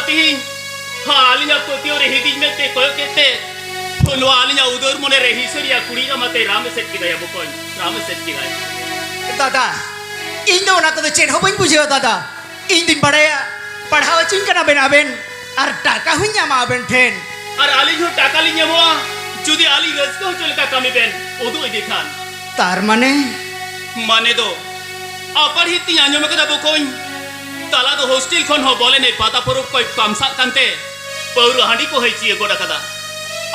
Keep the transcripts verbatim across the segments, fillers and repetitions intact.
ᱛᱤᱦᱤᱧ ᱟᱹᱞᱤᱧᱟᱜ ᱯᱟᱹᱛᱭᱟᱹᱣ ᱨᱮ ᱦᱤᱫᱤᱡ ᱢᱮᱫ ᱛᱮ ᱠᱚᱭᱚᱜ ᱠᱮᱫ ᱛᱮ, ᱱᱚᱣᱟ ᱟᱹᱞᱤᱧᱟᱜ ᱩᱫᱟᱹᱨ ᱢᱚᱱᱮ ᱨᱮ ᱦᱤᱥᱟᱹᱨᱤᱭᱟ ᱠᱩᱲᱤ ᱨᱟᱢᱟᱛᱮ ᱨᱟᱢ ᱮᱥᱮᱫ ᱠᱮᱫᱟᱭᱟ ᱵᱚᱠᱚᱧ, ᱨᱟᱢ ᱮᱥᱮᱫ ᱠᱮᱫᱟᱭ᱾ ᱫᱟᱫᱟ, ᱤᱧ ᱫᱚ ᱚᱱᱟ ᱠᱚᱫᱚ ᱪᱮᱫ ᱦᱚᱸ ᱵᱟᱹᱧ ᱵᱩᱡᱷᱟᱹᱣᱟ ᱫᱟᱫᱟ᱾ ᱤᱧ ᱫᱩᱧ ᱵᱟᱲᱟᱭᱟ, ᱯᱟᱲᱦᱟᱣ ᱦᱚᱪᱚᱧ ᱠᱟᱱᱟ ᱵᱮᱱ ᱟᱵᱮᱱ, ᱟᱨ ᱴᱟᱠᱟ ᱦᱚᱸᱧ ᱧᱟᱢᱟ ᱟᱵᱮᱱ ᱴᱷᱮᱱ᱾ ᱟᱨ ᱟᱹᱞᱤᱧ ᱦᱚᱸ ᱴᱟᱠᱟ ᱞᱤᱧ ᱧᱟᱢᱚᱜᱼᱟ, ᱡᱩᱫᱤ ᱟᱹᱞᱤᱧ ᱨᱟᱹᱥᱠᱟᱹ ᱦᱚᱪᱚ ᱞᱮᱠᱟ ᱠᱟᱹᱢᱤ ᱵᱮᱱ ᱩᱫᱩᱜ ᱤᱫᱤ ᱠᱷᱟᱱ᱾ ᱛᱟᱨ ᱢᱟᱱᱮ? ᱢᱟᱱᱮ ᱫᱚ, ᱟᱯᱟᱨᱦᱤᱛ ᱛᱤᱧ ᱟᱸᱡᱚᱢ ᱟᱠᱟᱫᱟ ᱵᱚᱠᱚᱧ, ᱛᱟᱞᱟ ᱫᱚ ᱦᱳᱥᱴᱮᱞ ᱠᱷᱚᱱ ᱦᱚᱸ ᱵᱚᱞᱮ ᱱᱮ ᱯᱟᱛᱟ ᱯᱚᱨᱚᱵᱽ ᱠᱚᱭ ᱯᱟᱢᱥᱟᱜ ᱠᱟᱱᱛᱮ ᱯᱟᱹᱣᱨᱟᱹ ᱦᱟᱺᱰᱤ ᱠᱚ ᱦᱚᱭ ᱪᱤᱭᱟᱹ ᱜᱚᱫ ᱟᱠᱟᱫᱟ᱾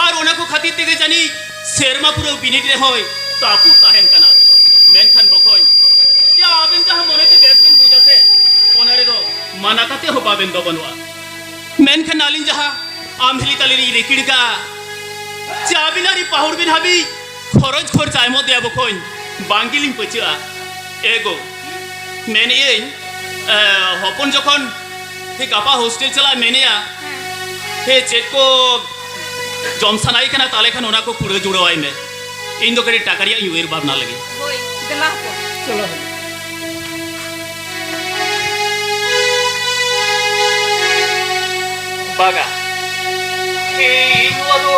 ᱟᱨ ᱚᱱᱟ ᱠᱚ ᱠᱷᱟᱹᱛᱤᱨ ᱛᱮᱜᱮ ᱡᱟᱹᱱᱤᱡ ᱥᱮᱨᱢᱟ ᱯᱩᱨᱟᱹᱣ ᱵᱤᱱᱤᱰ ᱨᱮᱦᱚᱸᱭ ᱛᱟᱹᱯᱩᱜ ᱛᱟᱦᱮᱱ ᱠᱟᱱᱟ᱾ ᱢᱮᱱᱠᱷᱟᱱ ᱵᱚᱠᱚᱧ, ᱭᱟ ᱟᱵᱮᱱ ᱡᱟᱦᱟᱸ ᱢᱚᱱᱮᱛᱮ ᱵᱮᱥ ᱵᱮᱱ ᱵᱩᱡᱟ ᱥᱮ, ᱚᱱᱟ ᱨᱮᱫᱚ ᱢᱟᱱᱟ ᱠᱟᱛᱮ ᱦᱚᱸ ᱵᱟᱵᱮᱱ ᱫᱚ ᱵᱟᱹᱱᱩᱜᱼᱟ᱾ ᱢᱮᱱᱠᱷᱟᱱ ᱟᱹᱞᱤᱧ ᱡᱟᱦᱟᱸ ᱟᱢᱦᱤᱞᱤ ᱛᱟᱹᱞᱤ ᱞᱤᱧ ᱨᱤᱠᱤᱲ ᱠᱟᱜᱼᱟ, ᱪᱮ ᱟᱹᱵᱤᱱ ᱟᱹᱰᱤ ᱯᱟᱹᱦᱩᱲ ᱵᱤᱱ ᱦᱟᱹᱵᱤᱡ ᱠᱷᱚᱨᱚᱪ ᱠᱷᱚᱨᱪᱟ ᱮᱢᱚᱜ ᱫᱮᱭᱟ ᱵᱚᱠᱚᱧ, ᱵᱟᱝ ᱜᱮᱞᱤᱧ ᱯᱟᱹᱪᱟᱹᱜᱼᱟ᱾ ᱮ ᱜᱚ, ᱢᱮᱱᱮᱜ ᱟᱹᱧ, ᱮ, ᱦᱚᱯᱚᱱ ᱡᱚᱠᱷᱚᱱ ᱜᱟᱯᱟ ᱦᱳᱥᱴᱮᱞ ᱪᱟᱞᱟᱜ ᱢᱮᱱᱮᱜᱼᱟ, ᱦᱮᱸ᱾ ᱦᱮ, ᱪᱮᱫ ᱠᱚ ᱡᱚᱢ ᱥᱟᱱᱟᱭᱮ ᱠᱟᱱᱟ, ᱛᱟᱦᱞᱮ ᱠᱷᱟᱱ ᱚᱱᱟ ᱠᱚ ᱯᱩᱨᱟᱹ ᱡᱩᱲᱟᱹᱣᱟᱭ ᱢᱮ᱾ ᱤᱧ ᱫᱚ ᱠᱟᱹᱴᱤᱡ ᱴᱟᱠᱟ ᱨᱮᱭᱟᱜ ᱤᱧ ᱩᱭᱦᱟᱹᱨ ᱵᱷᱟᱵᱽᱱᱟ ᱞᱮᱜᱮ᱾ ᱦᱳᱭ, ᱫᱮᱞᱟ ᱦᱚᱯᱚᱱ᱾ ᱪᱚᱞᱚ ᱦᱳᱭ᱾ ᱵᱟᱝᱟ, ᱤᱧ ᱱᱚᱣᱟ ᱫᱚ,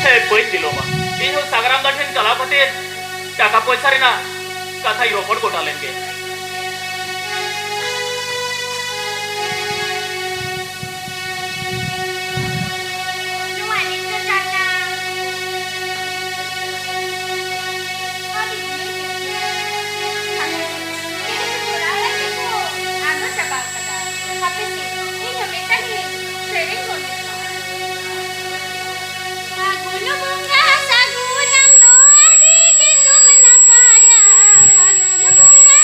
ᱦᱮ, ᱵᱟᱹᱧ ᱵᱤᱞᱚᱢᱟ᱾ ᱤᱧ ᱦᱚᱸ ᱥᱟᱜᱽᱨᱟᱢ ᱫᱟ ᱴᱷᱮᱱ ᱪᱟᱞᱟᱣ ᱠᱟᱛᱮ ᱴᱟᱠᱟ ᱯᱚᱭᱥᱟ ᱨᱮᱱᱟᱜ ᱠᱟᱛᱷᱟᱧ ᱨᱚᱯᱚᱲ ᱜᱚᱴᱟ ᱞᱮᱱ ᱜᱮ᱾ ᱱᱚᱣᱟ ᱱᱤᱛᱚᱜ ᱪᱟᱞᱟᱜ ᱟᱹᱰᱤ ᱵᱷᱤᱲ ᱜᱮ᱾ ᱛᱤᱨᱤᱥ ᱡᱚᱲᱟ ᱨᱮ ᱠᱚ ᱟᱫᱚ ᱪᱟᱵᱟ ᱟᱠᱟᱫᱟ᱾ ᱦᱟᱯᱮ ᱥᱮ, ᱤᱧ ᱦᱚᱸ ᱢᱤᱫᱴᱟᱝ ᱤᱧ ᱥᱮᱨᱮᱧ ᱜᱚᱫ ᱞᱮᱜᱮ᱾ ᱯᱷᱟᱹᱜᱩᱱ ᱵᱚᱸᱜᱟ ᱥᱟᱹᱜᱩᱱᱟᱢ ᱫᱚ ᱟᱹᱰᱤ ᱜᱮ ᱪᱚᱢ ᱱᱟᱯᱟᱭᱟ᱾ ᱯᱷᱟᱹᱜᱩᱱ ᱵᱚᱸᱜᱟ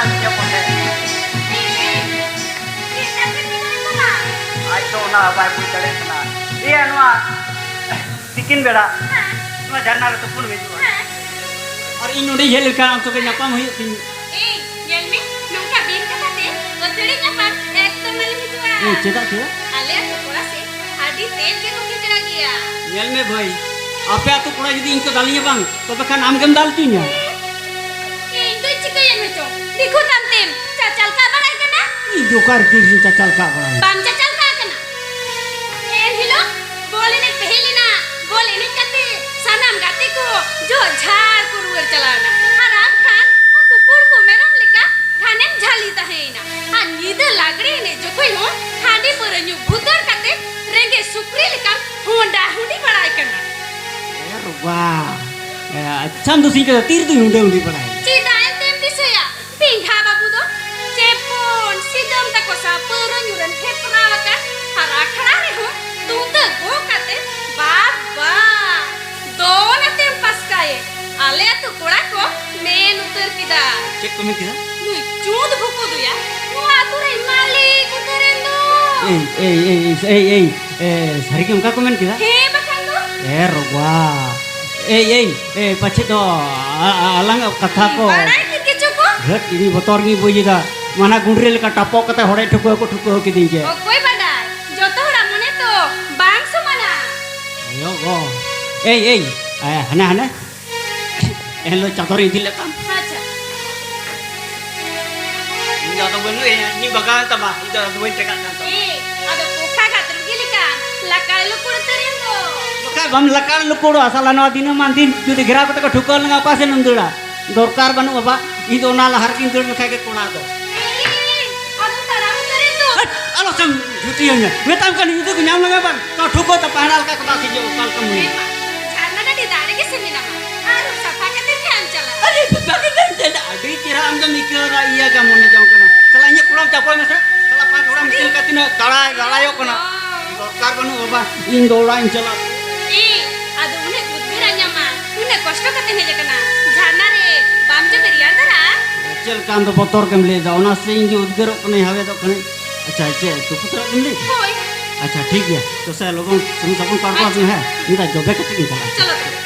ᱤᱭᱟᱹ ᱠᱚᱛᱮ᱾ ᱪᱮᱫ ᱛᱟᱯᱮ ᱛᱤᱱᱟᱹᱜ ᱮᱢ ᱪᱟᱞᱟᱜᱼᱟ? ᱟᱡ ᱫᱚ ᱚᱱᱟ ᱵᱟᱭ ᱵᱩᱡᱽ ᱫᱟᱲᱮᱭᱟᱜ ᱠᱟᱱᱟ᱾ ᱤᱭᱟᱹ, ᱱᱚᱣᱟ ᱛᱤᱠᱤᱱ ᱵᱮᱲᱟ ᱦᱮᱸ᱾ ᱱᱚᱣᱟ ᱡᱷᱟᱨᱱᱟ ᱨᱮ ᱛᱩᱯᱩᱱ ᱦᱤᱡᱩᱜᱼᱟ᱾ ᱦᱮᱸ᱾ ᱟᱨ ᱤᱧ ᱱᱚᱰᱮᱧ ᱦᱮᱡ ᱞᱮᱱᱠᱷᱟᱱ ᱟᱢ ᱥᱚᱸᱜᱮ ᱧᱟᱯᱟᱢ ᱦᱩᱭᱩᱜ ᱛᱤᱧ᱾ ᱮᱭ, ᱧᱮᱞ ᱢᱮ, ᱱᱚᱝᱠᱟ ᱵᱤᱱ ᱠᱟᱛᱷᱟ ᱛᱮ ᱟᱹᱛᱷᱟᱹᱲᱤ ᱧᱟᱯᱟᱢ ᱮᱠᱫᱚᱢ ᱟᱞᱚᱢ ᱦᱤᱡᱩᱜᱼᱟ᱾ ᱮᱭ, ᱪᱮᱫᱟᱜ, ᱪᱮᱫᱟᱜ? ᱟᱞᱮ ᱟᱹᱛᱩ ᱠᱚᱲᱟ ᱥᱮ ᱟᱹᱰᱤ ᱛᱮᱫ ᱜᱮᱠᱚ ᱠᱷᱮᱪᱲᱟ ᱜᱮᱭᱟ᱾ ᱧᱮᱞ ᱢᱮ ᱵᱷᱟᱹᱭ, ᱟᱯᱮ ᱟᱹᱛᱩ ᱠᱚᱲᱟ ᱡᱩᱫᱤ ᱤᱧ ᱠᱚ ᱫᱟᱞᱤᱧᱟ ᱵᱟᱝ, ᱛᱚᱵᱮ ᱠᱷᱟᱱ ᱟᱢ ᱜᱮᱢ ᱫᱟᱞ ᱦᱚᱪᱚᱧᱟ᱾ ᱤᱧ ᱫᱚᱧ ᱪᱤᱠᱟᱹᱭᱮᱱ ᱢᱮ ᱪᱚᱝ? ᱫᱤᱠᱩ ᱛᱟᱢ ᱛᱮᱢ ᱪᱟᱪᱟᱞ ᱠᱟᱜ ᱵᱟᱲᱟᱭ ᱠᱟᱱᱟ? ᱤᱧ ᱫᱚ ᱚᱠᱟ ᱨᱮ ᱛᱤᱥ ᱤᱧ ᱪᱟᱪᱟᱞ ᱠᱟᱜ ᱵᱟᱲᱟᱭᱟ? ᱵᱟᱢ ᱪᱟᱪᱟᱞ ᱠᱟᱜ ᱠᱟᱱᱟ? ᱮᱱ ᱦᱤᱞᱳᱜ ᱵᱚᱞ ᱮᱱᱮᱡ ᱯᱮ ᱦᱮᱡ ᱞᱮᱱᱟ, ᱵᱚᱞ ᱮᱱᱮᱡ ᱠᱟᱛᱮ ᱥᱟᱱᱟᱢ ᱜᱟᱛᱮ ᱠᱚ ᱡᱚᱜ ᱡᱷᱟᱲ ᱠᱚ ᱨᱩᱣᱟᱹᱲ ᱪᱟᱞᱟᱣ ᱮᱱᱟ᱾ ᱟᱨ ᱟᱢ ᱠᱷᱟᱱ ᱩᱱᱠᱩ ᱯᱩᱲᱠᱩ ᱢᱮᱨᱚᱢ ᱞᱮᱠᱟ ᱜᱷᱟᱱᱮᱢ ᱡᱷᱟᱹᱞᱤ ᱛᱟᱦᱮᱸᱭᱮᱱᱟ᱾ ᱟᱨ ᱧᱤᱫᱟᱹ ᱞᱟᱜᱽᱲᱮ ᱮᱱᱮᱡ ᱡᱚᱠᱷᱚᱡ ᱦᱚᱸ ᱦᱟᱺᱰᱤ ᱯᱟᱹᱣᱨᱟᱹ ᱧᱩ ᱵᱷᱩᱫᱟᱹᱲ ᱠᱟᱛᱮ ᱨᱮᱸᱜᱮᱡ ᱥᱩᱠᱨᱤ ᱞᱮᱠᱟᱢ ᱦᱚᱸᱰᱟ ᱦᱩᱸᱰᱤ ᱵᱟᱲᱟᱭ ᱠᱟᱱᱟ᱾ ᱮ ᱨᱚᱵᱟ, ᱮ, ᱟᱪᱪᱷᱟᱢ ᱫᱩᱥᱤᱧ ᱠᱟᱫᱟ, ᱛᱤ ᱨᱮᱫᱚᱧ ᱦᱩᱸᱰᱟᱹ ᱦᱩᱸᱰᱤ ᱵᱟᱲᱟᱭ? ᱪᱮᱫᱟᱜ ᱮᱱᱛᱮᱢ ᱫᱤᱥᱟᱹᱭᱟ? ᱵᱮᱸᱜᱟ ᱵᱟᱹᱵᱩ ᱫᱚ ᱪᱮᱯᱚᱱ ᱥᱤᱫᱟᱹᱢ ᱛᱟᱠᱚ ᱥᱟᱶ ᱯᱟᱹᱣᱨᱟᱹ ᱧᱩ ᱨᱮᱢ ᱦᱮᱯᱨᱟᱣ ᱟᱠᱟᱱ, ᱟᱨ ᱟᱠᱷᱲᱟ ᱨᱮᱦᱚᱸ ᱛᱩᱢᱫᱟᱹ ᱜᱚᱜ ᱠᱟᱛᱮ ᱵᱟᱵᱟ ᱫᱚᱱ ᱟᱛᱮᱢ ᱯᱟᱥᱠᱟᱭᱮ᱾ ᱟᱞᱮ ᱟᱹᱛᱩ ᱠᱚᱲᱟ ᱠᱚ ᱢᱮᱱ ᱩᱛᱟᱹᱨ ᱠᱮᱫᱟ, ᱪᱮᱫ ᱠᱚ ᱢᱮᱱ ᱠᱮᱫᱟ? "ᱱᱩᱭ ᱪᱩᱸᱫ ᱵᱷᱩᱠᱩ ᱫᱚᱭᱟ ᱱᱚᱣᱟ ᱟᱹᱛᱩ ᱨᱮ ᱢᱟᱹᱞᱤᱠ ᱩᱛᱟᱹᱨᱮᱱ ᱫᱚ!" ᱮᱭ, ᱮᱭ, ᱮᱭ, ᱮᱭ, ᱮᱭ, ᱮ, ᱥᱟᱹᱨᱤ ᱜᱮ ᱚᱱᱠᱟ ᱠᱚ ᱢᱮᱱ ᱠᱮᱫᱟ? ᱦᱮᱸ, ᱵᱟᱠᱷᱟᱱ ᱫᱚ᱾ ᱮ ᱨᱚᱵᱟ, ᱮᱭ, ᱮᱭ, ᱮ, ᱯᱟᱪᱷᱮ ᱫᱚ ᱟ-, ᱟ-, ᱟᱞᱟᱝᱟᱜ ᱠᱟᱛᱷᱟ ᱠᱚ᱾ ᱵᱟᱲᱟᱭ ᱠᱮᱫ ᱜᱮᱪᱚ ᱠᱚ᱾ ᱦᱟᱹᱴ, ᱤᱧ ᱵᱚᱛᱚᱨ ᱜᱤᱧ ᱵᱩᱡᱽ ᱮᱫᱟ᱾ ᱢᱟᱱᱟ ᱜᱩᱸᱰᱨᱤ ᱞᱮᱠᱟ ᱴᱟᱯᱚᱜ ᱠᱟᱛᱮ ᱦᱚᱲᱮ ᱴᱷᱩᱠᱟᱹ ᱠᱚ ᱴᱷᱩᱠᱟᱹ ᱠᱤᱫᱤᱧ ᱪᱮ᱾ ᱚᱠᱚᱭ ᱵᱟᱰᱟᱭ, ᱡᱚᱛᱚ ᱦᱚᱲᱟᱜ ᱢᱚᱱᱮ ᱛᱚ ᱵᱟᱝ ᱥᱚᱢᱟᱱᱟ᱾ ᱟᱭᱳ ᱜᱚ, ᱮᱭ, ᱮᱭ, ᱮ, ᱦᱟᱱᱮ, ᱦᱟᱱᱮ᱾ ᱮᱱᱦᱤᱞᱳᱜ ᱪᱟᱫᱚᱨ ᱤᱫᱤ ᱞᱮᱫ ᱛᱟᱢ᱾ ᱟᱪᱪᱷᱟ᱾ ᱤᱧ ᱫᱚ ᱟᱫᱚ ᱵᱟᱹᱱᱩᱜ ᱮᱭᱟ, ᱤᱧ ᱵᱟᱜᱟᱣ ᱮᱱ ᱛᱟᱢᱟ, ᱤᱧ ᱫᱚ ᱟᱫᱚ ᱵᱟᱹᱧ ᱴᱮᱠᱟᱜ ᱠᱟᱱ ᱛᱟᱢᱟ᱾ ᱮ, ᱟᱫᱚ ᱯᱚᱠᱷᱟ ᱜᱷᱟᱛ ᱨᱩᱜᱤ ᱞᱮᱠᱟ ᱞᱟᱠᱟᱲ ᱞᱩᱠᱩᱲ ᱩᱛᱟᱹᱨᱮᱱ ᱫᱚ᱾ ᱵᱟᱠᱷᱟᱡ ᱵᱟᱢ ᱞᱟᱠᱟᱲ ᱞᱩᱠᱩᱲᱚᱜᱼᱟ, ᱥᱟᱞᱟ ᱱᱚᱣᱟ ᱫᱤᱱᱟᱹᱢᱟᱱ ᱫᱤᱱ ᱡᱩᱫᱤ ᱜᱷᱮᱨᱟᱣ ᱠᱟᱛᱮ ᱠᱚ ᱴᱷᱩᱠᱟᱹᱣ ᱞᱮᱱᱟ, ᱚᱠᱟ ᱥᱮᱱ ᱮᱢ ᱫᱟᱹᱲᱟ? ᱫᱚᱨᱠᱟᱨ ᱵᱟᱹᱱᱩᱜᱼᱟ ᱵᱟ, ᱤᱧ ᱫᱚ ᱚᱱᱟ ᱞᱟᱦᱟ ᱨᱮᱜᱤᱧ ᱫᱟᱹᱲ ᱞᱮᱠᱷᱟᱡ ᱜᱮ ᱠᱚᱲᱟ ᱫᱚ᱾ ᱮ, ᱟᱫᱚ ᱛᱟᱲᱟᱢ ᱩᱛᱟᱹᱨᱮᱱ ᱫᱚ᱾ ᱦᱟᱹᱴ, ᱟᱞᱚ ᱥᱮᱢ ᱡᱷᱩᱴᱤᱭᱟᱹᱧᱟ, ᱢᱮᱛᱟᱢ ᱠᱟᱹᱱᱟᱹᱧ ᱡᱩᱫᱤ ᱠᱚ ᱧᱟᱢ ᱞᱮᱢᱮ ᱵᱟᱝ, ᱛᱚ ᱴᱷᱩᱠᱟᱹᱣ ᱛᱮ ᱯᱟᱦᱲᱟ ᱞᱮᱠᱟ ᱠᱚ ᱫᱟᱜ ᱥᱮᱡ ᱚᱠᱟ ᱞᱮᱠᱟᱢ ᱢᱚᱱᱮᱭᱟ? ᱡᱷᱟᱨᱱᱟ ᱰᱟᱹᱰᱤ ᱫᱟᱜ ᱨᱮᱜᱮ ᱥᱮ ᱢᱮᱱᱟᱢᱟ, ᱟᱨᱦᱚᱸ ᱥᱟᱯᱷᱟ ᱠᱟᱛᱮ ᱜᱮ ᱟᱢ ᱪᱟᱞᱟᱜ᱾ ᱟᱨᱮ, ᱥᱟᱯᱷᱟ ᱠᱟᱛᱮ ᱟᱢ ᱪᱟᱞᱟᱜ, ᱟᱹᱰᱤ ᱪᱮᱦᱨᱟ ᱟᱢ ᱫᱚᱢ ᱟᱹᱭᱠᱟᱹᱣ ᱮᱫᱟ, ᱤᱭᱟᱹ ᱜᱮ ᱢᱚᱱᱮ ᱡᱚᱝ ᱠᱟᱱᱟ᱾ ᱥᱟᱞᱟ, ᱤᱧᱟᱹᱜ ᱠᱚᱲᱟᱢ ᱪᱟᱯᱚᱭ ᱢᱮᱥᱮ, ᱥᱟᱞᱟ, ᱯᱟᱸᱪ ᱦᱚᱲᱟᱢ ᱢᱤᱥᱤᱞ ᱠᱟᱛᱮ ᱛᱤᱱᱟᱹᱜ ᱫᱟᱲᱟᱭ ᱫᱟᱲᱟᱭᱚᱜ ᱠᱟᱱᱟ᱾ ᱫᱚᱨᱠᱟᱨ ᱵᱟᱹᱱᱩᱜᱼᱟ ᱵᱟ, ᱤᱧ ᱫᱚ ᱚᱲᱟᱜ ᱤᱧ ᱪᱟᱞᱟᱜ᱾ ᱮ, ᱟᱫᱚ ᱩᱱᱟᱹᱜ ᱩᱫᱽᱜᱟᱹᱨ ᱧᱟᱢᱟ, ᱩᱱᱟᱹᱜ ᱠᱚᱥᱴᱚ ᱠᱟᱛᱮ ᱦᱮᱡ ᱟᱠᱟᱱᱟ, ᱡᱷᱟᱨᱱᱟ ᱨᱮ ᱵᱟᱢ ᱡᱚᱵᱮ ᱨᱮᱭᱟᱲ ᱫᱷᱟᱨᱟ? ᱪᱮᱫ ᱞᱮᱠᱟ ᱟᱢ ᱫᱚ ᱵᱚᱛᱚᱨ ᱜᱮᱢ ᱞᱟᱹᱭ ᱮᱫᱟ? ᱚᱱᱟ ᱥᱮ ᱤᱧ ᱜᱮ ᱩᱫᱽᱜᱟᱹᱨᱚᱜ ᱠᱟᱹᱱᱟᱹᱧ, ᱦᱟᱣᱮᱫᱚᱜ ᱠᱟᱹᱱᱟᱹᱧ᱾ ᱟᱪᱪᱷᱟ, ᱪᱮᱫ ᱛᱩᱯᱩ ᱛᱚᱨᱟᱜ ᱜᱮᱢ ᱞᱟᱹᱭ? ᱦᱳᱭ᱾ ᱟᱪᱪᱷᱟ, ᱴᱷᱤᱠ ᱜᱮᱭᱟ᱾ ᱛᱚ ᱥᱮ ᱞᱚᱜᱚᱱ ᱥᱩᱱᱩᱢ ᱥᱟᱵᱚᱱ ᱠᱚ ᱟᱬᱜᱚ ᱟᱹᱜᱩᱭ ᱢᱮ, ᱦᱮᱸ? ᱢᱤᱫ ᱫᱷᱟᱣ ᱡᱚᱵᱮ ᱠᱟᱛᱮ ᱜᱤᱧ ᱪᱟᱞᱟᱜᱼᱟ᱾ ᱪᱚᱞᱚ ᱛᱚᱵᱮ᱾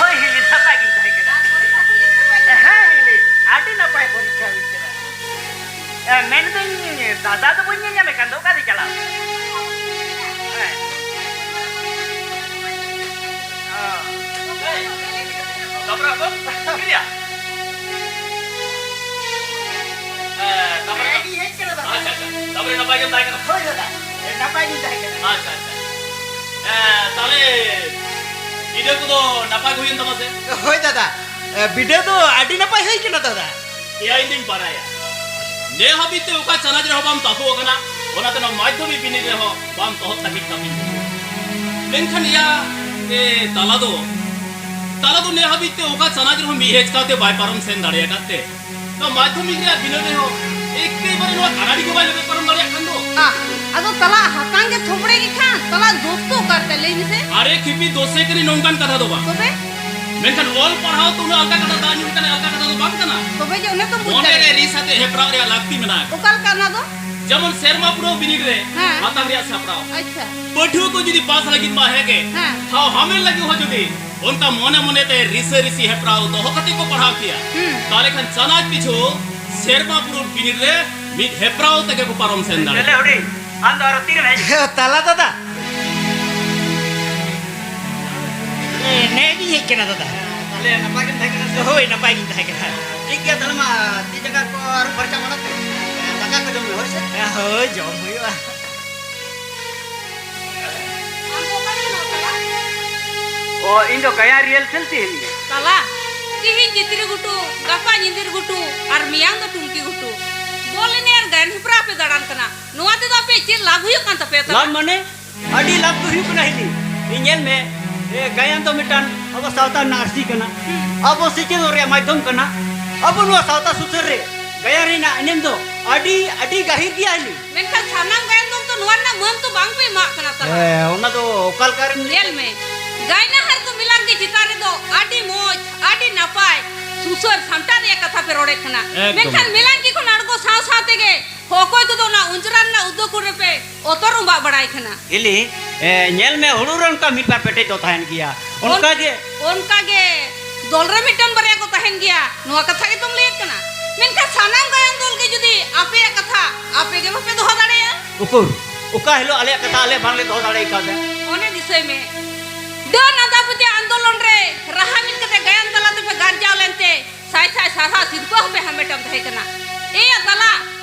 ᱦᱳᱭ, ᱦᱤᱞᱤ, ᱱᱟᱯᱟᱭ ᱜᱤᱧ ᱛᱟᱦᱮᱸ ᱠᱟᱱᱟ᱾ ᱦᱮᱸ, ᱦᱤᱞᱤ, ᱟᱹᱰᱤ ᱱᱟᱯᱟᱭ ᱯᱚᱨᱤᱠᱠᱷᱟ ᱦᱩᱭ ᱠᱟᱱᱟ᱾ ᱮ, ᱢᱮᱱᱫᱟᱹᱧ, ᱫᱟᱫᱟ ᱫᱚ ᱵᱟᱹᱧ ᱧᱮᱞ ᱧᱟᱢᱮ ᱠᱟᱱ ᱫᱚ, ᱚᱠᱟ ᱨᱮ ᱪᱟᱞᱟᱣ? ᱦᱮᱸ᱾ ᱚ᱾ ᱛᱟᱯᱚᱨᱮ ᱟᱫᱚ ᱪᱤᱠᱟᱹᱭᱟ? ᱦᱮᱸ, ᱛᱟᱯᱚᱨᱮ ᱦᱮᱡ ᱠᱟᱱᱟ ᱫᱟᱫᱟ᱾ ᱟᱪᱪᱷᱟ, ᱟᱪᱪᱷᱟ᱾ ᱛᱟᱯᱚᱨᱮ ᱱᱟᱯᱟᱭ ᱜᱮᱢ ᱛᱟᱦᱮᱸ ᱠᱟᱱᱟ? ᱦᱳᱭ ᱫᱟᱫᱟ, ᱱᱟᱯᱟᱭ ᱜᱤᱧ ᱛᱟᱦᱮᱸ ᱠᱟᱱᱟ᱾ ᱟᱪᱪᱷᱟ, ᱟᱪᱪᱷᱟ᱾ ᱮ, ᱛᱟᱦᱞᱮ ᱵᱤᱰᱟᱹᱣ ᱠᱚᱫᱚ ᱱᱟᱯᱟᱭ ᱜᱮ ᱦᱩᱭᱮᱱ ᱛᱟᱢᱟ ᱥᱮ? ᱦᱳᱭ ᱫᱟᱫᱟ, ᱮ, ᱵᱤᱰᱟᱹᱣ ᱫᱚ ᱟᱹᱰᱤ ᱱᱟᱯᱟᱭ ᱦᱩᱭ ᱠᱟᱱᱟ ᱫᱟᱫᱟ᱾ ᱮᱭᱟ, ᱤᱧ ᱫᱩᱧ ᱵᱟᱲᱟᱭᱟ, ᱱᱮ ᱦᱟᱹᱵᱤᱡ ᱛᱮ ᱚᱠᱟ ᱪᱟᱱᱟᱪ ᱨᱮᱦᱚᱸ ᱵᱟᱢ ᱛᱟᱹᱯᱩ ᱟᱠᱟᱱᱟ, ᱚᱱᱟᱛᱮ ᱱᱚᱣᱟ ᱢᱟᱫᱽᱫᱷᱚᱢᱤᱠ ᱵᱤᱱᱤᱰ ᱨᱮᱦᱚᱸ ᱵᱟᱢ ᱛᱚᱦᱚᱫ ᱞᱟᱹᱜᱤᱫ ᱠᱟᱹᱢᱤ᱾ ᱢᱮᱱᱠᱷᱟᱱ ᱮᱭᱟ, ᱮ, ᱛᱟᱞᱟ ᱫᱚ, ᱛᱟᱞᱟ ᱫᱚ ᱱᱮ ᱦᱟᱹᱵᱤᱡ ᱛᱮ ᱚᱠᱟ ᱪᱟᱱᱟᱪ ᱨᱮᱦᱚᱸ ᱢᱤᱫ ᱦᱮᱡ ᱠᱟᱛᱮ ᱵᱟᱭ ᱯᱟᱨᱚᱢ ᱥᱮᱱ ᱫᱟᱲᱮ ᱟᱠᱟᱫ ᱛᱮ, ᱱᱚᱣᱟ ᱢᱟᱫᱽᱫᱷᱚᱢᱤᱠ ᱨᱮᱭᱟᱜ ᱵᱤᱱᱤᱰ ᱨᱮᱦᱚᱸ ᱮᱠᱮᱵᱟᱨᱮ ᱱᱚᱣᱟ ᱠᱟᱱᱟᱰᱤ ᱠᱚ ᱵᱟᱭ ᱞᱮᱵᱮᱫ ᱯᱟᱨᱚᱢ ᱫᱟᱲᱮᱭᱟᱜ ᱠᱷᱟᱱ ᱫᱚ᱾ ᱟ, ᱟᱫᱚ ᱛᱟᱞᱟ ᱦᱟᱛᱟᱝ ᱜᱮ ᱛᱷᱚᱵᱲᱮ ᱜᱮ ᱠᱷᱟᱱ, ᱛᱟᱞᱟ ᱫᱳᱥ ᱫᱚ ᱚᱠᱟᱨᱮ ᱛᱟᱭ? ᱞᱟᱹᱭ ᱢᱮᱥᱮ᱾ ᱟᱨᱮ ᱠᱷᱤᱯᱤ, ᱫᱳᱥᱮ ᱠᱟᱹᱱᱟᱹᱧ ᱱᱚᱝᱠᱟᱱ ᱠᱟᱛᱷᱟ ᱫᱚ ᱵᱟᱝ᱾ ᱛᱚᱵᱮ? ᱢᱮᱱᱠᱷᱟᱱ ᱚᱞ ᱯᱟᱲᱦᱟᱣ ᱛᱮ ᱩᱱᱟᱹᱜ ᱟᱞᱜᱟ ᱠᱟᱛᱷᱟ, ᱫᱟᱜ ᱧᱩ ᱞᱮᱠᱟᱱᱟᱜ ᱟᱞᱜᱟ ᱠᱟᱛᱷᱟ ᱫᱚ ᱵᱟᱝ ᱠᱟᱱᱟ᱾ ᱛᱚᱵᱮ ᱡᱮ ᱚᱱᱮ ᱛᱚᱢ ᱵᱩᱡᱽ ᱢᱚᱱᱮ ᱨᱮ ᱫᱟᱲᱮᱭᱟᱜ᱾ ᱨᱤᱥ ᱟᱛᱮ ᱦᱮᱯᱨᱟᱣ ᱨᱮᱭᱟᱜ ᱞᱟᱹᱠᱛᱤ ᱢᱮᱱᱟᱜᱼᱟ᱾ ᱚᱠᱟ ᱞᱮᱠᱟ ᱚᱱᱟ ᱫᱚ? ᱡᱮᱢᱚᱱ ᱥᱮᱨᱢᱟ ᱯᱩᱨᱟᱹᱣ ᱵᱤᱱᱤᱰ ᱨᱮ ᱦᱮᱸ᱾ ᱦᱟᱛᱟᱝ ᱨᱮᱭᱟᱜ ᱥᱟᱯᱲᱟᱣ᱾ ᱟᱪᱪᱷᱟ᱾ ᱯᱟᱹᱴᱷᱩᱣᱟᱹ ᱠᱚ ᱡᱩᱫᱤ ᱯᱟᱥ ᱞᱟᱹᱜᱤᱫ ᱢᱟ ᱦᱮᱸ ᱜᱮ, ᱦᱮᱸ᱾ ᱴᱷᱟᱶ ᱦᱟᱢᱮᱴ ᱞᱟᱹᱜᱤᱫ ᱦᱚᱸ ᱡᱩᱫᱤ ᱚᱱᱠᱟ ᱢᱚᱱᱮ ᱢᱚᱱᱮ ᱛᱮ ᱨᱤᱥᱟᱹ ᱨᱤᱥᱤ ᱦᱮᱯᱨᱟᱣ ᱫᱚᱦᱚ ᱠᱟᱛᱮ ᱠᱚ ᱯᱟᱲᱦᱟᱣ ᱠᱮᱭᱟ, ᱦᱩᱸ᱾ ᱛᱟᱦᱞᱮ ᱠᱷᱟᱱ ᱪᱟᱱᱟᱪ ᱯᱤᱪᱷᱩ ᱥᱮᱨᱢᱟ ᱯᱩᱨᱟᱹᱣ ᱵᱤᱱᱤᱰ ᱨᱮ ᱢᱤᱫ ᱦᱮᱯᱨᱟᱣ ᱛᱮᱜᱮ ᱠᱚ ᱯᱟᱨᱚᱢ ᱥᱮᱱ ᱫᱟᱲᱮᱭᱟᱜᱼᱟ᱾ ᱦᱩᱰᱤᱧ, ᱟᱢ ᱫᱚ ᱟᱨᱚ ᱛᱤᱨᱮᱢ ᱦᱮᱡ ᱮᱱᱟ? ᱛᱟᱞᱟ ᱫᱟᱫᱟ᱾ ᱮ, ᱱᱮ ᱜᱤᱧ ᱦᱮᱡ ᱠᱟᱱᱟ ᱫᱟᱫᱟ᱾ ᱛᱟᱦᱞᱮ ᱱᱟᱯᱟᱭ ᱜᱮᱢ ᱛᱟᱦᱮᱸ ᱠᱟᱱᱟ ᱥᱮ? ᱦᱳᱭ, ᱱᱟᱯᱟᱭ ᱜᱤᱧ ᱛᱟᱦᱮᱸ ᱠᱟᱱᱟ᱾ ᱴᱷᱤᱠ ᱜᱮᱭᱟ, ᱛᱟᱦᱞᱮ ᱢᱟ ᱛᱤ ᱡᱟᱸᱜᱟ ᱠᱚ ᱟᱹᱨᱩᱵ ᱯᱷᱟᱨᱪᱟ ᱵᱟᱲᱟ ᱛᱮ, ᱫᱟᱠᱟ ᱠᱚ ᱡᱚᱢ ᱢᱮ, ᱦᱳᱭ ᱥᱮ? ᱦᱳᱭ, ᱡᱚᱢ ᱦᱩᱭᱩᱜᱼᱟ᱾ ᱟᱢ ᱫᱚ ᱚᱠᱟ ᱨᱮ ᱢᱮᱱᱟᱢᱟ ᱛᱟᱞᱟ? ᱚ, ᱤᱧ ᱫᱚ ᱜᱟᱭᱟᱱ ᱨᱤᱦᱟᱨᱥᱮᱞ ᱛᱮ ᱦᱤᱱᱟᱹᱧᱟ᱾ ᱛᱟᱞᱟ, ᱛᱤᱦᱤᱧ ᱪᱤᱛᱨᱤ ᱜᱷᱩᱴᱩ, ᱜᱟᱯᱟ ᱧᱤᱫᱤᱨ ᱜᱷᱩᱴᱩ, ᱟᱨ ᱢᱮᱭᱟᱝ ᱫᱚ ᱴᱩᱝᱠᱤ ᱜᱷᱩᱴᱩ᱾ ᱵᱚᱞ ᱮᱱᱮᱡ ᱟᱨ ᱜᱟᱭᱟᱱ ᱦᱮᱯᱨᱟᱣ ᱯᱮ ᱫᱟᱬᱟᱱ ᱠᱟᱱᱟ᱾ ᱱᱚᱣᱟ ᱛᱮᱫᱚ ᱟᱯᱮᱭᱟᱜ ᱪᱮᱫ ᱞᱟᱵᱷ ᱦᱩᱭᱩᱜ ᱠᱟᱱ ᱛᱟᱯᱮᱭᱟ ᱛᱟᱞᱟ? ᱞᱟᱵᱷ ᱢᱟᱱᱮ? ᱟᱹᱰᱤ ᱞᱟᱵᱷ ᱫᱚ ᱦᱩᱭᱩᱜ ᱠᱟᱱᱟ ᱦᱤᱞᱤ᱾ ᱤᱧ ᱧᱮᱞ ᱢᱮ, ᱮ, ᱜᱟᱭᱟᱱ ᱫᱚ ᱢᱤᱫᱴᱟᱝ ᱟᱵᱚ ᱥᱟᱶᱛᱟ ᱨᱮᱱᱟᱜ ᱟᱹᱨᱥᱤ ᱠᱟᱱᱟ᱾ ᱟᱵᱚ ᱥᱮᱪᱮᱫᱚᱜ ᱨᱮᱭᱟᱜ ᱢᱟᱫᱽᱫᱷᱚᱢ ᱠᱟᱱᱟ᱾ ᱟᱵᱚ ᱱᱚᱣᱟ ᱥᱟᱶᱛᱟ ᱥᱩᱥᱟᱹᱨ ᱨᱮ ᱜᱟᱭᱟᱱ ᱨᱮᱱᱟᱜ ᱮᱱᱮᱢ ᱫᱚ ᱟᱹᱰᱤ, ᱟᱹᱰᱤ ᱜᱟᱹᱦᱤᱨ ᱜᱮᱭᱟ, ᱦᱤᱞᱤ᱾ ᱢᱮᱱᱠᱷᱟᱱ ᱥᱟᱱᱟᱢ ᱜᱟᱭᱟᱱ ᱫᱚᱞ ᱫᱚ ᱱᱚᱣᱟ ᱨᱮᱱᱟᱜ ᱢᱟᱹᱱ ᱫᱚ ᱵᱟᱝ ᱯᱮ ᱮᱢᱟᱜ ᱠᱟᱱᱟ ᱛᱟᱦᱞᱮ᱾ ᱦᱮᱸ, ᱚᱱᱟ ᱫᱚ ᱚᱠᱟ ᱞᱮᱠᱟ ᱨᱮᱢ ᱧᱮᱞ ᱢᱮ, ᱜᱟᱭᱱᱟᱦᱟᱨ ᱠᱚ ᱢᱮᱞᱟᱝ ᱜᱮ ᱪᱮᱛᱟᱱ ᱨᱮᱫᱚ ᱟᱹᱰᱤ ᱢᱚᱡᱽ, ᱟᱹᱰᱤ ᱱᱟᱯᱟᱭ ᱥᱩᱥᱟᱹᱨ ᱥᱟᱢᱴᱟᱣ ᱨᱮᱭᱟᱜ ᱠᱟᱛᱷᱟ ᱯᱮ ᱨᱚᱲᱮᱫ ᱠᱟᱱᱟ᱾ ᱮᱠᱫᱚᱢ᱾ ᱢᱮᱱᱠᱷᱟᱱ ᱢᱮᱞᱟᱝ ᱜᱮ ᱠᱷᱚᱱ ᱟᱬᱜᱚ ᱥᱟᱶ ᱥᱟᱶ ᱛᱮᱜᱮ ᱚᱠᱚᱭ ᱠᱚᱫᱚ ᱚᱱᱟ ᱩᱸᱡᱽᱨᱟ ᱨᱮᱱᱟᱜ ᱩᱫᱟᱹ ᱠᱚᱨᱮ ᱯᱮ ᱚᱛᱚᱨ ᱩᱢᱵᱟᱜ ᱵᱟᱲᱟᱭ ᱠᱟᱱᱟ᱾ ᱦᱤᱞᱤ, ᱮ, ᱧᱮᱞ ᱢᱮ, ᱦᱩᱲᱩ ᱨᱮ ᱚᱱᱠᱟ ᱢᱤᱫ ᱵᱟᱨ ᱯᱮᱴᱮᱡ ᱫᱚ ᱛᱟᱦᱮᱱ ᱜᱮᱭᱟ᱾ ᱚᱱᱠᱟ ᱜᱮ᱾ ᱚᱱᱠᱟ ᱜᱮ ᱫᱚᱞ ᱨᱮ ᱢᱤᱫᱴᱟᱝ ᱵᱟᱨᱭᱟ ᱠᱚ ᱛᱟᱦᱮᱱ ᱜᱮᱭᱟ, ᱱᱚᱣᱟ ᱠᱟᱛᱷᱟ ᱜᱮᱛᱚᱢ ᱞᱟᱹᱭᱮᱫ ᱠᱟᱱᱟ᱾ ᱢᱮᱱᱠᱷᱟᱱ ᱥᱟᱱᱟᱢ ᱜᱟᱭᱟᱱ ᱫᱚᱞ ᱜᱮ ᱡᱩᱫᱤ ᱟᱯᱮᱭᱟᱜ ᱠᱟᱛᱷᱟ ᱟᱯᱮ ᱜᱮ ᱵᱟᱯᱮ ᱫᱚᱦᱚ ᱫᱟᱲᱮᱭᱟᱜᱼᱟ᱾ ᱩᱠᱩᱨ, ᱚᱠᱟ ᱦᱤᱞᱳᱜ ᱟᱞᱮᱭᱟᱜ ᱠᱟᱛᱷᱟ ᱟᱞᱮ ᱵᱟᱝᱞᱮ ᱫᱚᱦᱚ ᱫᱟᱲᱮ ᱠᱟᱣᱫᱟ? ᱚᱱᱮ ᱫᱤᱥᱟᱹᱭ ᱢᱮ, ᱰᱟᱹᱱ ᱟᱸᱫᱷᱟ ᱯᱟᱹᱛᱭᱟᱹᱣ ᱟᱱᱫᱳᱞᱚᱱ ᱨᱮ ᱨᱟᱦᱟ ᱢᱤᱫ ᱠᱟᱛᱮ ᱜᱟᱭᱟᱱ ᱛᱟᱞᱟ ᱛᱮᱯᱮ ᱜᱟᱨᱡᱟᱣ ᱞᱮᱱᱛᱮ ᱥᱟᱭ ᱥᱟᱭ ᱥᱟᱨᱦᱟᱣ ᱥᱤᱨᱯᱟᱹ ᱦᱚᱸᱯᱮ ᱦᱟᱢᱮᱴᱟᱢ ᱛᱟᱦᱮᱸ ᱠᱟᱱᱟ᱾ ᱮᱭᱟ ᱛᱟᱞᱟ,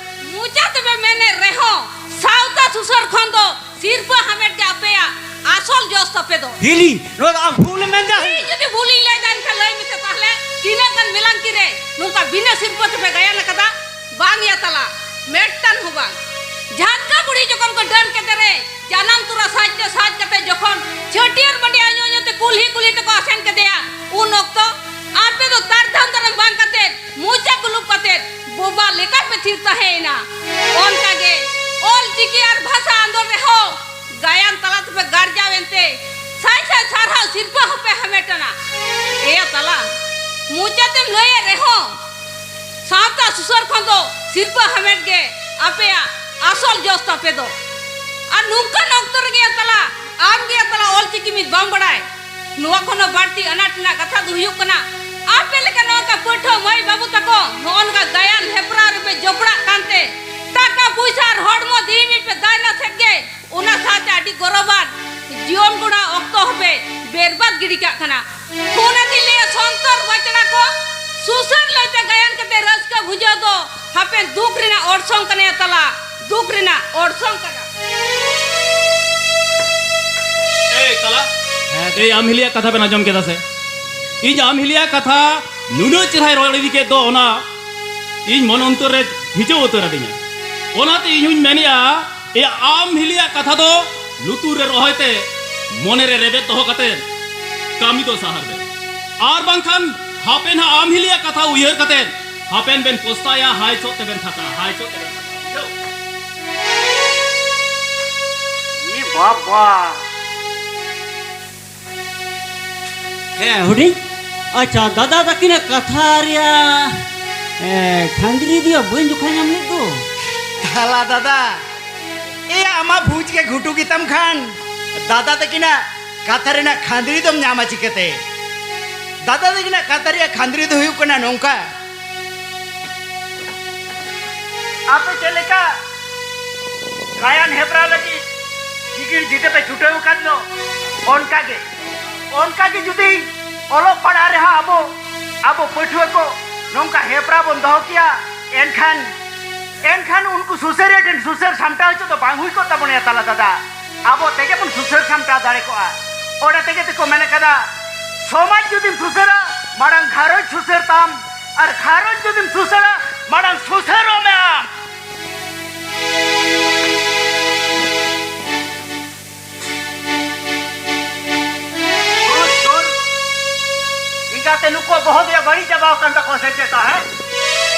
ᱢᱚᱪᱟ ᱛᱮᱯᱮ ᱢᱮᱱᱮᱫ ᱨᱮᱦᱚᱸ, ᱥᱟᱶᱛᱟ ᱥᱩᱥᱟᱹᱨ ᱠᱷᱚᱱ ᱫᱚ ᱥᱤᱨᱯᱟᱹ ᱦᱟᱢᱮᱴ ᱜᱮ ᱟᱯᱮᱭᱟᱜ ᱟᱥᱚᱞ ᱡᱚᱥ ᱛᱟᱯᱮ ᱫᱚ᱾ ᱦᱤᱞᱤ, ᱱᱚᱣᱟ ᱫᱚ ᱟᱢ ᱵᱷᱩᱞ ᱮᱢ ᱢᱮᱱᱫᱟ᱾ ᱤᱧ ᱡᱩᱫᱤ ᱵᱷᱩᱞᱤᱧ ᱞᱟᱹᱭᱫᱟ, ᱮᱱᱠᱷᱟᱱ ᱞᱟᱹᱭ ᱢᱮᱥᱮ ᱛᱟᱦᱞᱮ, ᱛᱤᱱᱟᱹᱜ ᱜᱟᱱ ᱢᱮᱞᱟᱝᱠᱤ ᱨᱮ ᱱᱚᱝᱠᱟ ᱵᱤᱱᱟᱹ ᱥᱤᱨᱯᱟᱹ ᱛᱮᱯᱮ ᱜᱟᱭᱟᱱ ᱟᱠᱟᱫᱟ? ᱵᱟᱝ ᱭᱟ ᱛᱟᱞᱟ, ᱢᱤᱫᱴᱟᱝ ᱦᱚᱸ ᱵᱟᱝ᱾ ᱡᱷᱟᱴᱠᱟ ᱵᱩᱲᱦᱤ ᱡᱚᱠᱷᱚᱱ ᱠᱚ ᱰᱟᱹᱱ ᱠᱮᱫᱮ ᱨᱮ, ᱡᱟᱱᱟᱢ ᱛᱚᱨᱟ ᱥᱟᱡᱽ ᱛᱮ ᱥᱟᱡᱽ ᱠᱟᱛᱮ ᱡᱚᱠᱷᱚᱱ ᱪᱷᱟᱹᱴᱭᱟᱹᱨ ᱵᱟᱹᱴᱤ ᱟᱧᱚ ᱟᱧᱚ ᱛᱮ ᱠᱩᱞᱦᱤ ᱠᱩᱞᱦᱤ ᱛᱮᱠᱚ ᱟᱥᱮᱱ ᱠᱮᱫᱮᱭᱟ, ᱩᱱ ᱚᱠᱛᱚ ᱟᱯᱮ ᱫᱚ ᱛᱟᱨ ᱫᱷᱟᱢ ᱫᱟᱨᱟᱢ ᱵᱟᱝ ᱠᱟᱛᱮ ᱢᱚᱪᱟ ᱠᱩᱞᱩᱯ ᱠᱟᱛᱮ ᱵᱚᱵᱟ ᱞᱮᱠᱟ ᱯᱮ ᱛᱷᱤᱨ ᱛᱟᱦᱮᱸᱭᱮᱱᱟ᱾ ᱚᱱᱠᱟ ᱜᱮ ᱚᱞ ᱪᱤᱠᱤ ᱟᱨ ᱵᱷᱟᱥᱟ ᱟᱸᱫᱳᱲ ᱨᱮᱦᱚᱸ ᱜᱟᱭᱟᱱ ᱛᱟᱞᱟ ᱛᱮᱯᱮ ᱜᱟᱨᱡᱟᱣ ᱮᱱᱛᱮ ᱥᱟᱭ ᱥᱟᱭ ᱥᱟᱨᱦᱟᱣ ᱥᱤᱨᱯᱟᱹ ᱦᱚᱸᱯᱮ ᱦᱟᱢᱮᱴ ᱟᱱᱟ᱾ ᱮᱭᱟ ᱛᱟᱞᱟ, ᱢᱚᱪᱟ ᱛᱮᱢ ᱞᱟᱹᱭᱮᱫ ᱨᱮᱦᱚᱸ ᱥᱟᱶᱛᱟ ᱥᱩᱥᱟᱹᱨ ᱠᱷᱚᱱ ᱫᱚ ᱥᱤᱨᱯᱟᱹ ᱦᱟᱢᱮᱴ ᱜᱮ ᱟᱯᱮᱭᱟᱜ ᱟᱥᱚᱞ ᱡᱚᱥ ᱛᱟᱯᱮ ᱫᱚ᱾ ᱟᱨ ᱱᱚᱝᱠᱟᱱ ᱚᱠᱛᱚ ᱨᱮᱜᱮ ᱭᱟ ᱛᱟᱞᱟ, ᱟᱢ ᱜᱮ ᱭᱟ ᱛᱟᱞᱟ ᱚᱞ ᱪᱤᱠᱤ ᱢᱤᱫ ᱵᱟᱢ ᱵᱟᱲᱟᱭ᱾ ᱱᱚᱣᱟ ᱠᱷᱚᱱ ᱦᱚᱸ ᱵᱟᱹᱲᱛᱤ ᱟᱱᱟᱴ ᱨᱮᱱᱟᱜ ᱠᱟᱛᱷᱟ ᱫᱚ ᱦᱩᱭᱩᱜ ᱠᱟᱱᱟ, ᱟᱯᱮ ᱞᱮᱠᱟ ᱱᱚᱝᱠᱟ ᱯᱟᱹᱴᱷᱩᱣᱟᱹ ᱢᱟᱹᱭ ᱵᱟᱹᱵᱩ ᱛᱟᱠᱚ ᱱᱚᱜᱼᱚ ᱱᱚᱝᱠᱟ ᱜᱟᱭᱟᱱ ᱦᱮᱯᱨᱟᱣ ᱨᱮᱯᱮ ᱡᱚᱯᱲᱟᱜ ᱠᱟᱱᱛᱮ ᱴᱟᱠᱟ ᱯᱩᱭᱥᱟᱹ ᱟᱨ ᱦᱚᱲᱢᱚ ᱡᱤᱣᱤ ᱢᱤᱫ ᱯᱮ ᱫᱟᱭᱱᱟ ᱥᱮᱫ ᱜᱮ᱾ ᱚᱱᱟ ᱥᱟᱶᱛᱮ ᱟᱹᱰᱤ ᱜᱚᱨᱚᱵᱟᱱ ᱡᱤᱭᱚᱱ ᱜᱚᱲᱟ ᱚᱠᱛᱚ ᱦᱚᱸᱯᱮ ᱵᱮᱨᱵᱟᱫ ᱜᱤᱰᱤ ᱠᱟᱜ ᱠᱟᱱᱟ᱾ ᱚᱱᱟᱛᱤᱧ ᱞᱟᱹᱭᱟ, ᱥᱚᱱᱛᱚᱨ ᱵᱟᱪᱲᱟ ᱠᱚ, ᱥᱩᱥᱟᱹᱨ ᱞᱟᱹᱭᱛᱮ ᱜᱟᱭᱟᱱ ᱠᱟᱛᱮ ᱨᱟᱹᱥᱠᱟᱹ ᱵᱩᱡᱷᱟᱹᱣ ᱫᱚ ᱦᱟᱯᱮᱱ ᱫᱩᱠ ᱨᱮᱱᱟᱜ ᱚᱨᱥᱚᱝ ᱠᱟᱱᱟ ᱭᱟ ᱛᱟᱞᱟ, ᱫᱩᱠ ᱨᱮᱱᱟᱜ ᱚᱨᱥᱚᱝ ᱠᱟᱱᱟ᱾ ᱮᱭ ᱛᱟᱞᱟ, ᱦᱮᱸ᱾ ᱮᱭ ᱟᱢ ᱦᱤᱞᱤᱭᱟᱜ ᱠᱟᱛᱷᱟ ᱵᱮᱱ ᱟᱸᱡᱚᱢ ᱠᱮᱫᱟ ᱥᱮ? ᱤᱧ ᱟᱢ ᱦᱤᱞᱤᱭᱟᱜ ᱠᱟᱛᱷᱟ ᱱᱩᱱᱟᱹᱜ ᱪᱮᱦᱨᱟᱭ ᱨᱚᱲ ᱤᱫᱤ ᱠᱮᱫ ᱫᱚ, ᱚᱱᱟ ᱤᱧ ᱢᱚᱱ ᱚᱱᱛᱚᱨ ᱨᱮ ᱵᱷᱤᱡᱟᱹᱣ ᱩᱛᱟᱹᱨ ᱟᱹᱫᱤᱧᱟ᱾ ᱚᱱᱟᱛᱮ ᱤᱧ ᱦᱚᱧ ᱢᱮᱱᱮᱜᱼᱟ, ᱮᱭ ᱟᱢ ᱦᱤᱞᱤᱭᱟᱜ ᱠᱟᱛᱷᱟ ᱫᱚ ᱞᱩᱛᱩᱨ ᱨᱮ ᱨᱚᱦᱚᱭ ᱛᱮ, ᱢᱚᱱᱮ ᱨᱮ ᱨᱮᱵᱮᱫ ᱫᱚᱦᱚ ᱠᱟᱛᱮ, ᱠᱟᱹᱢᱤ ᱫᱚ ᱥᱟᱦᱟᱨ ᱵᱮᱱ᱾ ᱟᱨ ᱵᱟᱝᱠᱷᱟᱱ ᱦᱟᱯᱮᱱ ᱦᱟᱸᱜ ᱟᱢ ᱦᱤᱞᱤᱭᱟᱜ ᱠᱟᱛᱷᱟ ᱩᱭᱦᱟᱹᱨ ᱠᱟᱛᱮ ᱦᱟᱯᱮᱱ ᱵᱮᱱ ᱯᱚᱥᱛᱟᱭᱟ, ᱦᱟᱭ ᱪᱚᱜ ᱛᱮᱵᱮᱱ ᱛᱷᱟᱠᱟ, ᱦᱟᱭ ᱪᱚᱜ ᱛᱮᱵᱮᱱ ᱛᱷᱟᱠᱟ᱾ ᱵᱩᱡᱷᱟᱹᱣ? ᱤ ᱵᱟᱵᱟ᱾ ᱦᱮᱸ, ᱦᱩᱰᱤᱧ᱾ ᱟᱪᱪᱷᱟ, ᱫᱟᱫᱟ ᱛᱟᱹᱠᱤᱱᱟᱜ ᱠᱟᱛᱷᱟ ᱨᱮᱭᱟᱜ, ᱮ, ᱠᱷᱟᱸᱫᱽᱨᱤ ᱫᱚᱭᱟ ᱵᱟᱹᱧ ᱡᱚᱠᱷᱟ ᱧᱟᱢ ᱞᱮᱫ ᱫᱚ᱾ ᱛᱟᱞᱟ ᱫᱟᱫᱟ, ᱮᱭᱟ, ᱟᱢᱟᱜ ᱵᱷᱩᱡᱽ ᱜᱮ ᱜᱷᱩᱴᱩ ᱜᱮᱛᱟᱢ ᱠᱷᱟᱱ, ᱫᱟᱫᱟ ᱛᱟᱹᱠᱤᱱᱟᱜ ᱠᱟᱛᱷᱟ ᱨᱮᱱᱟᱜ ᱠᱷᱟᱸᱫᱽᱨᱤ ᱫᱚᱢ ᱧᱟᱢᱟ ᱪᱤᱠᱟᱹᱛᱮ? ᱫᱟᱫᱟ ᱛᱟᱹᱠᱤᱱᱟᱜ ᱠᱟᱛᱷᱟ ᱨᱮᱭᱟᱜ ᱠᱷᱟᱸᱫᱽᱨᱤ ᱫᱚ ᱦᱩᱭᱩᱜ ᱠᱟᱱᱟ ᱱᱚᱝᱠᱟ, ᱟᱯᱮ ᱪᱮᱫ ᱞᱮᱠᱟ ᱜᱟᱭᱟᱱ ᱦᱮᱯᱨᱟᱣ ᱞᱟᱹᱜᱤᱫ ᱡᱤᱜᱤᱲ ᱡᱤᱛᱟᱹ ᱯᱮ ᱪᱷᱩᱴᱟᱹᱣ ᱟᱠᱟᱱ ᱫᱚ, ᱚᱱᱠᱟ ᱜᱮ, ᱚᱱᱠᱟ ᱜᱮ ᱡᱩᱫᱤ ᱚᱞᱚᱜ ᱯᱟᱲᱦᱟᱜ ᱨᱮᱦᱚᱸ ᱟᱵᱚ, ᱟᱵᱚ ᱯᱟᱹᱴᱷᱩᱣᱟᱹ ᱠᱚ ᱱᱚᱝᱠᱟ ᱦᱮᱯᱨᱟᱣ ᱵᱚᱱ ᱫᱚᱦᱚ ᱠᱮᱭᱟ, ᱮᱱᱠᱷᱟᱱ, ᱮᱱᱠᱷᱟᱱ ᱩᱱᱠᱩ ᱥᱩᱥᱟᱹᱨᱤᱭᱟᱹ ᱴᱷᱮᱱ ᱥᱩᱥᱟᱹᱨ ᱥᱟᱢᱴᱟᱣ ᱦᱚᱪᱚ ᱫᱚ ᱵᱟᱝ ᱦᱩᱭ ᱠᱚᱜ ᱛᱟᱵᱚᱱᱟ ᱛᱟᱞᱟ ᱫᱟᱫᱟ᱾ ᱟᱵᱚ ᱛᱮᱜᱮ ᱵᱚᱱ ᱥᱩᱥᱟᱹᱨ ᱥᱟᱢᱴᱟᱣ ᱫᱟᱲᱮ ᱠᱚᱜᱼᱟ᱾ ᱚᱸᱰᱮ ᱛᱮᱜᱮ ᱛᱮᱠᱚ ᱢᱮᱱ ᱠᱟᱫᱟ, ᱥᱚᱢᱟᱡᱽ ᱡᱩᱫᱤᱢ ᱥᱩᱥᱟᱹᱨᱟ, ᱢᱟᱲᱟᱝ ᱜᱷᱟᱨᱚᱸᱡᱽ ᱥᱩᱥᱟᱹᱨ ᱛᱟᱢ, ᱟᱨ ᱜᱷᱟᱨᱚᱸᱡᱽ ᱡᱩᱫᱤᱢ ᱥᱩᱥᱟᱹᱨᱟ, ᱢᱟᱲᱟᱝ ᱥᱩᱥᱟᱹᱨᱚᱜ ᱢᱮ ᱟᱢ᱾ ᱥᱩᱨ, ᱥᱩᱨ᱾ ᱤᱱᱠᱟᱛᱮ ᱱᱩᱠᱩᱣᱟᱜ ᱵᱚᱦᱚᱜ ᱨᱮᱭᱟᱜ ᱵᱟᱹᱲᱤᱡ ᱪᱟᱵᱟᱣ ᱟᱠᱟᱱ ᱛᱟᱠᱚᱣᱟ ᱥᱮ ᱪᱮᱛᱟ, ᱦᱮᱸ?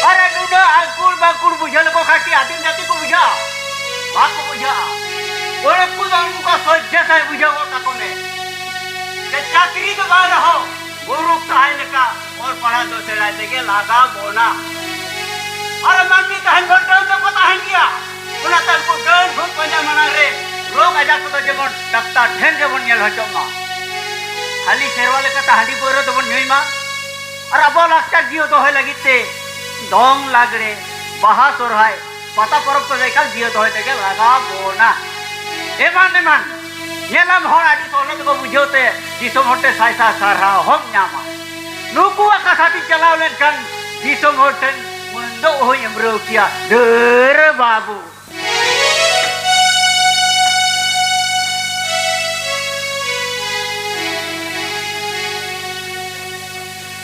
ᱟᱨᱮ ᱱᱩᱱᱟᱹᱜ ᱟᱹᱠᱩᱲ ᱵᱟᱹᱠᱩᱲ ᱵᱩᱡᱷᱟᱹᱣ ᱞᱮᱠᱚ ᱠᱷᱟᱱ ᱠᱤ ᱟᱹᱫᱤᱢ ᱡᱟᱹᱛᱤ ᱠᱚ ᱵᱩᱡᱷᱟᱹᱜᱼᱟ? ᱵᱟᱠᱚ ᱵᱩᱡᱷᱟᱹᱜᱼᱟ᱾ ᱚᱱᱮ ᱠᱚ ᱫᱚ ᱩᱱᱠᱩ ᱠᱚ ᱥᱚᱡᱷᱮ ᱥᱟᱭ ᱵᱩᱡᱷᱟᱹᱣ ᱜᱚᱫ ᱠᱟᱠᱚ ᱢᱮ᱾ ᱡᱮ ᱪᱟᱹᱠᱨᱤ ᱫᱚ ᱵᱟᱝ ᱨᱮᱦᱚᱸ, ᱢᱩᱨᱩᱠ ᱛᱟᱦᱮᱸ ᱞᱮᱠᱟ ᱚᱞ ᱯᱟᱲᱦᱟᱣ ᱫᱚ ᱥᱮᱬᱟᱭ ᱛᱮᱜᱮ ᱞᱟᱜᱟᱣ ᱵᱚᱱᱟ᱾ ᱟᱨ ᱢᱟᱹᱱᱢᱤ ᱛᱟᱦᱮᱱ ᱵᱷᱳᱨ ᱰᱟᱹᱱ ᱫᱚᱠᱚ ᱛᱟᱦᱮᱱ ᱜᱮᱭᱟ᱾ ᱚᱱᱟᱛᱮ ᱩᱱᱠᱩ ᱰᱟᱹᱱ ᱵᱷᱩᱛ ᱯᱟᱸᱡᱟ ᱢᱟᱲᱟᱝ ᱨᱮ ᱨᱳᱜᱽ ᱟᱡᱟᱨ ᱠᱚᱫᱚ ᱡᱮᱢᱚᱱ ᱰᱟᱠᱛᱟᱨ ᱴᱷᱮᱱ ᱜᱮᱵᱚᱱ ᱧᱮᱞ ᱦᱚᱪᱚᱜ ᱢᱟ᱾ ᱦᱟᱹᱞᱤ ᱥᱮᱨᱣᱟ ᱞᱮᱠᱟᱛᱮ ᱦᱟᱺᱰᱤ ᱯᱟᱹᱣᱨᱟᱹ ᱫᱚᱵᱚᱱ ᱧᱩᱭ ᱢᱟ᱾ ᱟᱨ ᱟᱵᱚᱣᱟᱜ ᱞᱟᱠᱪᱟᱨ ᱡᱤᱭᱟᱹᱣ ᱫᱚᱦᱚᱭ ᱞᱟᱹᱜᱤᱫ ᱛᱮ ᱫᱚᱝ, ᱞᱟᱜᱽᱲᱮ, ᱵᱟᱦᱟ, ᱥᱚᱨᱦᱟᱭ, ᱯᱟᱛᱟ ᱯᱚᱨᱚᱵᱽ ᱠᱚᱫᱚ ᱮᱠᱟᱞ ᱡᱤᱭᱟᱹᱣ ᱫᱚᱦᱚᱭ ᱛᱮᱜᱮ ᱞᱟᱜᱟᱣ ᱵᱚᱱᱟ᱾ ᱮᱢᱟᱱ ᱮᱢᱟᱱ ᱧᱮᱞᱟᱢ ᱦᱚᱲ ᱟᱹᱰᱤ ᱥᱚᱦᱞᱮ ᱛᱮᱠᱚ ᱵᱩᱡᱷᱟᱹᱣ ᱛᱮ ᱫᱤᱥᱚᱢ ᱦᱚᱲ ᱴᱷᱮᱱ ᱥᱟᱭ ᱥᱟᱭ ᱥᱟᱨᱦᱟᱣ ᱦᱚᱸᱢ ᱧᱟᱢᱟ᱾ ᱱᱩᱠᱩᱣᱟᱜ ᱠᱟᱛᱷᱟ ᱛᱮᱧ ᱪᱟᱞᱟᱣ ᱞᱮᱱᱠᱷᱟᱱ ᱫᱤᱥᱚᱢ ᱦᱚᱲ ᱴᱷᱮᱱ ᱢᱟᱹᱱ ᱫᱚ ᱚᱦᱚᱧ ᱮᱢᱨᱟᱹᱣ ᱠᱮᱭᱟ, ᱰᱟᱹᱨ ᱵᱟᱹᱵᱩ᱾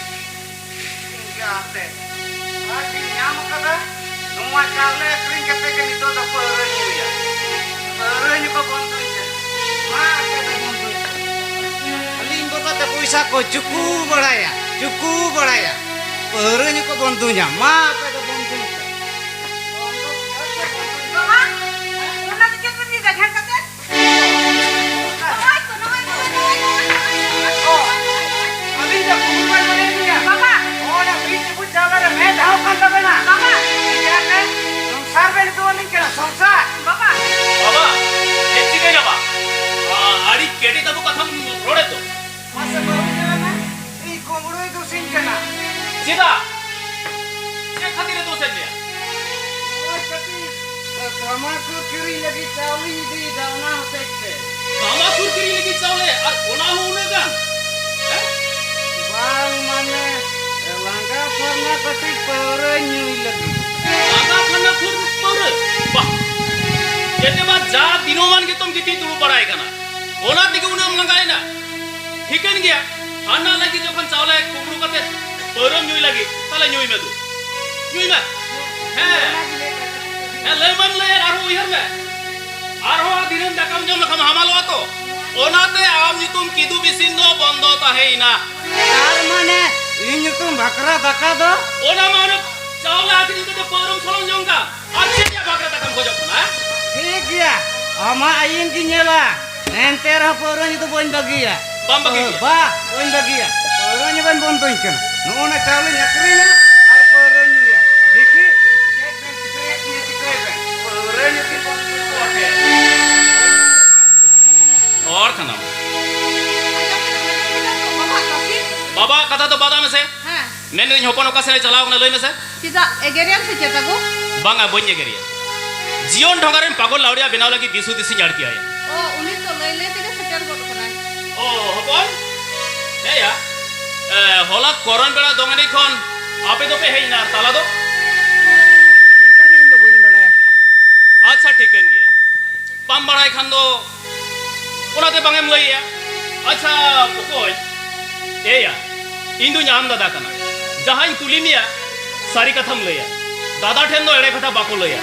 ᱤᱧ ᱜᱮ ᱟᱯᱮ ᱟᱨ ᱵᱤᱱ ᱧᱟᱢ ᱠᱟᱫᱟ, ᱱᱚᱣᱟ ᱪᱟᱣᱞᱮ ᱟᱹᱠᱷᱨᱤᱧ ᱠᱟᱛᱮ ᱜᱮ ᱱᱤᱛᱚᱜ ᱫᱚ ᱯᱟᱹᱣᱨᱟᱹ ᱧᱩᱭᱟ᱾ ᱯᱟᱹᱣᱨᱟᱹ ᱧᱩ ᱠᱚ ᱵᱚᱱᱫᱚᱭ ᱯᱮ᱾ ᱢᱟ ᱟᱯᱮ ᱫᱚ ᱵᱚᱱᱫᱚᱭ ᱯᱮ᱾ ᱟᱹᱞᱤᱧ ᱵᱚᱫᱚᱞ ᱛᱮ ᱠᱚ ᱪᱩᱠᱩ ᱵᱟᱲᱟᱭᱟ, ᱪᱩᱠᱩ ᱵᱟᱲᱟᱭᱟ᱾ ᱯᱟᱹᱣᱨᱟᱹ ᱧᱩ ᱠᱚ ᱵᱚᱱᱫᱩᱧᱟ᱾ ᱢᱟ ᱟᱯᱮ ᱫᱚ ᱵᱚᱱᱫᱩᱧ ᱯᱮ᱾ ᱵᱟᱵᱟ, ᱚᱱᱟ ᱫᱚ ᱪᱮᱫ ᱯᱮ ᱧᱩᱭᱫᱟ ᱰᱷᱮᱨ ᱠᱟᱛᱮ? ᱱᱚᱜᱼᱚᱭ ᱛᱚ, ᱱᱚᱜᱼᱚᱭ, ᱱᱚᱜᱼᱚᱭ, ᱱᱚᱜᱼᱚᱭ, ᱱᱚᱜᱼᱚᱭ, ᱱᱚᱜᱼᱚᱭ᱾ ᱚ, ᱟᱹᱵᱤᱱ ᱫᱚ ᱠᱩᱢᱩᱴ ᱵᱟᱭ ᱢᱟᱱᱮ ᱞᱤᱧᱟ᱾ ᱵᱟᱵᱟ᱾ ᱱᱚᱜᱼᱚ ᱱᱟ ᱢᱤᱫ ᱪᱩᱯᱩᱫ ᱪᱟᱣᱞᱮ ᱨᱮ ᱢᱮᱫ ᱦᱟᱣ ᱠᱟᱱ ᱛᱟᱵᱮᱱᱟ᱾ ᱵᱟᱵᱟ᱾ ᱮᱱᱠᱷᱟᱱ ᱥᱚᱝᱥᱟᱨ ᱵᱮᱱ ᱫᱩᱣᱟᱹᱞᱤᱧ ᱠᱟᱱᱟ, ᱥᱚᱝᱥᱟᱨ᱾ ᱵᱟᱵᱟ᱾ ᱵᱟᱵᱟ, ᱪᱮᱫ ᱪᱤᱠᱟᱹᱭᱱᱟ ᱵᱟ? ᱟ, ᱟᱹᱰᱤ ᱠᱮᱴᱮᱡ ᱛᱟᱵᱚ ᱠᱟᱛᱷᱟᱢ ᱨᱚᱲᱮᱫ ᱫᱚ᱾ ᱢᱟᱥᱮ ᱵᱟᱹᱵᱩ ᱧᱮᱞ ᱢᱮ, ᱤᱧ ᱠᱩᱢᱵᱽᱲᱩᱭ ᱫᱩᱥᱤᱧ ᱠᱟᱱᱟ᱾ ᱪᱮᱫᱟᱜ? ᱪᱮᱫ ᱠᱷᱟᱹᱛᱤᱨ ᱮ ᱫᱳᱥᱮᱫ ᱢᱮᱭᱟ? ᱱᱚᱜᱼᱚᱭ ᱠᱟᱹᱴᱤᱡ, ᱮ, ᱛᱟᱢᱟᱠᱩᱨ ᱠᱤᱨᱤᱧ ᱞᱟᱹᱜᱤᱫ ᱪᱟᱣᱞᱮᱧ ᱤᱫᱤᱭᱮᱫᱟ, ᱚᱱᱟ ᱦᱚᱛᱮᱡ ᱛᱮ᱾ ᱛᱟᱢᱟᱠᱩᱨ ᱠᱤᱨᱤᱧ ᱞᱟᱹᱜᱤᱫ ᱪᱟᱣᱞᱮ, ᱟᱨ ᱚᱱᱟ ᱦᱚᱸ ᱩᱱᱟᱹᱜ ᱜᱟᱱ? ᱦᱮᱸ? ᱵᱟᱝ, ᱢᱟᱱᱮ, ᱞᱟᱸᱜᱟ ᱯᱷᱟᱨᱱᱟ ᱠᱟᱹᱴᱤᱡ ᱯᱟᱹᱣᱨᱟᱹᱧ ᱧᱩᱭ ᱞᱟᱹᱜᱤᱫ᱾ ᱞᱟᱸᱜᱟ ᱯᱷᱟᱨᱱᱟ ᱠᱷᱩᱨ ᱯᱟᱹᱣᱨᱟᱹ? ᱵᱟᱦ! ᱡᱮᱛᱮ ᱵᱟᱨ ᱡᱟ ᱫᱤᱱᱚᱢᱟᱱ ᱜᱮᱛᱚᱢ ᱜᱤᱛᱤᱡ ᱫᱩᱲᱩᱵ ᱵᱟᱲᱟᱭ ᱠᱟᱱᱟ, ᱚᱱᱟ ᱛᱮᱜᱮ ᱩᱱᱟᱹᱜ ᱮᱢ ᱞᱟᱸᱜᱟᱭᱮᱱᱟ? ᱴᱷᱤᱠᱟᱹᱱ ᱜᱮᱭᱟ, ᱦᱟᱱᱟ ᱞᱟᱹᱜᱤᱫ ᱡᱚᱠᱷᱚᱱ ᱪᱟᱣᱞᱮ ᱠᱩᱢᱵᱽᱲᱩ ᱠᱟᱛᱮ ᱯᱟᱹᱣᱨᱟᱹᱢ ᱧᱩᱭ ᱞᱟᱹᱜᱤᱫ, ᱛᱟᱦᱞᱮ ᱧᱩᱭ ᱢᱮ ᱫᱩ᱾ ᱧᱩᱭ ᱢᱮ᱾ ᱦᱮᱸ᱾ ᱦᱮᱸ, ᱞᱟᱹᱭ ᱢᱟᱢ ᱞᱟᱹᱭ, ᱟᱨᱦᱚᱸ ᱩᱭᱦᱟᱹᱨ ᱢᱮ᱾ ᱟᱨᱦᱚᱸ ᱫᱤᱱᱟᱹᱢ ᱫᱟᱠᱟᱢ ᱡᱚᱢ ᱞᱮᱠᱷᱟᱱ ᱦᱟᱢᱟᱞᱚᱜᱼᱟ ᱛᱚ᱾ ᱚᱱᱟᱛᱮ ᱟᱢ ᱧᱩᱛᱩᱢ ᱠᱤᱫᱩᱵ ᱤᱥᱤᱱ ᱫᱚ ᱵᱚᱱᱫᱚ ᱛᱟᱦᱮᱸᱭᱮᱱᱟ᱾ ᱛᱟᱨ ᱢᱟᱱᱮ ᱤᱧ ᱧᱩᱛᱩᱢ ᱵᱷᱟᱠᱨᱟ ᱫᱟᱠᱟ ᱫᱚ? ᱚᱱᱟ ᱢᱟ ᱚᱱᱮ ᱪᱟᱣᱞᱮ ᱟᱹᱠᱷᱨᱤᱧ ᱠᱟᱛᱮ ᱯᱟᱹᱣᱨᱟᱹᱢ ᱥᱚᱞᱚᱝ ᱡᱚᱝ ᱠᱟᱱ᱾ ᱟᱨ ᱪᱮᱫ ᱨᱮᱭᱟᱜ ᱵᱷᱟᱜᱽᱨᱟ ᱫᱟᱠᱟᱢ ᱠᱷᱚᱡᱚᱜ ᱠᱟᱱᱟ, ᱦᱮᱸ? ᱴᱷᱤᱠ ᱜᱮᱭᱟ, ᱟᱢᱟᱜ ᱟᱹᱭᱤᱱ ᱜᱤᱧ ᱧᱮᱞᱟ, ᱮᱱᱛᱮ ᱨᱮᱦᱚᱸ ᱯᱟᱹᱣᱨᱟᱹ ᱧᱩ ᱫᱚ ᱵᱟᱹᱧ ᱵᱟᱹᱜᱤᱭᱟ᱾ ᱵᱟᱢ ᱵᱟᱹᱜᱤ ᱜᱮᱭᱟ? ᱵᱟ, ᱵᱟᱹᱧ ᱵᱟᱹᱜᱤᱭᱟ᱾ ᱯᱟᱹᱣᱨᱟᱹ ᱧᱩ ᱵᱮᱱ ᱵᱚᱱᱫᱚᱧ ᱠᱟᱱᱟ᱾ ᱱᱚᱜᱼᱚ ᱱᱟ ᱪᱟᱣᱞᱮᱧ ᱟᱹᱠᱷᱨᱤᱧᱟ ᱟᱨ ᱯᱟᱹᱣᱨᱟᱹᱧ ᱧᱩᱭᱟ᱾ ᱫᱮᱠᱷᱤ, ᱪᱮᱫ ᱵᱮᱱ ᱪᱤᱠᱟᱹᱭᱮᱫ ᱛᱤᱧᱟ, ᱪᱤᱠᱟᱹᱭ ᱵᱮᱱ᱾ ᱯᱟᱹᱣᱨᱟᱹ ᱧᱩ ᱠᱤᱱ ᱵᱚᱱᱫᱚ ᱠᱚᱣᱟ ᱯᱮ᱾ ᱦᱚᱲ ᱠᱟᱱᱟᱢ᱾ ᱵᱟᱵᱟᱣᱟᱜ ᱠᱟᱛᱷᱟ ᱫᱚ ᱵᱟᱫ ᱢᱮᱥᱮ᱾ ᱦᱮᱸ᱾ ᱢᱮᱱᱫᱟᱹᱧ, ᱦᱚᱯᱚᱱ ᱚᱠᱟ ᱥᱮᱫ ᱮ ᱪᱟᱞᱟᱣ ᱠᱟᱱᱟ, ᱞᱟᱹᱭ ᱢᱮᱥᱮ᱾ ᱪᱮᱫᱟᱜ, ᱮᱜᱮᱨᱤᱭᱟᱢ ᱥᱮ ᱪᱮᱫ ᱛᱟᱠᱚ? ᱵᱟᱝᱟ, ᱵᱟᱹᱧ ᱮᱜᱮᱨᱤᱭᱟ᱾ ᱡᱤᱭᱚᱱ ᱰᱷᱚᱸᱜᱟ ᱨᱮᱱ ᱯᱟᱜᱚᱞ ᱞᱟᱣᱲᱤᱭᱟ ᱵᱮᱱᱟᱣ ᱞᱟᱹᱜᱤᱫ ᱫᱤᱥ ᱦᱩᱫᱤᱥ ᱤᱧ ᱟᱲ ᱠᱮᱜᱼᱟ᱾ ᱚ, ᱩᱱᱤ ᱛᱚ ᱞᱟᱹᱭ ᱞᱟᱹᱭ ᱛᱮᱜᱮ ᱥᱮᱴᱮᱨ ᱜᱚᱫ ᱠᱟᱱᱟᱭ᱾ ᱚ, ᱦᱚᱯᱚᱱ? ᱦᱮᱸᱭᱟ᱾ ᱮ, ᱦᱚᱞᱟ ᱠᱚᱨᱚᱱ ᱵᱮᱲᱟ ᱫᱚᱝ ᱮᱱᱮᱡ ᱠᱷᱚᱱ ᱟᱯᱮ ᱫᱚᱯᱮ ᱦᱮᱡ ᱮᱱᱟ, ᱟᱨ ᱛᱟᱞᱟ ᱫᱚ? ᱤᱧ ᱫᱚ ᱵᱟᱹᱧ ᱵᱟᱲᱟᱭᱟ᱾ ᱟᱪᱪᱷᱟ, ᱴᱷᱤᱠᱟᱹᱱ ᱜᱮᱭᱟ᱾ ᱵᱟᱢ ᱵᱟᱲᱟᱭ ᱠᱷᱟᱱ ᱫᱚ ᱚᱱᱟᱛᱮ ᱵᱟᱝ ᱮᱢ ᱞᱟᱹᱭᱮᱜᱼᱟ᱾ ᱟᱪᱪᱷᱟ ᱵᱚᱠᱚᱧ, ᱮᱭᱟ, ᱤᱧ ᱫᱩᱧ ᱟᱢ ᱫᱟᱫᱟ ᱠᱟᱱᱟ, ᱡᱟᱦᱟᱸᱧ ᱠᱩᱞᱤ ᱢᱮᱭᱟ ᱥᱟᱹᱨᱤ ᱠᱟᱛᱷᱟᱢ ᱞᱟᱹᱭᱟ, ᱫᱟᱫᱟ ᱴᱷᱮᱱ ᱫᱚ ᱮᱲᱮ ᱠᱟᱛᱷᱟ ᱵᱟᱠᱚ ᱞᱟᱹᱭᱟ᱾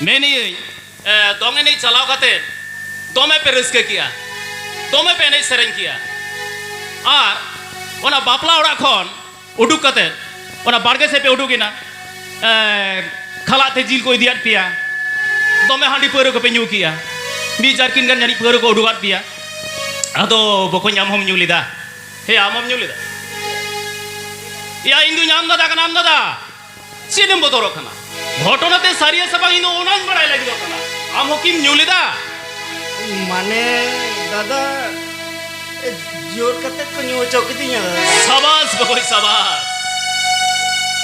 ᱢᱮᱱᱮᱜᱼᱟᱹᱧ, ᱮ, ᱫᱚᱝ ᱮᱱᱮᱡ ᱪᱟᱞᱟᱣ ᱠᱟᱛᱮ ᱫᱚᱢᱮ ᱯᱮ ᱨᱟᱹᱥᱠᱟᱹ ᱠᱮᱜᱼᱟ, ᱫᱚᱢᱮ ᱯᱮ ᱮᱱᱮᱡ ᱥᱮᱨᱮᱧ ᱠᱮᱜᱼᱟ᱾ ᱟᱨ ᱚᱱᱟ ᱵᱟᱯᱞᱟ ᱚᱲᱟᱜ ᱠᱷᱚᱱ ᱩᱰᱩᱠ ᱠᱟᱛᱮ ᱚᱱᱟ ᱵᱟᱲᱜᱮ ᱥᱮᱫ ᱯᱮ ᱩᱰᱩᱠ ᱮᱱᱟ᱾ ᱮ, ᱠᱷᱟᱞᱟᱜ ᱛᱮ ᱡᱤᱞ ᱠᱚ ᱤᱫᱤᱭᱟᱫ ᱯᱮᱭᱟ, ᱫᱚᱢᱮ ᱦᱟᱺᱰᱤ ᱯᱟᱹᱣᱨᱟᱹ ᱠᱚᱯᱮ ᱧᱩ ᱠᱮᱜᱼᱟ, ᱢᱤᱫ ᱡᱟᱨᱠᱤᱱ ᱜᱟᱱ ᱡᱟᱹᱱᱤᱡ ᱯᱟᱹᱣᱨᱟᱹ ᱠᱚ ᱩᱰᱩᱠᱟᱫ ᱯᱮᱭᱟ᱾ ᱟᱫᱚ ᱵᱚᱠᱚᱧ, ᱟᱢ ᱦᱚᱢ ᱧᱩ ᱞᱮᱫᱟ? ᱦᱮᱸ, ᱟᱢ ᱦᱚᱢ ᱧᱩ ᱞᱮᱫᱟ? ᱮᱭᱟ, ᱤᱧ ᱫᱩᱧ ᱟᱢ ᱫᱟᱫᱟ ᱠᱟᱱᱟ, ᱟᱢ ᱫᱟᱫᱟ᱾ ᱪᱮᱫ ᱮᱢ ᱵᱚᱛᱚᱨᱚᱜ ᱠᱟᱱᱟ? ᱜᱷᱚᱴᱚᱱᱟ ᱛᱮ ᱥᱟᱹᱨᱤᱭᱟ ᱥᱮ ᱵᱟᱝ, ᱤᱧ ᱫᱚ ᱚᱱᱟᱧ ᱵᱟᱲᱟᱭ ᱞᱟᱹᱜᱤᱫᱚᱜ ᱠᱟᱱᱟ᱾ ᱟᱢ ᱦᱚᱸ ᱠᱤᱢ ᱧᱩ ᱞᱮᱫᱟ? ᱢᱟᱱᱮ, ᱫᱟᱫᱟ, ᱡᱳᱨ ᱠᱟᱛᱮ ᱠᱚ ᱧᱩ ᱦᱚᱪᱚ ᱠᱤᱫᱤᱧᱟ᱾ ᱥᱟᱵᱟᱥ ᱵᱚᱠᱚᱧ, ᱥᱟᱵᱟᱥ᱾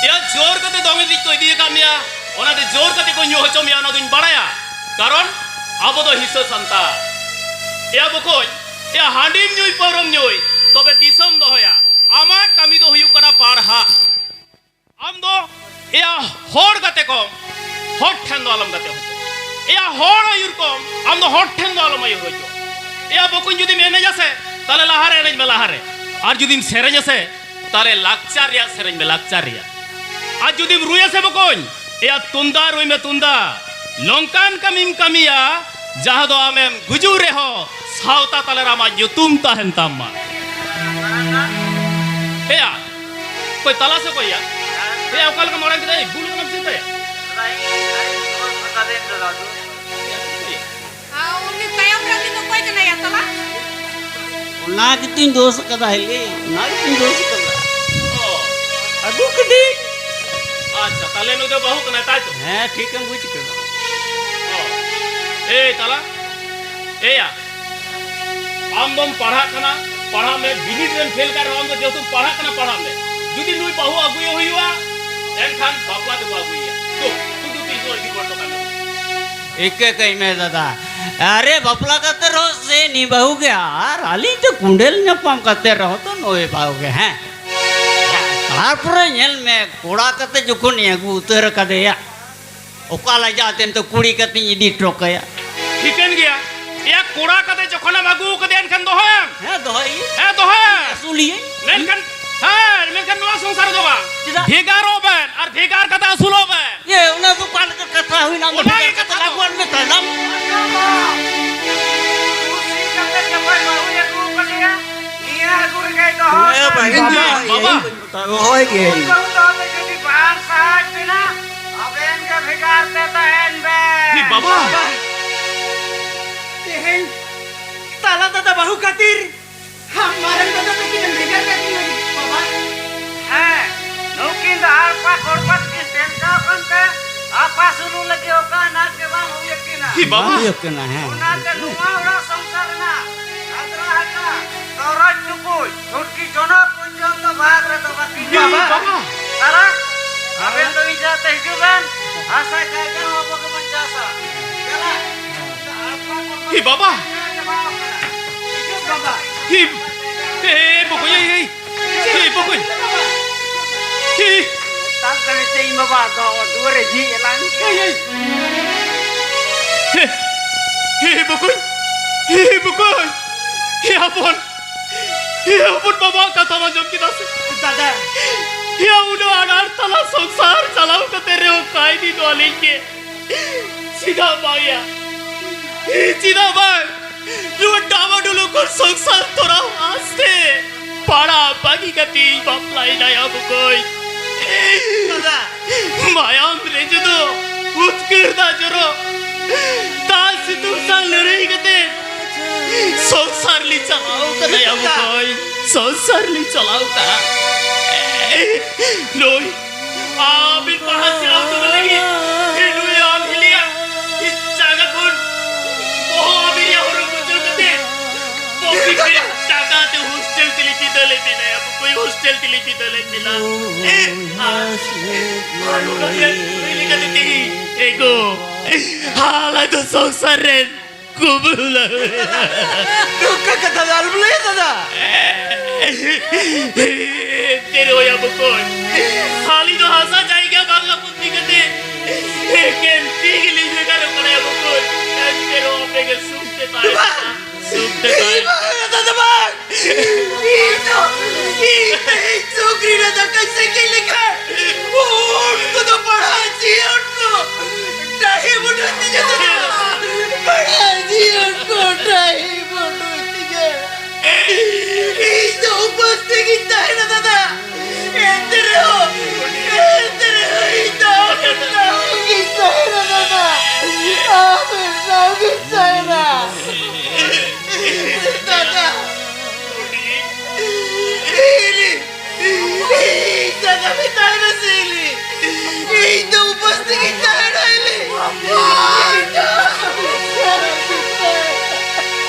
ᱮᱭᱟ, ᱡᱳᱨ ᱠᱟᱛᱮ ᱫᱚᱢᱮ ᱫᱤᱠ ᱠᱚ ᱤᱫᱤ ᱟᱠᱟᱫ ᱢᱮᱭᱟ, ᱚᱱᱟᱛᱮ ᱡᱳᱨ ᱠᱟᱛᱮ ᱠᱚ ᱧᱩ ᱦᱚᱪᱚ ᱢᱮᱭᱟ, ᱚᱱᱟ ᱫᱚᱧ ᱵᱟᱲᱟᱭᱟ᱾ ᱠᱟᱨᱚᱱ ᱟᱵᱚ ᱫᱚ ᱦᱤᱥᱟᱹ ᱥᱟᱱᱛᱟᱲ᱾ ᱮᱭᱟ ᱵᱚᱠᱚᱧ, ᱮᱭᱟ, ᱦᱟᱺᱰᱤᱢ ᱧᱩᱭ, ᱯᱟᱹᱣᱨᱟᱹᱢ ᱧᱩᱭ, ᱛᱚᱵᱮ ᱫᱤᱥᱟᱹᱢ ᱫᱚᱦᱚᱭᱟ᱾ ᱟᱢᱟᱜ ᱠᱟᱹᱢᱤ ᱫᱚ ᱦᱩᱭᱩᱜ ᱠᱟᱱᱟ ᱯᱟᱲᱦᱟᱜ᱾ ᱟᱢ ᱫᱚ ᱮᱭᱟ ᱦᱚᱲ ᱜᱟᱛᱮ ᱠᱚᱢ, ᱦᱚᱲ ᱴᱷᱮᱱ ᱫᱚ ᱟᱞᱚᱢ ᱜᱟᱛᱮ ᱦᱚᱪᱚ᱾ ᱮᱭᱟ ᱦᱚᱲ ᱟᱹᱭᱩᱨ ᱠᱚᱢ, ᱟᱢ ᱫᱚ ᱦᱚᱲ ᱴᱷᱮᱱ ᱫᱚ ᱟᱞᱚᱢ ᱟᱹᱭᱩᱨ ᱦᱚᱪᱚ᱾ ᱮᱭᱟ ᱵᱚᱠᱚᱧ, ᱡᱩᱫᱤᱢ ᱮᱱᱮᱡᱟ ᱥᱮ, ᱛᱟᱦᱞᱮ ᱞᱟᱦᱟᱨᱮ ᱮᱱᱮᱡ ᱢᱮ, ᱞᱟᱦᱟᱨᱮ᱾ ᱟᱨ ᱡᱩᱫᱤᱢ ᱥᱮᱨᱮᱧᱟ ᱥᱮ, ᱛᱟᱦᱞᱮ ᱞᱟᱠᱪᱟᱨ ᱨᱮᱭᱟᱜ ᱥᱮᱨᱮᱧ ᱢᱮ, ᱞᱟᱠᱪᱟᱨ ᱨᱮᱭᱟᱜ᱾ ᱟᱨ ᱡᱩᱫᱤᱢ ᱨᱩᱭᱟ ᱥᱮ ᱵᱚᱠᱚᱧ, ᱮᱭᱟ ᱛᱩᱢᱫᱟᱜ ᱨᱩᱭ ᱢᱮ, ᱛᱩᱢᱫᱟᱜ᱾ ᱱᱚᱝᱠᱟᱱ ᱠᱟᱹᱢᱤᱢ ᱠᱟᱹᱢᱤᱭᱟ, ᱡᱟᱦᱟᱸ ᱫᱚ ᱟᱢᱮᱢ ᱜᱩᱡᱩᱜ ᱨᱮᱦᱚᱸ ᱥᱟᱶᱛᱟ ᱛᱟᱞᱟᱨᱮ ᱟᱢᱟᱜ ᱧᱩᱛᱩᱢ ᱛᱟᱦᱮᱱ ᱛᱟᱢ ᱢᱟ᱾ ᱮᱭᱟ, ᱚᱠᱚᱭ ᱛᱟᱞᱟ ᱥᱮ ᱚᱠᱚᱭ ᱭᱟ? ᱮᱭᱟ, ᱚᱠᱟ ᱞᱮᱠᱟᱢ ᱟᱲᱟᱝ ᱠᱮᱫᱟ? ᱮᱭ, ᱵᱩᱞ ᱠᱟᱱᱟᱢ ᱥᱮ ᱪᱮᱫ ᱭᱟ? ᱟᱨ ᱩᱱᱤ ᱛᱟᱭᱚᱢ ᱨᱮ ᱩᱱᱤ ᱫᱚ ᱚᱠᱚᱭ ᱠᱟᱱᱟᱭ ᱭᱟ ᱛᱟᱞᱟ? ᱚᱱᱟ ᱜᱮᱛᱚᱧ ᱫᱳᱥ ᱟᱠᱟᱫᱟ ᱦᱤᱞᱤ, ᱚᱱᱟ ᱜᱮᱛᱚᱧ ᱫᱳᱥ ᱟᱠᱟᱫᱟ᱾ ᱚ᱾ ᱟᱹᱜᱩ ᱠᱤᱫᱤᱧ᱾ ᱟᱪᱪᱷᱟ, ᱛᱟᱦᱞᱮ ᱱᱩᱭ ᱫᱚ ᱵᱟᱹᱦᱩ ᱠᱟᱱᱟᱭ, ᱛᱟᱭ ᱛᱚ? ᱦᱮᱸ, ᱴᱷᱤᱠᱮᱢ ᱵᱩᱡᱽ ᱠᱮᱫᱟ᱾ ᱚ᱾ ᱮᱭ ᱛᱟᱞᱟ, ᱮᱭᱟ, ᱟᱢ ᱫᱚᱢ ᱯᱟᱲᱦᱟᱜ ᱠᱟᱱᱟ, ᱯᱟᱲᱦᱟᱜ ᱢᱮ, ᱵᱤᱱᱤᱰ ᱨᱮᱢ ᱯᱷᱮᱞ ᱠᱟᱱ ᱨᱮᱦᱚᱸ ᱟᱢ ᱫᱚ ᱡᱮᱦᱮᱛᱩᱢ ᱯᱟᱲᱦᱟᱜ ᱠᱟᱱᱟ, ᱯᱟᱲᱦᱟᱜ ᱢᱮ᱾ ᱡᱩᱫᱤ ᱱᱩᱭ ᱵᱟᱹᱦᱩ ᱟᱹᱜᱩᱭᱮ ᱦᱩᱭᱩᱜᱼᱟ, ᱮᱱᱠᱷᱟᱱ ᱵᱟᱯᱞᱟ ᱛᱮᱵᱚ ᱟᱹᱜᱩᱭᱮᱭᱟ᱾ ᱫᱩ, ᱥᱩᱫᱷᱩ ᱛᱤᱥ ᱦᱚᱸ ᱤᱫᱤ ᱦᱚᱲ ᱫᱚ ᱠᱟᱱᱟ᱾ ᱤᱠᱟᱹ ᱠᱟᱹᱧ ᱢᱮ ᱫᱟᱫᱟ, ᱟᱨᱮ ᱵᱟᱯᱞᱟ ᱠᱟᱛᱮ ᱨᱮᱦᱚᱸ ᱥᱮ ᱱᱤ ᱵᱟᱹᱦᱩ ᱜᱮ, ᱟᱨ ᱟᱹᱞᱤᱧ ᱛᱮ ᱠᱩᱸᱰᱮᱞ ᱧᱟᱯᱟᱢ ᱠᱟᱛᱮ ᱨᱮᱦᱚᱸ ᱛᱚ ᱱᱩᱭ ᱵᱟᱹᱦᱩ ᱜᱮ, ᱦᱮᱸ᱾ ᱛᱟᱨᱯᱚᱨᱮ ᱧᱮᱞ ᱢᱮ, ᱠᱚᱲᱟ ᱠᱟᱛᱮ ᱡᱚᱠᱷᱚᱱᱤᱧ ᱟᱹᱜᱩ ᱩᱛᱟᱹᱨ ᱟᱠᱟᱫᱮᱭᱟ, ᱚᱠᱟ ᱞᱟᱡᱟᱣ ᱛᱮ ᱱᱤᱛᱚᱜ ᱠᱩᱲᱤ ᱠᱟᱛᱮᱧ ᱤᱫᱤ ᱦᱚᱴᱚ ᱠᱟᱭᱟ? ᱴᱷᱤᱠᱟᱹᱱ ᱜᱮᱭᱟ᱾ ᱮᱭᱟ, ᱠᱚᱲᱟ ᱠᱟᱛᱮ ᱡᱚᱠᱷᱚᱱᱮᱢ ᱟᱹᱜᱩ ᱠᱟᱫᱮᱭᱟ, ᱮᱱᱠᱷᱟᱱ ᱫᱚᱦᱚᱭᱮᱢ᱾ ᱦᱮᱸ, ᱫᱚᱦᱚᱭᱮᱭᱟᱹᱧ᱾ ᱦᱮᱸ, ᱫᱚᱦᱚᱭᱮᱢ᱾ ᱟᱹᱥᱩᱞᱮᱭᱟᱹᱧ᱾ ᱢᱮᱱᱠᱷᱟᱱ, ᱦᱮᱸ, ᱢᱮᱱᱠᱷᱟᱱ ᱱᱚᱣᱟ ᱥᱚᱝᱥᱟᱨ ᱨᱮᱫᱚ ᱵᱟᱝ᱾ ᱪᱮᱫᱟᱜ? ᱵᱷᱮᱜᱟᱨᱚᱜ ᱵᱮᱱ, ᱟᱨ ᱵᱷᱮᱜᱟᱨ ᱠᱟᱛᱮ ᱟᱹᱥᱩᱞᱚᱜ ᱵᱮᱱ᱾ ᱮ, ᱚᱱᱟ ᱫᱚ ᱚᱠᱟ ᱞᱮᱠᱟ ᱠᱟᱛᱷᱟ ᱦᱩᱭᱱᱟ? ᱚᱱᱟ ᱜᱮ ᱠᱟᱛᱷᱟ ᱫᱚ᱾ ᱟᱹᱜᱩᱣᱟᱜ ᱢᱮ ᱛᱟᱭᱱᱚᱢ᱾ ᱠᱩᱥᱤ ᱠᱟᱛᱮ ᱡᱚᱠᱷᱚᱱ ᱵᱟᱹᱦᱩᱭ ᱟᱹᱜᱩ ᱠᱟᱫᱮᱭᱟ, ᱱᱤᱭᱟᱹ ᱟᱹᱜᱩ ᱨᱮᱜᱮ ᱵᱟᱵᱟ᱾ ᱵᱟᱵᱟ᱾ ᱦᱳᱭ ᱜᱮ᱾ ᱩᱱᱠᱩ ᱫᱚ ᱟᱯᱮ ᱡᱩᱫᱤ ᱵᱟᱝ ᱥᱟᱦᱟᱡᱽ ᱵᱮᱱᱟ, ᱟᱵᱮᱱ ᱜᱮ ᱵᱷᱮᱜᱟᱨ ᱛᱮ ᱛᱟᱦᱮᱱ ᱵᱮᱱ᱾ ᱦᱮᱸ, ᱵᱟᱵᱟ᱾ ᱛᱮᱦᱮᱧ ᱛᱟᱞᱟ ᱫᱟᱫᱟ ᱵᱟᱹᱦᱩ ᱠᱷᱟᱹᱛᱤᱨ ᱟᱢ ᱢᱟᱨᱟᱝ ᱫᱟᱫᱟ ᱛᱟᱹᱠᱤᱱ ᱮᱢ ᱵᱷᱮᱜᱟᱨ ᱠᱟᱹᱫᱤᱧᱟ ᱵᱟᱵᱟ᱾ ᱦᱮᱸ, ᱱᱩᱠᱤᱱ ᱫᱚ ᱟᱲᱯᱟ ᱠᱚᱲᱯᱟ ᱛᱮᱠᱤᱱ ᱥᱮᱱ ᱠᱟᱱ ᱛᱮ ᱟᱯᱟᱥᱩᱞᱩᱜ ᱞᱟᱹᱜᱤᱫ ᱚᱠᱟ ᱟᱱᱟᱴ ᱜᱮ ᱵᱟᱝ ᱦᱩᱭ ᱟᱹᱠᱤᱱᱟ᱾ ᱦᱮᱸ, ᱵᱟᱵᱟ᱾ ᱵᱟᱝ ᱦᱩᱭᱩᱜ ᱠᱟᱱᱟ, ᱦᱮᱸ᱾ ᱚᱱᱟᱛᱮ ᱱᱚᱣᱟ ᱚᱲᱟᱜ ᱥᱚᱝᱥᱟᱨ ᱨᱮᱱᱟᱜ ᱟᱫᱽᱨᱟ ᱦᱟᱠᱟ, ᱛᱚᱨᱚᱡ ᱴᱩᱠᱩᱡ, ᱪᱷᱩᱴᱠᱤ ᱡᱚᱱᱚᱜ ᱯᱚᱨᱡᱚᱱᱛᱚ ᱵᱷᱟᱜᱽ ᱨᱮᱫᱚ ᱵᱟᱹᱠᱤ ᱦᱮᱸ, ᱢᱮᱱᱟᱜᱼᱟ᱾ ᱵᱟᱵᱟ᱾ ᱛᱟᱨᱟ, ᱟᱵᱮᱱ ᱫᱚ ᱤᱧ ᱥᱟᱶᱛᱮ ᱦᱤᱡᱩᱜ ᱵᱮᱱ, ᱦᱟᱥᱟ ᱡᱟᱭᱜᱟ ᱦᱚᱸ ᱟᱵᱚ ᱜᱮᱵᱚᱱ ᱪᱟᱥᱟ᱾ ᱪᱟᱞᱟᱜ᱾ ᱦᱤ ᱵᱟᱵᱟ᱾ ᱦᱤ, ᱮ, ᱵᱚᱠᱚᱧ, ᱮᱭ, ᱮᱭ᱾ ᱦᱤ, ᱵᱚᱠᱚᱧ᱾ ᱦᱤ᱾ ᱛᱟᱲᱟᱛᱟᱲᱤ ᱛᱮ ᱤᱧ ᱵᱟᱵᱟ ᱫᱚ ᱫᱩᱣᱟᱹᱨ ᱨᱮ ᱡᱷᱤᱡ ᱮᱱᱟᱝ᱾ ᱮᱭ, ᱮᱭ᱾ ᱦᱤ, ᱦᱤ, ᱵᱚᱠᱚᱧ᱾ ᱦᱤ, ᱵᱚᱠᱚᱧ᱾ ᱦᱤ, ᱦᱚᱯᱚᱱ᱾ ᱦᱤ, ᱦᱚᱯᱚᱱ, ᱵᱟᱵᱟᱣᱟᱜ ᱠᱟᱛᱷᱟᱢ ᱟᱸᱡᱚᱢ ᱠᱮᱫᱟ ᱥᱮ? ᱫᱟᱫᱟ᱾ ᱦᱤ, ᱩᱱᱟᱹᱜ ᱟᱱᱟᱴ ᱛᱟᱞᱟ ᱥᱚᱝᱥᱟᱨ ᱪᱟᱞᱟᱣ ᱠᱟᱛᱮ ᱨᱮᱦᱚᱸ ᱠᱟᱭᱫᱤ ᱫᱚ ᱟᱹᱞᱤᱧ ᱜᱮ᱾ ᱪᱮᱫᱟᱜ ᱵᱟᱝᱭᱟ? ᱪᱮᱫᱟᱜ ᱵᱟᱝ? ᱱᱚᱣᱟ ᱰᱟᱢᱟᱰᱳᱞ ᱠᱷᱚᱱ ᱥᱚᱝᱥᱟᱨ ᱛᱚᱨᱟᱣ ᱟᱥᱛᱮ ᱯᱟᱲᱟ ᱵᱟᱹᱜᱤ ᱠᱟᱛᱮ ᱤᱧ ᱵᱟᱯᱞᱟᱭᱮᱱᱟ ᱭᱟ ᱵᱚᱠᱚᱧ᱾ ᱫᱟᱫᱟ᱾ ᱢᱟᱭᱟᱢ ᱨᱮ ᱡᱩᱫᱟᱹ ᱩᱫᱽᱜᱟᱹᱨ ᱫᱟᱜ ᱡᱚᱨᱚ, ᱫᱟᱜ ᱥᱤᱛᱩᱝ ᱥᱟᱶ ᱞᱟᱹᱲᱦᱟᱹᱭ ᱠᱟᱛᱮ ᱥᱚᱝᱥᱟᱨ ᱞᱤᱧ ᱪᱟᱞᱟᱣ ᱠᱟᱫᱟ ᱭᱟ ᱵᱚᱠᱚᱧ᱾ ᱥᱚᱝᱥᱟᱨ ᱞᱤᱧ ᱪᱟᱞᱟᱣ ᱠᱟᱫᱟ᱾ ᱱᱩᱭ ᱟᱹᱵᱤᱱ ᱯᱟᱲᱦᱟᱣ ᱥᱮᱬᱟ ᱦᱚᱪᱚ ᱠᱚ ᱞᱟᱹᱜᱤᱫ ᱱᱩᱭ ᱟᱢ ᱦᱤᱞᱤᱭᱟ ᱡᱟᱭᱜᱟ ᱠᱷᱚᱱ ᱵᱚᱦᱚᱜ ᱟᱹᱵᱤᱱ ᱨᱮᱭᱟᱜ ᱦᱚᱨᱚᱜ ᱢᱩᱪᱟᱹᱫ ᱠᱟᱛᱮ ᱯᱚᱠᱮᱴ ᱨᱮᱭᱟᱜ ᱴᱟᱠᱟ ᱛᱮ ᱦᱳᱥᱴᱮᱞ ᱛᱮᱞᱤᱧ ᱵᱤᱫᱟᱹ ᱞᱮᱫ ᱵᱤᱱᱟ ᱭᱟ ᱵᱚᱠᱚᱧ, ᱦᱳᱥᱴᱮᱞ ᱛᱮᱞᱤᱧ ᱵᱤᱫᱟᱹ ᱞᱮᱫ ᱵᱤᱱᱟ᱾ ᱟᱨ, ᱟᱨ ᱱᱚᱰᱮ ᱠᱩᱲᱤ ᱞᱮᱠᱟᱛᱮ ᱛᱤᱦᱤᱧ ᱮᱜᱳ ᱟᱞᱮ ᱫᱚ ᱥᱚᱝᱥᱟᱨ ᱨᱮᱱ ᱠᱩᱵᱩᱞ᱾ ᱱᱚᱝᱠᱟ ᱠᱟᱛᱷᱟ ᱫᱚ ᱟᱞᱚᱢ ᱞᱟᱹᱭᱟ ᱫᱟᱫᱟ᱾ ᱮᱱᱛᱮ ᱨᱮᱦᱚᱸ ᱭᱟ ᱵᱚᱠᱚᱧ, ᱟᱹᱞᱤᱧ ᱫᱚ ᱦᱟᱥᱟ ᱡᱟᱭᱜᱟ ᱵᱟᱝ ᱟᱯᱚᱛᱛᱤ ᱠᱟᱛᱮ ᱮᱠᱮᱱ ᱛᱤ ᱜᱮᱞᱤᱧ ᱵᱷᱮᱜᱟᱨᱚᱜ ᱠᱟᱱᱟ ᱭᱟ ᱵᱚᱠᱚᱧ᱾ ᱮᱱᱛᱮ ᱨᱮᱦᱚᱸ ᱟᱯᱮ ᱜᱮ ᱥᱩᱠ ᱛᱮ ᱛᱟᱦᱮᱱ ᱯᱮ᱾ ᱥᱩᱠ ᱛᱮ ᱛᱟᱦᱮᱱ ᱯᱮ᱾ ᱵᱟᱝ ᱫᱟᱫᱟ ᱵᱟᱝ᱾ ᱤᱧ ᱫᱚ, ᱤᱧ ᱛᱮᱦᱮᱧ ᱥᱩᱠᱨᱤ ᱨᱮ ᱫᱟᱠᱟᱧ ᱥᱮᱸᱜᱮᱞ ᱞᱮᱠᱷᱟᱱ, ᱩᱱᱠᱩ ᱫᱚ ᱯᱟᱲᱦᱟᱜ ᱡᱤᱭᱚᱱ ᱠᱚ ᱰᱟᱹᱦᱤ ᱵᱩᱴᱟᱹ ᱛᱤᱧᱟ ᱫᱟᱫᱟ᱾ ᱯᱟᱲᱦᱟᱜ ᱡᱤᱭᱚᱱ ᱠᱚ ᱰᱟᱹᱦᱤ ᱵᱩᱴᱟᱹ ᱛᱤᱧᱟ᱾ ᱤᱧ ᱫᱚ ᱩᱯᱟᱹᱥ ᱛᱮᱜᱤᱧ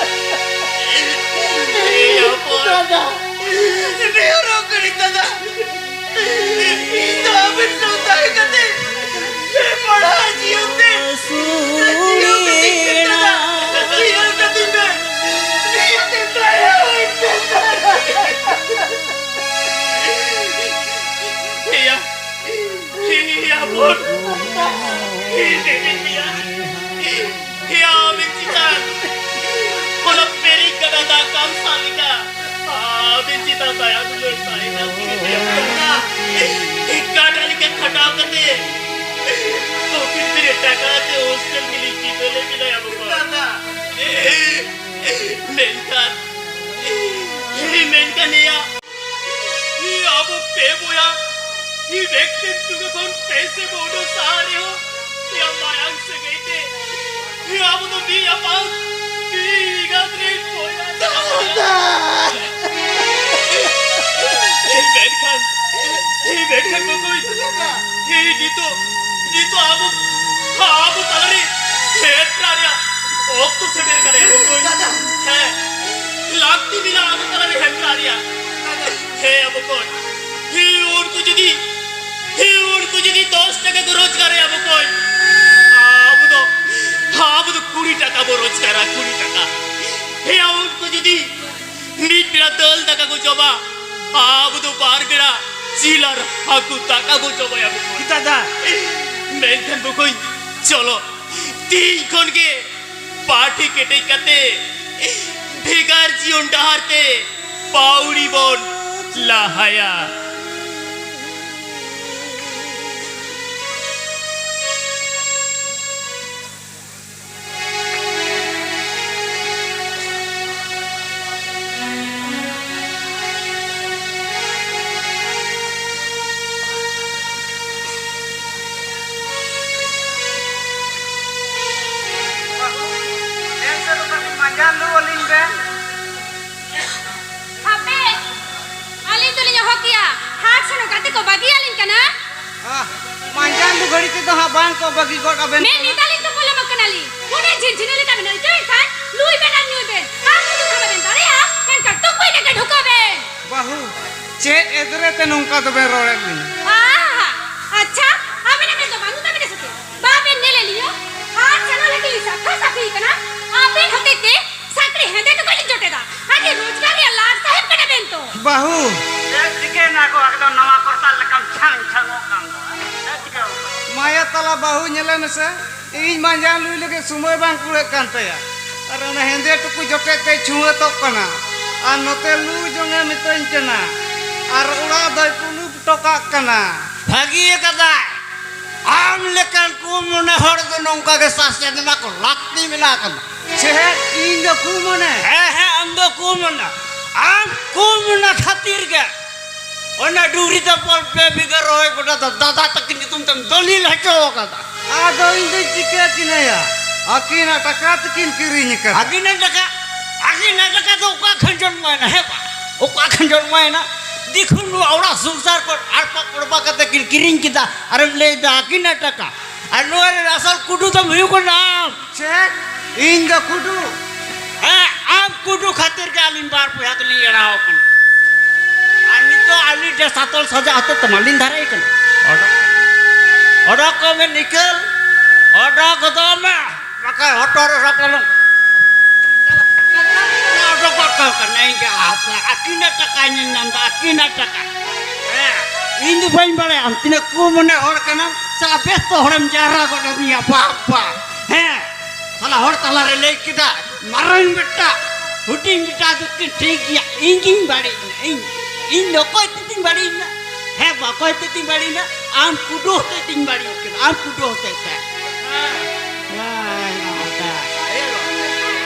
ᱪᱮᱫ ᱤᱧ ᱞᱟᱹᱭᱟ? ᱦᱮᱭᱟ, ᱟᱹᱵᱤᱱ ᱪᱮᱛᱟᱱ ᱦᱚᱞᱚ ᱯᱮᱨᱮᱡ ᱜᱟᱰᱟ ᱫᱟᱜ ᱠᱟᱱ ᱥᱟᱞ ᱞᱮᱠᱟ᱾ ᱟᱹᱵᱤᱱ ᱪᱮᱛᱟᱱ ᱫᱟᱭᱟ ᱫᱩᱞᱟᱹᱲ ᱛᱟᱦᱮᱸ ᱠᱟᱱ ᱛᱤᱧᱟ᱾ ᱠᱟᱰᱟ ᱞᱮᱠᱟ ᱠᱷᱟᱴᱟᱣ ᱠᱟᱛᱮ ᱯᱨᱚᱠᱨᱤᱛᱤ ᱨᱮ ᱴᱟᱠᱟ ᱛᱮ ᱦᱳᱥᱴᱮᱞ ᱜᱮᱞᱤᱧ ᱵᱤᱰᱟᱹᱣ ᱞᱮᱫ ᱵᱤᱱᱟ ᱟᱵᱚ ᱠᱚ᱾ ᱫᱟᱫᱟ᱾ ᱢᱮᱱᱠᱷᱟᱱ, ᱢᱮᱱᱠᱷᱟᱱ ᱮᱭᱟ, ᱟᱵᱚ ᱯᱮ ᱵᱚᱭᱦᱟ, ᱵᱮᱠᱛᱤᱜᱚᱛ ᱠᱷᱚᱱ ᱯᱮ ᱥᱮ ᱵᱚᱰᱚ ᱥᱟᱦᱟ ᱨᱮᱦᱚᱸ, ᱮᱭᱟ, ᱢᱟᱭᱟᱝ ᱥᱟᱹᱜᱟᱹᱭ ᱛᱮ, ᱟᱵᱚ ᱫᱚ ᱢᱤᱫ ᱟᱯᱟᱛ, ᱢᱤᱫ ᱮᱸᱜᱟᱛ ᱨᱮᱱ ᱵᱚᱭᱦᱟ᱾ ᱫᱟᱫᱟ! ᱢᱮᱱᱠᱷᱟᱱ, ᱢᱮᱱᱠᱷᱟᱱ ᱵᱚᱠᱚᱧ, ᱱᱤᱛᱚᱜ, ᱱᱤᱛᱚᱜ ᱟᱵᱚ, ᱟᱵᱚ ᱛᱟᱞᱟᱨᱮ ᱦᱮᱯᱨᱟᱣ ᱨᱮᱭᱟᱜ ᱚᱠᱛᱚ ᱥᱮᱴᱮᱨ ᱠᱟᱱᱟ ᱵᱚᱠᱚᱧ᱾ ᱫᱟᱫᱟ! ᱦᱮᱸ, ᱞᱟᱹᱠᱛᱤ ᱢᱮᱱᱟᱜᱼᱟ ᱟᱵᱚ ᱛᱟᱞᱟᱨᱮ ᱦᱮᱯᱨᱟᱣ ᱨᱮᱭᱟᱜ᱾ ᱫᱟᱫᱟ! ᱦᱮᱸ ᱵᱚᱠᱚᱧ, ᱦᱮᱸ ᱩᱱᱠᱩ ᱡᱩᱫᱤ, ᱦᱮᱸ ᱩᱱᱠᱩ ᱡᱩᱫᱤ ᱫᱚᱥ ᱴᱟᱠᱟ ᱠᱚ ᱨᱳᱡᱽᱜᱟᱨᱮᱜᱼᱟ ᱵᱚᱠᱚᱧ, ᱟᱵᱚ ᱫᱚ, ᱟᱵᱚ ᱫᱚ ᱠᱩᱲᱤ ᱴᱟᱠᱟ ᱵᱚ ᱨᱳᱡᱽᱜᱟᱨᱟ, ᱠᱩᱲᱤ ᱴᱟᱠᱟ᱾ ᱦᱮᱸ ᱩᱱᱠᱩ ᱡᱩᱫᱤ ᱢᱤᱫ ᱵᱮᱲᱟ ᱫᱟᱹᱞ ᱫᱟᱠᱟ ᱠᱚ ᱡᱚᱢᱟ, ᱟᱵᱚ ᱫᱚ ᱵᱟᱨ ᱵᱮᱲᱟ ᱡᱤᱞ ᱟᱨ ᱦᱟᱹᱠᱩ ᱫᱟᱠᱟ ᱵᱚ ᱡᱚᱢᱟᱭᱟ ᱵᱚᱠᱚᱧ᱾ ᱫᱟᱫᱟ! ᱢᱮᱱᱠᱷᱟᱱ ᱵᱚᱠᱚᱧ, ᱪᱚᱞᱚ ᱛᱤᱦᱤᱧ ᱠᱷᱚᱱ ᱜᱮ ᱯᱟᱹᱴᱷᱤ ᱠᱮᱴᱮᱡ ᱠᱟᱛᱮ ᱵᱷᱮᱜᱟᱨ ᱡᱤᱭᱚᱱ ᱰᱟᱦᱟᱨ ᱛᱮ ᱯᱟᱹᱣᱲᱤ ᱵᱚᱱ ᱞᱟᱦᱟᱭᱟ᱾ ᱵᱟᱹᱦᱩ, ᱮᱱᱛᱮ ᱫᱚ ᱠᱟᱹᱴᱤᱡ ᱢᱟᱸᱡᱟᱱ ᱞᱩ ᱟᱹᱞᱤᱧ ᱵᱮᱱ᱾ ᱦᱟᱯᱮ, ᱟᱹᱞᱤᱧ ᱫᱚᱞᱤᱧ ᱚᱦᱚ ᱠᱮᱭᱟ᱾ ᱦᱟᱴ ᱥᱮᱱᱚᱜ ᱜᱟᱛᱮ ᱠᱚ ᱵᱟᱹᱜᱤᱭᱟᱞᱤᱧ ᱠᱟᱱᱟ᱾ ᱟᱦ, ᱢᱟᱸᱡᱟᱱ ᱫᱚ ᱜᱷᱟᱹᱲᱤ ᱛᱮᱫᱚ ᱦᱟᱸᱜ ᱵᱟᱝ ᱠᱚ ᱵᱟᱹᱜᱤ ᱜᱚᱫ ᱟᱵᱮᱱ ᱢᱮᱱ ᱠᱟᱱᱟ᱾ ᱮᱫᱟᱞᱤᱧ ᱛᱚ ᱯᱚᱞᱚᱢ ᱟᱠᱟᱱᱟᱞᱤᱧ᱾ ᱩᱱᱟᱹᱜ ᱡᱷᱤᱱᱡᱷᱤᱱᱟᱹ ᱞᱮᱠᱟ ᱵᱮᱱ ᱟᱹᱭᱠᱟᱹᱣᱮᱫ ᱠᱷᱟᱱ, ᱞᱩᱭ ᱵᱮᱱ ᱟᱨ ᱧᱩᱭ ᱵᱮᱱ᱾ ᱟᱨ ᱡᱩᱫᱤ ᱚᱱᱠᱟ ᱵᱟᱵᱮᱱ ᱫᱟᱲᱮᱭᱟᱜᱼᱟ, ᱮᱱᱠᱷᱟᱱ ᱛᱩᱯᱩᱭ ᱞᱮᱠᱟ ᱰᱷᱩᱠᱟᱹᱣ ᱵᱮᱱ᱾ ᱵᱟᱹᱦᱩ, ᱪᱮᱫ ᱮᱫᱽᱨᱮ ᱛᱮ ᱱᱚᱝᱠᱟ ᱫᱚᱵᱮᱱ ᱨᱚᱲᱮᱫ ᱞᱤᱧᱟ? ᱟᱦᱟ, ᱟᱪᱪᱷᱟ, ᱟᱵᱮᱱ ᱟᱵᱮᱱ ᱫᱚ ᱵᱟᱹᱱᱩᱜ ᱛᱟᱵᱮᱱᱟ ᱥᱮ ᱪᱮᱫ? ᱵᱟᱵᱮᱱ ᱧᱮᱞᱮᱫ ᱞᱤᱧᱟ? ᱦᱟᱴ ᱪᱟᱞᱟᱣ ᱞᱟᱹᱜᱤᱫ ᱞᱤᱧ ᱥᱟᱯᱷᱟ ᱥᱟᱹᱯᱷᱤ ᱠᱟᱱᱟ᱾ ᱟᱵᱮᱱ ᱦᱚᱛᱮᱡ ᱛᱮ ᱥᱟᱹᱠᱲᱤ ᱦᱮᱸᱫᱮ ᱴᱩᱠᱩᱡ ᱞᱤᱧ ᱡᱚᱴᱮᱫᱟ᱾ ᱟᱹᱰᱤ ᱨᱳᱡᱽᱜᱟᱨ ᱨᱮᱭᱟᱜ ᱞᱟᱴ ᱥᱟᱦᱮᱵ ᱠᱟᱱᱟ ᱵᱮᱱ ᱛᱚ᱾ ᱵᱟᱹᱦᱩ᱾ ᱪᱮᱫ ᱪᱤᱠᱟᱹᱭᱮᱱᱟ ᱜᱚ? ᱮᱠᱫᱚᱢ ᱱᱟᱣᱟ ᱠᱚᱨᱛᱟᱞ ᱞᱮᱠᱟᱢ ᱪᱷᱟᱝ ᱪᱷᱟᱝᱚᱜ ᱠᱟᱱ ᱫᱚ᱾ ᱪᱮᱫ ᱪᱤᱠᱟᱹ? ᱢᱟᱭᱟ ᱛᱟᱞᱟ ᱵᱟᱹᱦᱩ ᱧᱮᱞᱮ ᱢᱮᱥᱮ, ᱤᱧ ᱢᱟᱸᱡᱟᱱ ᱞᱩᱭ ᱞᱟᱹᱜᱤᱫ ᱥᱚᱢᱚᱭ ᱵᱟᱝ ᱠᱩᱲᱟᱹᱜ ᱠᱟᱱ ᱛᱟᱭᱟ᱾ ᱟᱨ ᱚᱱᱟ ᱦᱮᱸᱫᱮ ᱴᱩᱠᱩ ᱡᱚᱴᱮᱫ ᱛᱮᱭ ᱪᱷᱩᱣᱟᱹᱛᱚᱜ ᱠᱟᱱᱟ᱾ ᱟᱨ ᱱᱚᱛᱮ ᱞᱩ ᱡᱚᱝᱮ ᱢᱤᱛᱟᱹᱧ ᱠᱟᱱᱟ᱾ ᱟᱨ ᱚᱲᱟᱜ ᱫᱚᱭ ᱠᱩᱞᱩᱯ ᱦᱚᱴᱚ ᱠᱟᱜ ᱠᱟᱱᱟ᱾ ᱵᱷᱟᱹᱜᱤ ᱟᱠᱟᱫᱟᱭ᱾ ᱟᱢ ᱞᱮᱠᱟᱱ ᱠᱩ ᱢᱚᱱᱮ ᱦᱚᱲ ᱫᱚ ᱱᱚᱝᱠᱟ ᱜᱮ ᱥᱟᱥᱮᱛ ᱮᱢᱟ ᱠᱚ ᱞᱟᱹᱠᱛᱤ ᱢᱮᱱᱟᱜ ᱟᱠᱟᱫᱟ᱾ ᱪᱮᱫ? ᱤᱧ ᱫᱚ ᱠᱩ ᱢᱚᱱᱮ? ᱦᱮᱸ, ᱦᱮᱸ, ᱟᱢ ᱫᱚ ᱠᱩ ᱢᱚᱱᱮ᱾ ᱟᱢ ᱠᱩ ᱢᱚᱱᱮ ᱠᱷᱟᱹᱛᱤᱨ ᱜᱮ ᱚᱱᱟ ᱰᱩᱝᱨᱤ ᱛᱟᱯᱚᱞ ᱯᱮ ᱵᱤᱜᱷᱟᱹ ᱨᱚᱦᱚᱭ ᱜᱚᱰᱟ ᱫᱚ ᱫᱟᱫᱟ ᱛᱟᱹᱠᱤᱱ ᱧᱩᱛᱩᱢ ᱛᱮᱢ ᱫᱚᱞᱤᱞ ᱦᱚᱪᱚ ᱟᱠᱟᱫᱟ᱾ ᱟᱫᱚ ᱤᱧ ᱫᱚᱧ ᱪᱤᱠᱟᱹ ᱠᱤᱱᱟᱹᱭᱟ? ᱟᱹᱠᱤᱱᱟᱜ ᱴᱟᱠᱟ ᱛᱮᱠᱤᱱ ᱠᱤᱨᱤᱧ ᱟᱠᱟᱫᱟ᱾ ᱟᱹᱠᱤᱱᱟᱜ ᱴᱟᱠᱟ, ᱟᱹᱠᱤᱱᱟᱜ ᱴᱟᱠᱟ ᱫᱚ ᱚᱠᱟ ᱠᱷᱚᱱ ᱡᱚᱱᱢᱚᱭᱮᱱᱟ, ᱦᱮᱸ ᱵᱟ? ᱚᱠᱟ ᱠᱷᱚᱱ ᱡᱚᱱᱢᱚᱭᱮᱱᱟ? ᱫᱤᱠᱷᱩ ᱱᱚᱣᱟ ᱚᱲᱟᱜ ᱥᱚᱝᱥᱟᱨ ᱠᱚ ᱟᱲᱯᱟ ᱠᱚᱲᱯᱟ ᱠᱟᱛᱮ ᱠᱤᱱ ᱠᱤᱨᱤᱧ ᱠᱮᱫᱟ, ᱟᱨᱮᱢ ᱞᱟᱹᱭᱫᱟ ᱟᱹᱠᱤᱱᱟᱜ ᱴᱟᱠᱟ᱾ ᱟᱨ ᱱᱚᱣᱟ ᱨᱮᱱ ᱟᱥᱚᱞ ᱠᱩᱰᱩ ᱫᱚᱢ ᱦᱩᱭᱩᱜ ᱠᱟᱱᱟ ᱟᱢ᱾ ᱪᱮᱫ? ᱤᱧ ᱫᱚ ᱠᱩᱰᱩ? ᱦᱮᱸ, ᱟᱢ ᱠᱩᱰᱩ ᱠᱷᱟᱹᱛᱤᱨ ᱜᱮ ᱟᱹᱞᱤᱧ ᱵᱟᱨ ᱵᱚᱭᱦᱟ ᱫᱚᱞᱤᱧ ᱮᱲᱟᱣ ᱠᱟᱱᱟ᱾ ᱟᱨ ᱱᱤᱛᱚᱜ ᱟᱹᱞᱤᱧ ᱰᱮ ᱥᱟᱛᱚᱞ ᱥᱟᱡᱟᱜ ᱦᱚᱛᱮ ᱛᱮ ᱢᱟᱞᱤᱧ ᱫᱷᱟᱨᱮ ᱠᱟᱱᱟ᱾ ᱚᱰᱚᱠ, ᱚᱰᱚᱠ ᱠᱚ ᱢᱮ ᱱᱤᱠᱟᱹᱞ, ᱚᱰᱚᱠ ᱜᱚᱫᱚᱜ ᱢᱮ, ᱵᱟᱠᱷᱟᱱ ᱦᱚᱴᱚᱜ ᱨᱮ ᱨᱚᱠᱚᱞᱚᱜ᱾ ᱚᱰᱚᱠᱚᱜ ᱠᱟᱱᱟ ᱤᱧ ᱜᱮ ᱟᱯᱮ ᱟᱹᱠᱤᱱᱟᱜ ᱴᱟᱠᱟᱧ ᱧᱮᱞ ᱧᱟᱢ ᱮᱫᱟ, ᱟᱹᱠᱤᱱᱟᱜ ᱴᱟᱠᱟ᱾ ᱦᱮᱸ, ᱤᱧ ᱫᱚ ᱵᱟᱹᱧ ᱵᱟᱲᱟᱭᱟ ᱟᱢ ᱛᱤᱱᱟᱹᱜ ᱠᱩ ᱢᱚᱱᱮ ᱦᱚᱲ ᱠᱟᱱᱟᱢ᱾ ᱥᱟᱞᱟ ᱵᱮᱥ ᱛᱚ ᱦᱚᱲᱮᱢ ᱡᱟᱣᱨᱟ ᱜᱚᱫ ᱟᱹᱫᱤᱧᱟ, ᱵᱟᱯ ᱵᱟᱯ᱾ ᱦᱮᱸ, ᱥᱟᱞᱟ ᱦᱚᱲ ᱛᱟᱞᱟᱨᱮ ᱞᱟᱹᱭ ᱠᱮᱫᱟ, ᱢᱟᱨᱟᱝ ᱵᱮᱴᱟ, ᱦᱩᱰᱤᱧ ᱵᱮᱴᱟ ᱫᱚ ᱠᱤᱱ ᱴᱷᱤᱠ ᱜᱮᱭᱟ, ᱤᱧ ᱜᱤᱧ ᱵᱟᱹᱲᱤᱡ ᱮᱱᱟ, ᱤᱧ, ᱤᱧ ᱫᱚ ᱚᱠᱚᱭ ᱛᱮᱫᱤᱧ ᱵᱟᱹᱲᱤᱡ ᱮᱱᱟ? ᱦᱮᱸ ᱵᱟ, ᱚᱠᱚᱭ ᱛᱮᱫᱤᱧ ᱵᱟᱹᱲᱤᱡ ᱮᱱᱟ? ᱟᱢ ᱠᱩᱰᱩ ᱦᱚᱛᱮᱡ ᱛᱤᱧ ᱵᱟᱹᱲᱤᱡ ᱠᱟᱱᱟ, ᱟᱢ ᱠᱩᱰᱩ ᱦᱚᱛᱮᱡ ᱛᱮ᱾ ᱦᱮᱸ,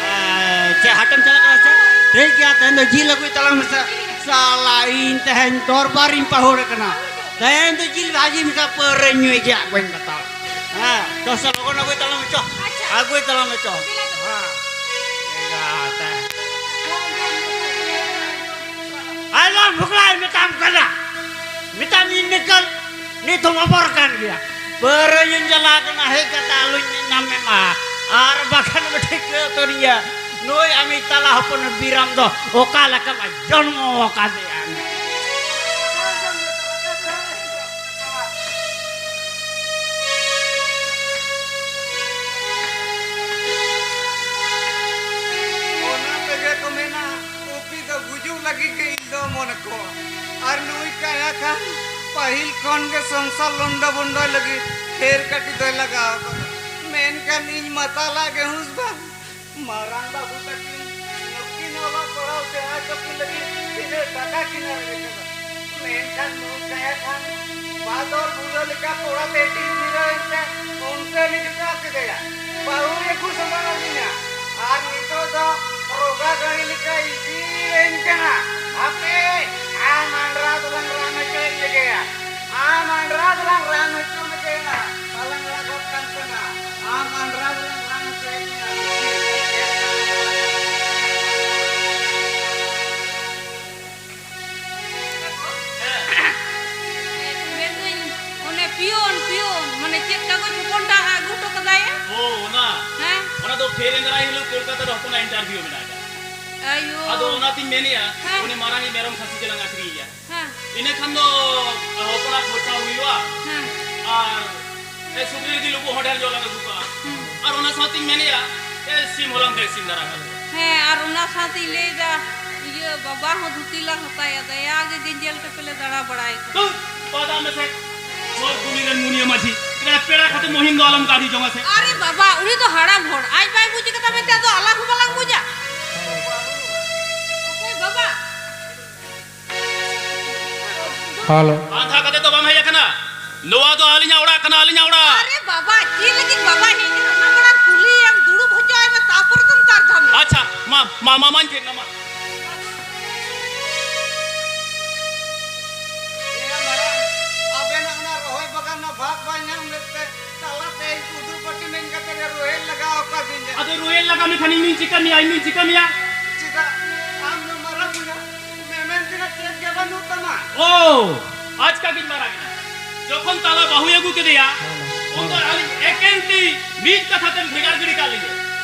ᱦᱮᱸ, ᱪᱮᱫ ᱦᱟᱴᱮᱢ ᱪᱟᱞᱟᱜ ᱠᱟᱱᱟ ᱥᱮ? ᱴᱷᱤᱠ ᱜᱮᱭᱟ, ᱛᱮᱦᱮᱧ ᱫᱚ ᱡᱤᱞ ᱟᱹᱜᱩᱭ ᱛᱟᱞᱟᱝ ᱢᱮᱥᱮ᱾ ᱥᱟᱞᱟ, ᱤᱧ ᱛᱮᱦᱮᱧ ᱫᱚᱨᱵᱟᱨᱤᱧ ᱯᱟᱹᱦᱩᱲ ᱠᱟᱱᱟ᱾ ᱛᱮᱦᱮᱧ ᱫᱚ ᱡᱤᱞ ᱵᱷᱟᱹᱡᱤ ᱢᱮᱥᱟ ᱯᱟᱹᱣᱨᱟᱹᱧ ᱧᱩᱭ ᱜᱮᱭᱟ, ᱵᱟᱹᱧ ᱵᱟᱛᱟᱣᱟ᱾ ᱦᱮᱸ, ᱪᱚ ᱥᱮ ᱞᱚᱜᱚᱱ ᱟᱹᱜᱩᱭ ᱛᱟᱞᱟᱝ ᱢᱮ, ᱪᱚ᱾ ᱟᱪᱪᱷᱟ᱾ ᱟᱹᱜᱩᱭ ᱛᱟᱞᱟᱝ ᱢᱮ, ᱪᱚ᱾ ᱦᱮᱸ᱾ ᱮᱸᱜᱟᱛᱮ᱾ ᱟᱞᱚᱢ ᱵᱷᱩᱜᱽᱲᱟᱭ ᱢᱮᱛᱟᱢ ᱠᱟᱱᱟ᱾ ᱢᱮᱛᱟᱢ ᱤᱧ ᱱᱤᱠᱟᱹᱞ, ᱱᱤᱛ ᱦᱚᱸ ᱚᱵᱚᱨ ᱠᱟᱱ ᱜᱮᱭᱟ᱾ ᱯᱟᱹᱣᱨᱟᱹ ᱧᱩᱧ ᱪᱟᱞᱟᱣ ᱠᱟᱱᱟ, ᱦᱮᱡ ᱠᱟᱛᱮ ᱟᱞᱚᱧ ᱧᱟᱢᱮ ᱢᱟ᱾ ᱟᱨ ᱵᱟᱠᱷᱟᱱ ᱵᱮᱴᱷᱤ ᱠᱟᱹ ᱩᱛᱟᱹᱨᱤᱧᱟ᱾ ᱱᱩᱭ ᱟᱢᱤᱡ ᱛᱟᱞᱟ ᱦᱚᱯᱚᱱ ᱵᱤᱨᱟᱢ ᱫᱚ ᱚᱠᱟ ᱞᱮᱠᱟ ᱵᱟᱭ ᱡᱚᱱᱢᱚ ᱟᱠᱟᱫᱮᱭᱟ᱾ ᱚᱱᱟ ᱛᱮᱜᱮ ᱠᱚ ᱢᱮᱱᱟ, ᱩᱯᱤ ᱫᱚ ᱜᱩᱡᱩᱜ ᱞᱟᱹᱜᱤᱫ ᱜᱮ ᱤᱧ ᱫᱚ ᱢᱚᱱ ᱠᱚ᱾ ᱟᱨ ᱱᱩᱭ ᱠᱟᱭᱟ ᱠᱷᱟᱱ ᱯᱟᱹᱦᱤᱞ ᱠᱷᱚᱱ ᱜᱮ ᱥᱚᱝᱥᱟᱨ ᱞᱚᱱᱰᱟ ᱵᱚᱱᱰᱟᱭ ᱞᱟᱹᱜᱤᱫ ᱰᱷᱮᱨ ᱠᱟᱹᱴᱤᱡ ᱫᱚᱭ ᱞᱟᱜᱟᱣ ᱠᱟᱫᱟ, ᱢᱮᱱᱠᱷᱟᱱ ᱤᱧ ᱢᱟᱛᱟᱞᱟᱜ ᱜᱮ ᱦᱩᱸᱥ ᱵᱟᱝ᱾ ᱢᱟᱨᱟᱝ ᱵᱟᱹᱵᱩ ᱛᱟᱹᱠᱤᱱ ᱱᱩᱠᱤᱱ ᱚᱞᱚᱜ ᱯᱟᱲᱦᱟᱣ ᱥᱮᱬᱟ ᱦᱚᱪᱚ ᱠᱤᱱ ᱞᱟᱹᱜᱤᱫ ᱛᱤᱱᱟᱹᱜ ᱴᱟᱠᱟ ᱠᱤᱱ ᱟᱨᱡᱟᱣ ᱠᱟᱫᱟ, ᱢᱮᱱᱠᱷᱟᱱ ᱱᱩᱭ ᱠᱟᱭᱟ ᱠᱷᱟᱱ ᱵᱷᱟᱫᱚᱨ ᱵᱷᱩᱞᱟᱹ ᱞᱮᱠᱟ ᱯᱚᱲᱟ ᱛᱮ ᱴᱤᱞ ᱢᱤᱨᱟᱹ ᱮᱱᱛᱮ ᱚᱱᱛᱮ ᱞᱤᱧ ᱡᱚᱴᱟᱣ ᱠᱮᱫᱮᱭᱟ᱾ ᱵᱟᱹᱦᱩ ᱮᱠᱩᱥ ᱦᱟᱡᱟᱨ ᱟᱹᱞᱤᱧᱟ᱾ ᱟᱨ ᱱᱤᱛᱚᱜ ᱫᱚ ᱨᱚᱜᱟ ᱜᱟᱹᱲᱤ ᱞᱮᱠᱟ ᱤᱥᱤᱱ ᱠᱟᱱᱟ᱾ ᱦᱟᱯᱮ, ᱟᱢ ᱟᱱᱰᱨᱟ ᱫᱚᱞᱟᱝ ᱨᱟᱱ ᱦᱚᱪᱚᱭᱮᱫ ᱢᱮᱜᱮᱭᱟ᱾ ᱟᱢ ᱟᱱᱰᱨᱟ ᱫᱚᱞᱟᱝ ᱨᱟᱱ ᱦᱚᱪᱚ ᱢᱮᱜᱮᱭᱟ᱾ ᱵᱟᱞᱟᱝ ᱟᱲᱟᱜᱚᱜ ᱠᱟᱱ ᱛᱟᱢᱟ᱾ ᱟᱢ ᱟᱱᱰᱨᱟ ᱫᱚᱞᱟᱝ ᱨᱟᱱ ᱦᱚᱪᱚᱭᱮᱫ ᱢᱮᱭᱟ᱾ ᱦᱮᱸ᱾ ᱢᱮᱱᱫᱟᱹᱧ, ᱚᱱᱮ ᱯᱤᱭᱳᱱ, ᱯᱤᱭᱳᱱ, ᱢᱟᱱᱮ ᱪᱮᱫ ᱠᱟᱜᱚᱡᱽ ᱦᱚᱯᱚᱱᱴᱟᱜ ᱟᱹᱜᱩ ᱦᱚᱴᱚ ᱠᱟᱫᱟᱭ? ᱳ, ᱚᱱᱟ? ᱦᱮᱸ᱾ ᱚᱱᱟ ᱫᱚ ᱯᱷᱮᱨ ᱮᱱᱫᱨᱟᱭ ᱦᱤᱞᱳᱜ ᱠᱳᱞᱠᱟᱛᱟ ᱨᱮ ᱦᱚᱯᱚᱱᱟᱜ interview ᱢᱮᱱᱟᱜ ᱟᱠᱟᱫ᱾ ᱟᱭᱳ᱾ ᱟᱫᱚ ᱚᱱᱟᱛᱤᱧ ᱢᱮᱱᱮᱜᱼᱟ, ᱦᱮᱸ᱾ ᱩᱱᱤ ᱢᱟᱨᱟᱝᱤᱡ ᱢᱮᱨᱚᱢ ᱠᱷᱟᱹᱥᱤ ᱜᱮᱞᱟᱝ ᱟᱹᱠᱷᱨᱤᱧᱮᱭᱟ᱾ ᱦᱮᱸ᱾ ᱤᱱᱟᱹ ᱠᱷᱟᱱ ᱫᱚ ᱦᱚᱯᱚᱱᱟᱜ ᱠᱷᱚᱨᱪᱟ ᱦᱩᱭᱩᱜᱼᱟ᱾ ᱦᱮᱸ᱾ ᱟᱨ ᱮ, ᱥᱩᱠᱨᱤ ᱡᱤᱞ ᱩᱵᱩᱜ ᱦᱚᱸ ᱰᱷᱮᱨ ᱧᱚᱜ ᱞᱟᱝ ᱟᱹᱜᱩ ᱠᱟᱜᱼᱟ᱾ ᱦᱩᱸ᱾ ᱟᱨ ᱚᱱᱟ ᱥᱟᱶᱛᱤᱧ ᱢᱮᱱᱮᱜᱼᱟ, ᱮ, ᱥᱤᱢ ᱦᱚᱞᱟᱝ ᱵᱮᱥᱤᱢ ᱫᱷᱟᱨᱟ ᱠᱟᱜᱼᱟ᱾ ᱦᱮᱸ, ᱟᱨ ᱚᱱᱟ ᱥᱟᱶᱛᱤᱧ ᱞᱟᱹᱭᱫᱟ, ᱤᱭᱟᱹ, ᱵᱟᱵᱟ ᱦᱚᱸ ᱫᱷᱩᱛᱤ ᱞᱟᱝ ᱦᱟᱛᱟᱭᱟ, ᱫᱟᱭᱟ ᱜᱮ ᱜᱮᱸᱡᱮᱞ ᱛᱮᱯᱮ ᱞᱮ ᱫᱟᱬᱟ ᱵᱟᱲᱟᱭ ᱠᱟᱱᱟ᱾ ᱛᱩ, ᱵᱟᱫᱟ ᱢᱮᱥᱮ, ᱦᱚᱲ ᱠᱩᱞᱤ ᱨᱮᱱ ᱢᱩᱱᱤᱭᱟᱹ ᱢᱟᱹᱡᱷᱤ, ᱮ, ᱯᱮᱲᱟ ᱠᱟᱛᱮ ᱢᱚᱦᱤᱢ ᱫᱚ ᱟᱞᱚᱢ ᱠᱟᱹᱲᱤ ᱡᱚᱝᱟ ᱥᱮ᱾ ᱟᱨᱮ ᱵᱟᱵᱟ, ᱩᱱᱤ ᱫᱚ ᱦᱟᱲᱟᱢ ᱦᱚᱲ, ᱟᱡ ᱵᱟᱭ ᱵᱩᱡᱽ ᱠᱟᱫᱟ ᱢᱮᱱᱛᱮ ᱟᱫᱚ ᱟᱞᱟᱝ ᱦᱚᱸ ᱵᱟᱞᱟᱝ ᱵᱩᱡᱟ᱾ ᱚᱠᱚᱭ ᱵᱟᱵᱟ? ᱦᱮᱞᱳ᱾ ᱟᱸᱫᱷᱟ ᱠᱟᱛᱮ ᱫᱚ ᱵᱟᱢ ᱦᱮᱡ ᱟᱠᱟᱱᱟ᱾ ᱱᱚᱣᱟ ᱫᱚ ᱟᱹᱞᱤᱧᱟᱜ ᱚᱲᱟᱜ ᱠᱟᱱᱟ, ᱟᱹᱞᱤᱧᱟᱜ ᱚᱲᱟᱜ᱾ ᱟᱨᱮ ᱵᱟᱵᱟ, ᱪᱮᱫ ᱞᱟᱹᱜᱤᱫ ᱵᱟᱵᱟ ᱦᱮᱡ ᱮᱱᱟ? ᱚᱱᱟ ᱢᱟᱲᱟᱝ ᱠᱩᱞᱤᱭᱮᱢ, ᱫᱩᱲᱩᱵ ᱦᱚᱪᱚ ᱟᱭ ᱢᱮ, ᱛᱟᱨᱯᱚᱨᱮ ᱫᱚᱢ ᱛᱟᱨ ᱫᱷᱟᱢ᱾ ᱟᱪᱪᱷᱟ, ᱢᱟ, ᱢᱟ, ᱢᱟᱢᱟᱧ ᱯᱷᱮᱨ ᱱᱟ, ᱢᱟ᱾ ᱮᱭᱟ ᱢᱟᱨᱟᱝ, ᱟᱵᱮᱱᱟᱜ ᱚᱱᱟ ᱨᱚᱦᱚᱭ ᱵᱟᱜᱟᱱ ᱨᱮᱱᱟᱜ ᱵᱷᱟᱜᱽ ᱵᱟᱭ ᱧᱟᱢ ᱞᱮᱫ ᱛᱮ, ᱛᱟᱞᱟᱛᱮ ᱩᱫᱩᱜ ᱯᱟᱹᱴᱤ ᱢᱮᱱ ᱠᱟᱛᱮ ᱨᱩᱦᱮᱞ ᱞᱟᱜᱟᱣ ᱟᱠᱟᱫᱤᱧᱟ᱾ ᱟᱫᱚ ᱨᱩᱦᱮᱞ ᱞᱟᱜᱟᱣ ᱢᱮ ᱠᱷᱟᱱ ᱤᱧ ᱫᱩᱧ ᱪᱤᱠᱟᱹ ᱢᱮᱭᱟ, ᱤᱧ ᱫᱩᱧ ᱪᱤᱠᱟᱹ ᱢᱮᱭᱟ? ᱪᱮᱫᱟᱜ ᱟᱢ ᱫᱚ ᱢᱟᱨᱟᱝ ᱵᱚᱭᱦᱟ? ᱢᱮᱢᱮᱱ ᱛᱮᱱᱟᱜ ᱪᱮᱫ ᱜᱮ ᱵᱟᱹᱱᱩᱜ ᱛᱟᱢᱟ᱾ ᱳ, ᱟᱪᱠᱟ ᱜᱤᱧ ᱢᱟᱨᱟᱝ ᱮᱱᱟ᱾ ᱡᱚᱠᱷᱚᱱ ᱛᱟᱞᱟ ᱵᱟᱹᱦᱩᱭ ᱟᱹᱜᱩ ᱠᱮᱫᱮᱭᱟ, ᱩᱱ ᱫᱚ ᱟᱹᱞᱤᱧ ᱮᱠᱮᱱ ᱛᱤ ᱢᱤᱫ ᱠᱟᱛᱷᱟ ᱛᱮᱢ ᱵᱷᱮᱜᱟᱨ ᱜᱤᱰᱤ ᱠᱟᱜ ᱞᱤᱧᱟ᱾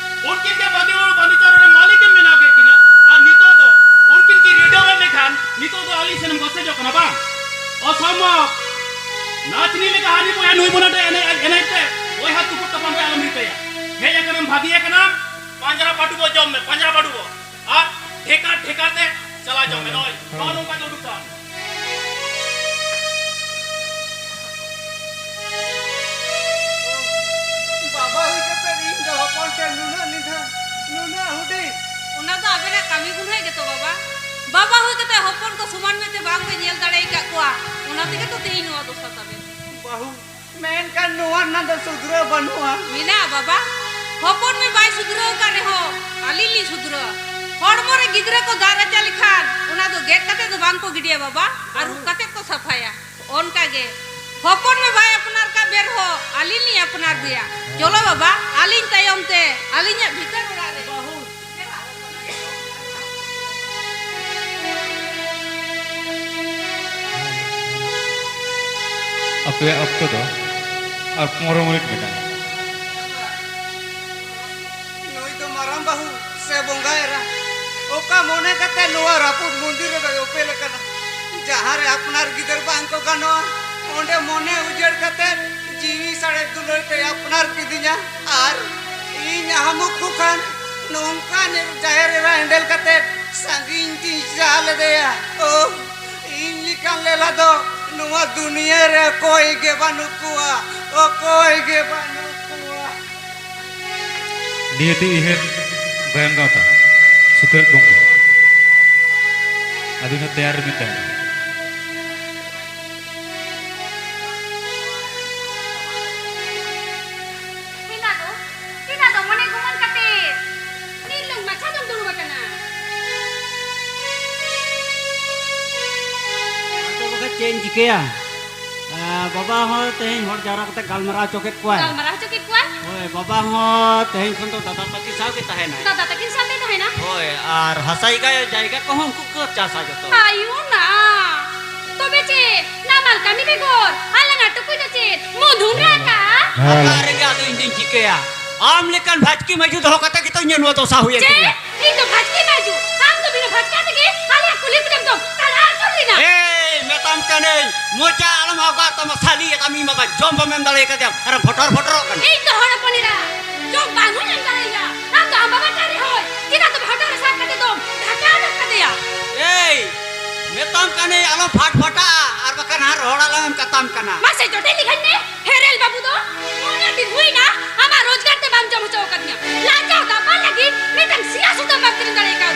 ᱩᱱᱠᱤᱱ ᱜᱮ ᱵᱟᱹᱫᱤ ᱦᱚᱲ ᱵᱟᱹᱫᱤ ᱪᱟᱨᱚ ᱨᱮ ᱢᱟᱹᱞᱤᱠ ᱮᱢ ᱵᱮᱱᱟᱣ ᱠᱮᱫ ᱠᱤᱱᱟ, ᱟᱨ ᱱᱤᱛᱚᱜ ᱫᱚ ᱩᱱᱠᱤᱱ ᱠᱤᱱ ᱨᱤᱰᱟᱹᱣ ᱮᱱ ᱠᱷᱟᱱ ᱱᱤᱛᱚᱜ ᱫᱚ ᱟᱹᱞᱤᱧ ᱥᱮᱱᱮᱢ ᱜᱚᱥᱮᱡᱚᱜ ᱠᱟᱱᱟ ᱵᱟᱝ? ᱚᱥᱚᱢᱵᱷᱚᱵ! ᱱᱟᱪᱱᱤ ᱞᱮᱠᱟ ᱦᱟᱹᱱᱤ ᱵᱚᱭᱦᱟ ᱱᱩᱭ ᱵᱚᱱᱟ ᱴᱷᱮᱱ ᱮᱱᱮᱡ, ᱮᱱᱮᱡ ᱛᱮ ᱵᱚᱭᱦᱟ ᱛᱩᱯᱩᱫ ᱛᱟᱯᱟᱢ ᱨᱮ ᱟᱞᱚᱢ ᱨᱤᱠᱟᱹᱭᱟ᱾ ᱦᱮᱡ ᱟᱠᱟᱱᱟᱢ, ᱵᱷᱟᱹᱜᱤ ᱟᱠᱟᱱᱟᱢ, ᱯᱟᱸᱡᱽᱨᱟ ᱯᱟᱹᱰᱩᱵᱚ ᱡᱚᱢ ᱢᱮ, ᱯᱟᱸᱡᱽᱨᱟ ᱯᱟᱹᱰᱩᱵᱚ᱾ ᱟᱨ ᱴᱷᱮᱠᱟ ᱴᱷᱮᱠᱟ ᱛᱮ ᱪᱟᱞᱟᱣ ᱡᱚᱝ ᱢᱮ᱾ ᱱᱚᱜᱼᱚᱭ, ᱱᱚᱜᱼᱚ ᱱᱚᱝᱠᱟ ᱜᱮ ᱩᱰᱩᱠ ᱛᱟᱢ᱾ ᱟᱵᱮᱱᱟᱜ ᱠᱟᱹᱢᱤ ᱜᱩᱱᱟᱹᱭ ᱜᱮᱛᱚ ᱵᱟᱵᱟ᱾ ᱵᱟᱵᱟ ᱦᱩᱭ ᱠᱟᱛᱮ ᱦᱚᱯᱚᱱ ᱠᱚ ᱥᱚᱢᱟᱱ ᱢᱮᱫ ᱛᱮ ᱵᱟᱝ ᱯᱮ ᱧᱮᱞ ᱫᱟᱲᱮ ᱟᱠᱟᱫ ᱠᱚᱣᱟ, ᱚᱱᱟ ᱛᱮᱜᱮ ᱛᱚ ᱛᱮᱦᱮᱧ ᱱᱚᱣᱟ ᱫᱚᱥᱟ ᱛᱟᱵᱮᱱ᱾ ᱵᱟᱹᱦᱩ, ᱢᱮᱱᱠᱷᱟᱱ ᱱᱚᱣᱟ ᱨᱮᱱᱟᱜ ᱫᱚ ᱥᱩᱫᱷᱨᱟᱹᱣ ᱵᱟᱹᱱᱩᱜᱼᱟ᱾ ᱢᱮᱱᱟᱜᱼᱟ ᱵᱟᱵᱟ, ᱦᱚᱯᱚᱱ ᱢᱮ ᱵᱟᱭ ᱥᱩᱫᱷᱨᱟᱹᱣ ᱟᱠᱟᱱ ᱨᱮᱦᱚᱸ ᱟᱹᱞᱤᱧ ᱞᱤᱧ ᱥᱩᱫᱷᱨᱟᱹᱣᱟ᱾ ᱦᱚᱲᱢᱚ ᱨᱮ ᱜᱤᱫᱽᱨᱟᱹ ᱠᱚ ᱫᱟᱜ ᱨᱟᱪᱟ ᱞᱮᱠᱷᱟᱱ ᱚᱱᱟ ᱫᱚ ᱜᱮᱫ ᱠᱟᱛᱮ ᱫᱚ ᱵᱟᱝ ᱠᱚ ᱜᱤᱰᱤᱭᱟ ᱵᱟᱵᱟ, ᱟᱹᱨᱩᱵ ᱠᱟᱛᱮ ᱠᱚ ᱥᱟᱯᱷᱟᱭᱟ᱾ ᱚᱱᱠᱟ ᱜᱮ ᱦᱚᱯᱚᱱ ᱢᱮ ᱵᱟᱭ ᱟᱯᱱᱟᱨ ᱠᱟᱜ ᱵᱮᱨ ᱦᱚᱸ ᱟᱹᱞᱤᱧ ᱞᱤᱧ ᱟᱯᱱᱟᱨ ᱜᱮᱭᱟ᱾ ᱪᱚᱞᱚ ᱵᱟᱵᱟ, ᱟᱹᱞᱤᱧ ᱛᱟᱭᱚᱢ ᱛᱮ ᱟᱹᱞᱤᱧᱟᱜ ᱵᱷᱤᱛᱟᱹᱨ ᱚᱲᱟᱜ ᱨᱮ᱾ ᱟᱯᱮᱭᱟᱜ ᱚᱠᱛᱚ ᱫᱚ ᱟᱨ ᱯᱚᱱᱨᱚ ᱢᱤᱱᱤᱴ ᱢᱮᱱᱟᱜᱼᱟ᱾ ᱱᱩᱭ ᱫᱚ ᱢᱟᱨᱟᱝ ᱵᱟᱹᱦᱩ ᱥᱮ ᱵᱚᱸᱜᱟ ᱮᱨᱟ? ᱚᱠᱟ ᱢᱚᱱᱮ ᱠᱟᱛᱮ ᱱᱚᱣᱟ ᱨᱟᱹᱯᱩᱫ ᱢᱚᱱᱫᱤᱨ ᱨᱮᱫᱚᱭ ᱚᱯᱮᱞ ᱟᱠᱟᱱᱟ? ᱡᱟᱦᱟᱸ ᱨᱮ ᱟᱯᱱᱟᱨ ᱜᱤᱫᱟᱹᱨ ᱵᱟᱝ ᱠᱚ ᱜᱟᱱᱚᱜᱼᱟ, ᱚᱸᱰᱮ ᱢᱚᱱᱮ ᱩᱡᱟᱹᱲ ᱠᱟᱛᱮ ᱡᱤᱣᱤ ᱥᱟᱲᱮ ᱫᱩᱞᱟᱹᱲ ᱛᱮ ᱟᱯᱱᱟᱨ ᱠᱤᱫᱤᱧᱟ᱾ ᱟᱨ ᱤᱧ ᱟᱦᱟᱢᱩᱠ ᱠᱚ ᱠᱷᱟᱱ ᱱᱚᱝᱠᱟᱱ ᱡᱟᱦᱮᱨ ᱮᱨᱟ ᱮᱸᱰᱮᱞ ᱠᱟᱛᱮ ᱥᱟᱺᱜᱤᱧ ᱛᱤᱧ ᱪᱟᱞ ᱞᱮᱫᱮᱭᱟ᱾ ᱳ, ᱤᱧ ᱞᱮᱠᱟᱱ ᱞᱮᱞᱟ ᱫᱚ ᱱᱚᱣᱟ ᱫᱩᱱᱤᱭᱟᱹ ᱨᱮ ᱚᱠᱚᱭ ᱜᱮ ᱵᱟᱹᱱᱩᱜ ᱠᱚᱣᱟ, ᱚᱠᱚᱭ ᱜᱮ ᱵᱟᱹᱱᱩᱜ ᱠᱚᱣᱟ᱾ ᱱᱤᱭᱟᱹᱛᱤ ᱩᱭᱦᱟᱹᱨ ᱜᱟᱭᱟᱱ ᱜᱟᱶᱛᱟ ᱥᱩᱛᱨᱮᱫ ᱜᱚᱢᱠᱮ, ᱟᱹᱵᱤᱱ ᱦᱚᱸ ᱛᱮᱭᱟᱨ ᱨᱮᱵᱤᱱ ᱛᱟᱦᱮᱱᱟ᱾ ᱦᱮᱱᱟ ᱫᱚ, ᱦᱮᱱᱟ ᱫᱚ ᱢᱚᱱᱮ ᱜᱩᱢᱟᱹᱱ ᱠᱟᱛᱮ ᱱᱤᱨᱞᱟᱹᱝ ᱢᱟᱪᱷᱟ ᱫᱚᱢ ᱫᱩᱲᱩᱵ ᱟᱠᱟᱱᱟ᱾ ᱟᱫᱚ ᱵᱟᱠᱷᱟᱡ ᱪᱮᱫ ᱤᱧ ᱪᱤᱠᱟᱹᱭᱟ? ᱟ, ᱵᱟᱵᱟ ᱦᱚᱸ ᱛᱮᱦᱮᱧ ᱦᱚᱲ ᱡᱟᱣᱨᱟ ᱠᱟᱛᱮ ᱜᱟᱞᱢᱟᱨᱟᱣ ᱦᱚᱪᱚ ᱠᱮᱫ ᱠᱚᱣᱟᱭ᱾ ᱜᱟᱞᱢᱟᱨᱟᱣ ᱦᱚᱪᱚ ᱠᱮᱫ ᱠᱚᱣᱟᱭ? ᱦᱳᱭ, ᱵᱟᱵᱟ ᱦᱚᱸ ᱛᱮᱦᱮᱧ ᱠᱷᱚᱱ ᱫᱚ ᱫᱟᱫᱟ ᱛᱟᱹᱠᱤᱱ ᱥᱟᱶ ᱜᱮ ᱛᱟᱦᱮᱱᱟᱭ᱾ ᱫᱟᱫᱟ ᱛᱟᱹᱠᱤᱱ ᱥᱟᱶ ᱜᱮ ᱛᱟᱦᱮᱱᱟ? ᱦᱳᱭ, ᱟᱨ ᱦᱟᱥᱟ ᱡᱟᱭᱜᱟ, ᱡᱟᱭᱜᱟ ᱠᱚᱦᱚᱸ ᱩᱱᱠᱩ ᱠᱚ ᱪᱟᱥᱟ ᱡᱚᱛᱚ᱾ ᱟᱭᱳ ᱱᱟ, ᱛᱚᱵᱮ ᱪᱮᱫ ᱱᱟᱢᱟᱞ ᱠᱟᱹᱢᱤ ᱵᱮᱜᱚᱨ ᱟᱞᱟᱝᱟᱜ ᱴᱩᱠᱩᱡ ᱫᱚ ᱪᱮᱫ ᱢᱚᱫᱷᱩᱱ ᱨᱟᱠᱟ? ᱦᱮᱸ᱾ ᱚᱠᱟ ᱨᱮᱜᱮ ᱟᱫᱚ ᱤᱧ ᱫᱚᱧ ᱪᱤᱠᱟᱹᱭᱟ? ᱟᱢ ᱞᱮᱠᱟᱱ ᱵᱷᱟᱪᱠᱤ ᱢᱟᱹᱡᱩ ᱫᱚᱦᱚ ᱠᱟᱛᱮ ᱜᱮᱛᱚ ᱤᱧᱟᱹᱜ ᱱᱚᱣᱟ ᱫᱚᱥᱟ ᱦᱩᱭᱮᱱ ᱪᱮᱫ? ᱛᱤᱧᱟ᱾ ᱤᱧ ᱫᱚ ᱵᱷᱟᱪᱠᱤ ᱢᱟᱹᱡᱩ, ᱟᱢ ᱫᱚ ᱵᱤᱱᱟᱹ ᱵᱷᱟᱪᱠᱟ ᱛᱮᱜᱮ ᱟᱞᱮᱭᱟᱜ ᱠᱩᱞᱦᱤ ᱠᱚᱨᱮᱢ ᱫᱚ ᱛᱟᱲᱟ ᱟᱹᱪᱩᱨ ᱞᱮᱱᱟ᱾ ᱮᱭ, ᱢᱮᱛᱟᱢ ᱠᱟᱹᱱᱟᱹᱧ, ᱢᱚᱪᱟ ᱟᱞᱚᱢ ᱟᱣᱜᱟᱜ ᱛᱟᱢᱟ, ᱥᱟᱞᱤ ᱟᱢ ᱤᱧ ᱵᱟᱵᱟ ᱡᱚᱢ ᱵᱟᱢ ᱮᱢ ᱫᱟᱲᱮ ᱠᱟᱫᱮᱭᱟ, ᱟᱨ ᱯᱷᱚᱴᱚᱨ ᱯᱷᱚᱴᱚᱨᱚᱜ ᱠᱟᱱᱟ᱾ ᱤᱧ ᱫᱚ ᱦᱚᱲ ᱦᱚᱯᱚᱱ ᱮᱨᱟ, ᱡᱚᱢ ᱵᱟᱝ ᱦᱚᱸᱧ ᱮᱢ ᱫᱟᱲᱮᱭᱟᱭᱟ᱾ ᱟᱢ ᱫᱚ ᱟᱢ ᱵᱟᱵᱟ ᱴᱟᱹᱨᱤ ᱦᱚᱭ, ᱪᱮᱫᱟᱜ ᱛᱚᱵᱮ ᱦᱚᱴᱚᱜ ᱨᱮ ᱥᱟᱵ ᱠᱟᱛᱮ ᱫᱚᱢ ᱰᱷᱟᱠᱟ ᱟᱫᱮᱨ ᱠᱟᱫᱮᱭᱟ? ᱮᱭ, ᱢᱮᱛᱟᱢ ᱠᱟᱹᱱᱟᱹᱧ ᱟᱞᱚᱢ ᱯᱷᱟᱴ ᱯᱷᱟᱴᱟᱜᱼᱟ, ᱟᱨ ᱵᱟᱠᱷᱟᱱ ᱦᱟᱸᱜ ᱨᱚᱦᱚᱲ ᱟᱞᱟᱝ ᱮᱢ ᱠᱟᱛᱟᱢ ᱠᱟᱱᱟ᱾ ᱢᱟᱥᱮ ᱡᱚᱴᱮᱫ ᱞᱤᱠᱷᱟᱹᱧ ᱢᱮ, ᱦᱮᱨᱮᱞ ᱵᱟᱹᱵᱩ ᱫᱚ ᱩᱱᱟᱹᱜ ᱫᱤᱱ ᱦᱩᱭᱱᱟ ᱟᱢᱟᱜ ᱨᱳᱡᱽᱜᱟᱨ ᱛᱮ ᱵᱟᱢ ᱡᱚᱢ ᱦᱚᱪᱚ ᱟᱠᱟᱫᱤᱧᱟ᱾ ᱞᱟᱡᱟᱣ ᱫᱟᱯᱟᱞ ᱞᱟᱹᱜᱤᱫ ᱢᱤᱫᱴᱟᱝ ᱥᱤᱭᱟ ᱥᱩᱛᱟᱹᱢ ᱵᱟᱢ ᱠᱤᱨᱤᱧ ᱫᱟᱲᱮ ᱟᱠᱟᱫ᱾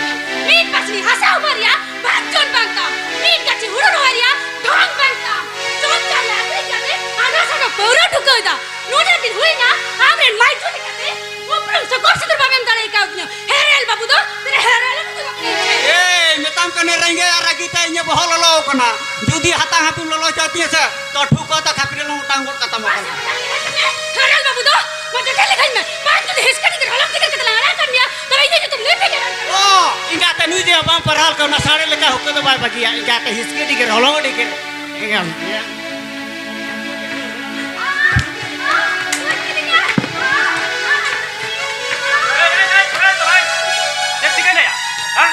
ᱴᱷᱩᱠᱟᱹᱣ ᱮᱫᱟ᱾ ᱱᱩᱱᱟᱹᱜ ᱫᱤᱱ ᱦᱩᱭᱱᱟ, ᱟᱢᱨᱮᱱ ᱢᱟᱹᱭᱡᱩ ᱞᱮᱠᱟᱛᱮ ᱩᱯᱨᱩᱢ ᱥᱚᱠᱚᱨ ᱥᱤᱸᱫᱩᱨ ᱵᱟᱢ ᱮᱢ ᱫᱟᱲᱮ ᱠᱟᱣᱫᱤᱧᱟ᱾ ᱦᱮᱨᱮᱞ ᱵᱟᱹᱵᱩ ᱫᱚ, ᱦᱮᱨᱮᱞ ᱵᱟᱹᱵᱩ ᱫᱚ ᱵᱟᱠᱚ ᱮᱢ ᱫᱟᱲᱮ ᱮᱭ, ᱢᱮᱛᱟᱢ ᱠᱟᱹᱱᱟᱹᱧ, ᱨᱮᱸᱜᱮᱡ ᱟᱨ ᱨᱟᱹᱜᱤ ᱛᱮ ᱤᱧᱟᱹᱜ ᱵᱚᱦᱚᱜ ᱞᱚᱞᱚ ᱟᱠᱟᱱᱟ᱾ ᱡᱩᱫᱤ ᱦᱟᱛᱟᱝ ᱦᱟᱹᱯᱤᱢ ᱞᱚᱞᱚ ᱦᱚᱪᱚ ᱛᱤᱧᱟ ᱥᱮ, ᱛᱚ ᱴᱷᱩᱠᱟᱹ ᱛᱟ ᱠᱷᱟᱹᱯᱨᱤ ᱞᱚᱝ ᱚᱴᱟᱝ ᱜᱚᱫ ᱠᱟᱛᱟᱢᱟ ᱠᱟᱱᱟ᱾ ᱦᱮᱨᱮᱞ ᱵᱟᱹᱵᱩ ᱫᱚ ᱢᱟ ᱪᱮᱫ ᱞᱮᱠᱟᱧ ᱢᱮ, ᱵᱟᱝ ᱡᱩᱫᱤ ᱦᱤᱥᱠᱟᱹ ᱰᱤᱜᱤᱨ ᱦᱚᱞᱚᱝ ᱛᱮᱜᱮ ᱠᱟᱛᱮ ᱞᱟᱝ ᱟᱲᱟᱜ ᱠᱟᱜ ᱢᱮᱭᱟ, ᱛᱚᱵᱮ ᱤᱧ ᱫᱚ ᱧᱩᱛᱩᱢ ᱞᱟᱹᱭ ᱛᱮᱜᱮ ᱟᱲᱟᱜ ᱠᱟᱜ ᱢᱮᱭᱟ᱾ ᱚ, ᱮᱸᱜᱟᱛᱮ ᱱᱩᱭ ᱫᱚ ᱵᱟᱝ ᱯᱟᱨᱦᱟᱞ ᱠᱟᱱᱟ, ᱥᱟᱲᱮ ᱞᱮᱠᱟ ᱦᱩᱠᱟᱹ ᱫᱚ ᱵᱟᱭ ᱵᱟᱹᱜᱤᱭᱟ᱾ ᱮᱸᱜᱟᱛᱮ ᱦᱤᱥᱠᱟᱹ ᱰᱤᱜᱤᱨ ᱦᱚᱞᱚᱝ ᱰᱤᱜᱤᱨ᱾ ᱮᱸᱜᱟᱛ᱾ ᱪᱮᱫ ᱪᱤᱠᱟᱹᱭᱱᱟᱭᱟ? ᱦᱮᱸ?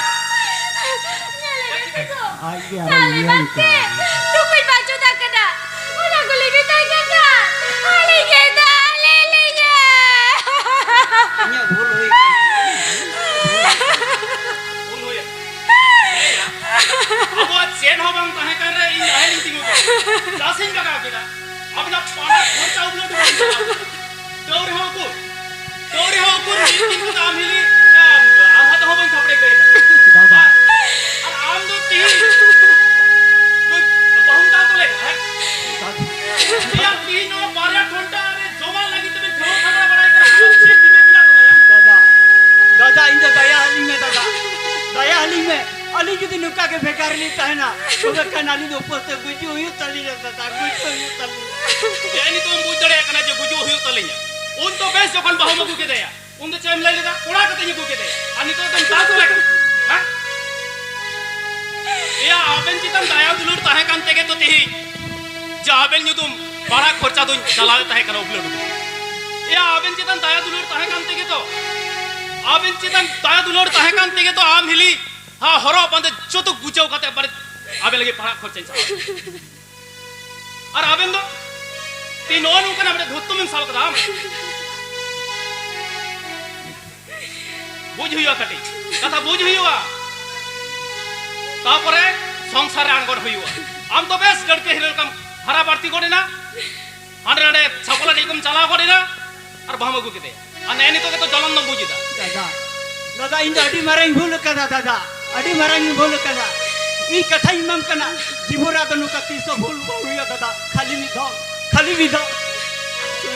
ᱟᱡ ᱜᱮ ᱟᱨᱚ ᱥᱟᱞᱮ ᱧᱮᱞ ᱵᱟᱥᱠᱮ, ᱠᱮᱫᱟ᱾ ᱴᱩᱠᱩᱡ ᱵᱟᱝ ᱪᱚᱸᱫᱟ ᱠᱟᱱᱟ᱾ ᱚᱱᱟ ᱠᱚ ᱞᱟᱹᱭ ᱢᱮᱛᱟᱭ ᱠᱟᱱᱟ᱾ ᱟᱞᱮ ᱜᱮ ᱫᱟᱜ ᱞᱮ ᱞᱟᱹᱭᱟ᱾ ᱤᱧᱟᱹᱜ ᱵᱷᱩᱞ ᱦᱩᱭ ᱠᱟᱱᱟ᱾ ᱵᱷᱩᱞ ᱦᱩᱭ ᱟᱠᱟᱱᱟ᱾ ᱟᱵᱚᱣᱟᱜ ᱪᱮᱫ ᱦᱚᱸ ᱵᱟᱝ ᱛᱟᱦᱮᱸ ᱠᱟᱱ ᱨᱮ ᱤᱧ ᱱᱟᱦᱮᱞᱤᱧ ᱛᱤᱸᱜᱩ ᱠᱮᱫᱟ᱾ ᱪᱟᱥᱤᱧ ᱵᱟᱜᱟᱣ ᱠᱮᱫᱟ᱾ ᱟᱵᱤᱱᱟᱜ ᱯᱟᱲᱦᱟᱜ ᱠᱷᱚᱨᱪᱟ ᱩᱵᱞᱟᱹᱣ ᱩᱰᱩᱠ ᱠᱮᱫᱟ᱾ ᱛᱟᱹᱣ ᱨᱮᱦᱚᱸ ᱩᱠᱩᱨ, ᱛᱟᱹᱣ ᱨᱮᱦᱚᱸ ᱩᱠᱩᱨ ᱢᱤᱫ ᱫᱤᱱ ᱠᱚᱫᱚ ᱟᱢ ᱦᱤᱞᱤ, ᱮ, ᱟᱸᱫᱷᱟ ᱛᱮᱦᱚᱸ ᱵᱟᱹᱧ ᱛᱷᱟᱯᱲᱮ ᱠᱟᱹᱭ ᱫᱟ᱾ ᱫᱟᱫᱟ᱾ ᱟᱨ ᱟᱢ ᱫᱚ ᱛᱤᱦᱤᱧ ᱱᱩᱭ ᱵᱟᱹᱦᱩᱢ ᱫᱟᱞ ᱛᱚᱞᱮ ᱠᱟᱱᱟ, ᱦᱮᱸ? ᱫᱟᱫᱟ᱾ ᱮᱭᱟ, ᱛᱤᱦᱤᱧ ᱱᱚᱣᱟ ᱵᱟᱨᱭᱟ ᱜᱷᱚᱱᱴᱟ ᱨᱮ ᱡᱚᱢᱟᱜ ᱞᱟᱹᱜᱤᱫ ᱛᱮᱵᱤᱱ ᱴᱷᱟᱹᱣ ᱴᱷᱟᱵᱲᱟ ᱵᱟᱲᱟᱭ ᱠᱟᱱᱟ᱾ ᱟᱨ ᱪᱮᱫ ᱫᱤᱱ ᱢᱮᱱᱟᱜ ᱛᱟᱢᱟ, ᱭᱟ? ᱫᱟᱫᱟ, ᱫᱟᱫᱟ, ᱤᱧ ᱫᱚ ᱫᱟᱭᱟ ᱟᱹᱞᱤᱧ ᱢᱮ, ᱫᱟᱫᱟ᱾ ᱫᱟᱭᱟ ᱟᱹᱞᱤᱧ ᱢᱮ᱾ ᱟᱹᱞᱤᱧ ᱡᱩᱫᱤ ᱱᱚᱝᱠᱟ ᱜᱮ ᱵᱷᱮᱜᱟᱨ ᱞᱤᱧ ᱛᱟᱦᱮᱱᱟ, ᱛᱚᱵᱮ ᱠᱷᱟᱱ ᱟᱹᱞᱤᱧ ᱫᱚ ᱩᱯᱟᱹᱥ ᱛᱮ ᱜᱩᱡᱩᱜ ᱦᱩᱭᱩᱜ ᱛᱟᱹᱞᱤᱧᱟ, ᱫᱟᱫᱟ, ᱜᱩᱡᱩᱜ ᱦᱩᱭᱩᱜ ᱛᱟᱹᱞᱤᱧᱟ᱾ ᱡᱮ ᱱᱤᱛᱚᱜ ᱮᱢ ᱵᱩᱡᱽ ᱫᱟᱲᱮᱭᱟᱜ ᱠᱟᱱᱟ ᱡᱮ ᱜᱩᱡᱩᱜ ᱦᱩᱭᱩᱜ ᱛᱟᱹᱞᱤᱧᱟ, ᱩᱱ ᱫᱚ ᱵᱮᱥ ᱡᱚᱠᱷᱚᱱ ᱵᱟᱹᱦᱩᱢ ᱟᱹᱜᱩ ᱠᱮᱫᱮᱭᱟ, ᱩᱱ ᱫᱚ ᱪᱮᱫ ᱮᱢ ᱞᱟᱹᱭ ᱞᱮᱫᱟ? ᱠᱚᱲᱟ ᱠᱟᱛᱮᱧ ᱟᱹᱜᱩ ᱠᱮᱫᱮᱭᱟ, ᱟᱨ ᱱᱤᱛᱚᱜ ᱫᱚᱢ ᱫᱟᱞ ᱛᱚᱞᱮ ᱠᱟᱱᱟ, ᱦᱮᱸ? ᱮᱭᱟ, ᱟᱵᱮᱱ ᱪᱮᱛᱟᱱ ᱫᱟᱭᱟ ᱫᱩᱞᱟᱹᱲ ᱛᱟᱦᱮᱸ ᱠᱟᱱ ᱛᱮᱜᱮ ᱛᱚ ᱛᱮᱦᱮᱧ ᱡᱟ ᱟᱵᱮᱱ ᱧᱩᱛᱩᱢ ᱯᱟᱲᱦᱟᱜ ᱠᱷᱚᱨᱪᱟ ᱫᱚᱧ ᱪᱟᱞᱟᱣᱮᱫ ᱛᱟᱦᱮᱸ ᱠᱟᱱᱟ ᱩᱵᱞᱟᱹ ᱰᱩᱵᱞᱟᱹ᱾ ᱮᱭᱟ, ᱟᱵᱮᱱ ᱪᱮᱛᱟᱱ ᱫᱟᱭᱟ ᱫᱩᱞᱟᱹᱲ ᱛᱟᱦᱮᱸ ᱠᱟᱱ ᱛᱮᱜᱮ ᱛᱚ, ᱟᱵᱮᱱ ᱪᱮᱛᱟᱱ ᱫᱟᱭᱟ ᱫᱩᱞᱟᱹᱲ ᱛᱟᱦᱮᱸ ᱠᱟᱱ ᱛᱮᱜᱮ ᱛᱚ ᱟᱢ ᱦᱤᱞᱤ ᱦᱟ ᱦᱚᱨᱚᱜ ᱵᱟᱸᱫᱮ ᱡᱚᱛᱚ ᱜᱩᱪᱟᱹᱣ ᱠᱟᱛᱮ ᱵᱟᱨᱮ ᱟᱵᱮᱱ ᱞᱟᱹᱜᱤᱫ ᱯᱟᱲᱦᱟᱜ ᱠᱷᱚᱨᱪᱟᱧ ᱪᱟᱞᱟᱣ᱾ ᱟᱨ ᱟᱵᱮᱱ ᱫᱚ ᱛᱤ ᱱᱚᱜᱼᱚ ᱱᱚᱝᱠᱟᱱᱟᱜ ᱢᱤᱫᱴᱮᱱ ᱫᱷᱩᱛᱛᱩᱢ ᱮᱢ ᱥᱟᱵ ᱠᱟᱫᱟ ᱟᱢ᱾ ᱵᱩᱡᱽ ᱦᱩᱭᱩᱜᱼᱟ ᱠᱟᱹᱴᱤᱡ, ᱠᱟᱛᱷᱟ ᱵᱩᱡᱽ ᱦᱩᱭᱩᱜᱼᱟ᱾ ᱛᱟᱯᱚᱨᱮ ᱥᱚᱝᱥᱟᱨ ᱨᱮ ᱟᱬᱜᱚᱱ ᱦᱩᱭᱩᱜᱼᱟ᱾ ᱟᱢ ᱫᱚ ᱵᱮᱥ ᱰᱟᱹᱲᱠᱟᱹ ᱦᱤᱨᱟᱹ ᱞᱮᱠᱟᱢ ᱦᱟᱨᱟ ᱵᱟᱹᱲᱛᱤ ᱜᱚᱫ ᱮᱱᱟ, ᱦᱟᱸᱰᱮ ᱱᱟᱰᱮ ᱪᱷᱟᱯᱚᱞ ᱟᱹᱰᱤ ᱠᱚᱢ ᱪᱟᱞᱟᱣ ᱜᱚᱫ ᱮᱱᱟ, ᱟᱨ ᱵᱟᱦᱩᱢ ᱟᱹᱜᱩ ᱠᱮᱫᱮᱭᱟ᱾ ᱟᱨ ᱱᱮᱜᱼᱮ ᱱᱤᱛᱚᱜ ᱜᱮᱛᱚ ᱡᱚᱞᱚᱱ ᱫᱚᱢ ᱵᱩᱡᱽ ᱮᱫᱟ᱾ ᱫᱟᱫᱟ, ᱫᱟᱫᱟ, ᱤᱧ ᱫᱚ ᱟᱹᱰᱤ ᱢᱟᱨᱟᱝ ᱤᱧ ᱵᱷᱩᱞ ᱟᱠᱟᱫᱟ, ᱫᱟᱫᱟ, ᱟᱹᱰᱤ ᱢᱟᱨᱟᱝ ᱤᱧ ᱵᱷᱩᱞ ᱟᱠᱟᱫᱟ᱾ ᱤᱧ ᱠᱟᱛᱷᱟᱧ ᱮᱢᱟᱢ ᱠᱟᱱᱟ, ᱡᱤᱵᱚᱱ ᱨᱮ ᱟᱫᱚ ᱱᱚᱝᱠᱟ ᱛᱤᱥ ᱦᱚᱸ ᱵᱷᱩᱞ ᱵᱟᱝ ᱦᱩᱭᱩᱜᱼᱟ, ᱫᱟᱫᱟ᱾ ᱠᱷᱟᱹᱞᱤ ᱢᱤᱫ ᱫᱷᱟᱣ, ᱠᱷᱟᱹᱞᱤ ᱢᱤᱫ ᱫᱷᱟᱣ᱾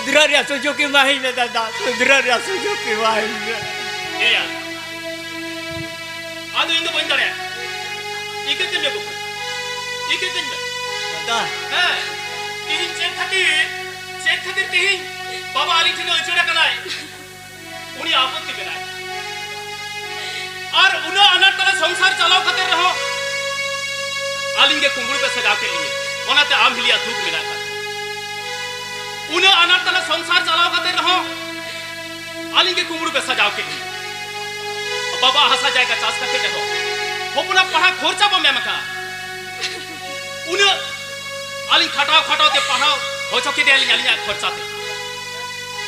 ᱥᱩᱫᱷᱨᱟᱹ ᱨᱮᱭᱟᱜ ᱥᱩᱡᱳᱜᱽ ᱮᱢᱟᱭ ᱢᱮ ᱫᱟᱫᱟ, ᱥᱩᱫᱷᱨᱟᱹ ᱨᱮᱭᱟᱜ ᱥᱩᱡᱳᱜᱽ ᱮᱢᱟᱭ ᱢᱮ᱾ ᱮᱭᱟ, ᱟᱫᱚ ᱤᱧ ᱫᱚ ᱵᱟᱹᱧ ᱫᱟᱲᱮᱭᱟᱜᱼᱟ᱾ ᱤᱠᱟᱹ ᱠᱟᱹᱧ ᱢᱮ ᱵᱚᱠᱚᱧ, ᱤᱠᱟᱹ ᱠᱟᱹᱧ ᱢᱮ᱾ ᱫᱟᱫᱟ᱾ ᱦᱮᱸ, ᱛᱤᱦᱤᱧ ᱪᱮᱫ ᱠᱷᱟᱹᱛᱤᱨ, ᱪᱮᱫ ᱠᱷᱟᱹᱛᱤᱨ ᱛᱤᱦᱤᱧ ᱵᱟᱵᱟ ᱟᱹᱞᱤᱧ ᱴᱷᱮᱱ ᱟᱹᱪᱟᱹᱲ ᱟᱠᱟᱱᱟᱭ? ᱩᱱᱤ ᱟᱯᱚᱛᱛᱤ ᱢᱮᱱᱟᱭ᱾ ᱟᱨ ᱩᱱᱟᱹᱜ ᱟᱱᱟᱴ ᱛᱟᱞᱟ ᱥᱚᱝᱥᱟᱨ ᱪᱟᱞᱟᱣ ᱠᱟᱛᱮ ᱨᱮᱦᱚᱸ ᱟᱹᱞᱤᱧ ᱜᱮ ᱠᱩᱢᱵᱽᱲᱩ ᱯᱮ ᱥᱟᱡᱟᱣ ᱠᱮᱫ ᱞᱤᱧᱟ᱾ ᱚᱱᱟᱛᱮ ᱟᱢ ᱦᱤᱞᱤᱭᱟ ᱫᱩᱠ ᱢᱮᱱᱟᱜ ᱟᱠᱟᱫ᱾ ᱩᱱᱟᱹᱜ ᱟᱱᱟᱴ ᱛᱟᱞᱟ ᱥᱚᱝᱥᱟᱨ ᱪᱟᱞᱟᱣ ᱠᱟᱛᱮ ᱨᱮᱦᱚᱸ ᱟᱹᱞᱤᱧ ᱜᱮ ᱠᱩᱢᱵᱽᱲᱩ ᱯᱮ ᱥᱟᱡᱟᱣ ᱠᱮᱫ ᱞᱤᱧᱟ᱾ ᱵᱟᱵᱟ ᱦᱟᱥᱟ ᱡᱟᱭᱜᱟ ᱪᱟᱥ ᱠᱟᱛᱮ ᱨᱮᱦᱚᱸ ᱦᱚᱯᱚᱱᱟᱜ ᱯᱟᱲᱦᱟᱜ ᱠᱷᱚᱨᱪᱟ ᱵᱟᱢ ᱮᱢ ᱟᱠᱟᱫ᱾ ᱩᱱᱟᱹᱜ ᱟᱹᱞᱤᱧ ᱠᱷᱟᱴᱟᱣ ᱠᱷᱟᱴᱟᱣ ᱛᱮ ᱯᱟᱲᱦᱟᱣ ᱦᱚᱪᱚ ᱠᱮᱫᱮᱭᱟᱞᱤᱧ ᱟᱹᱞᱤᱧᱟᱜ ᱠᱷᱚᱨᱪᱟ ᱛᱮ᱾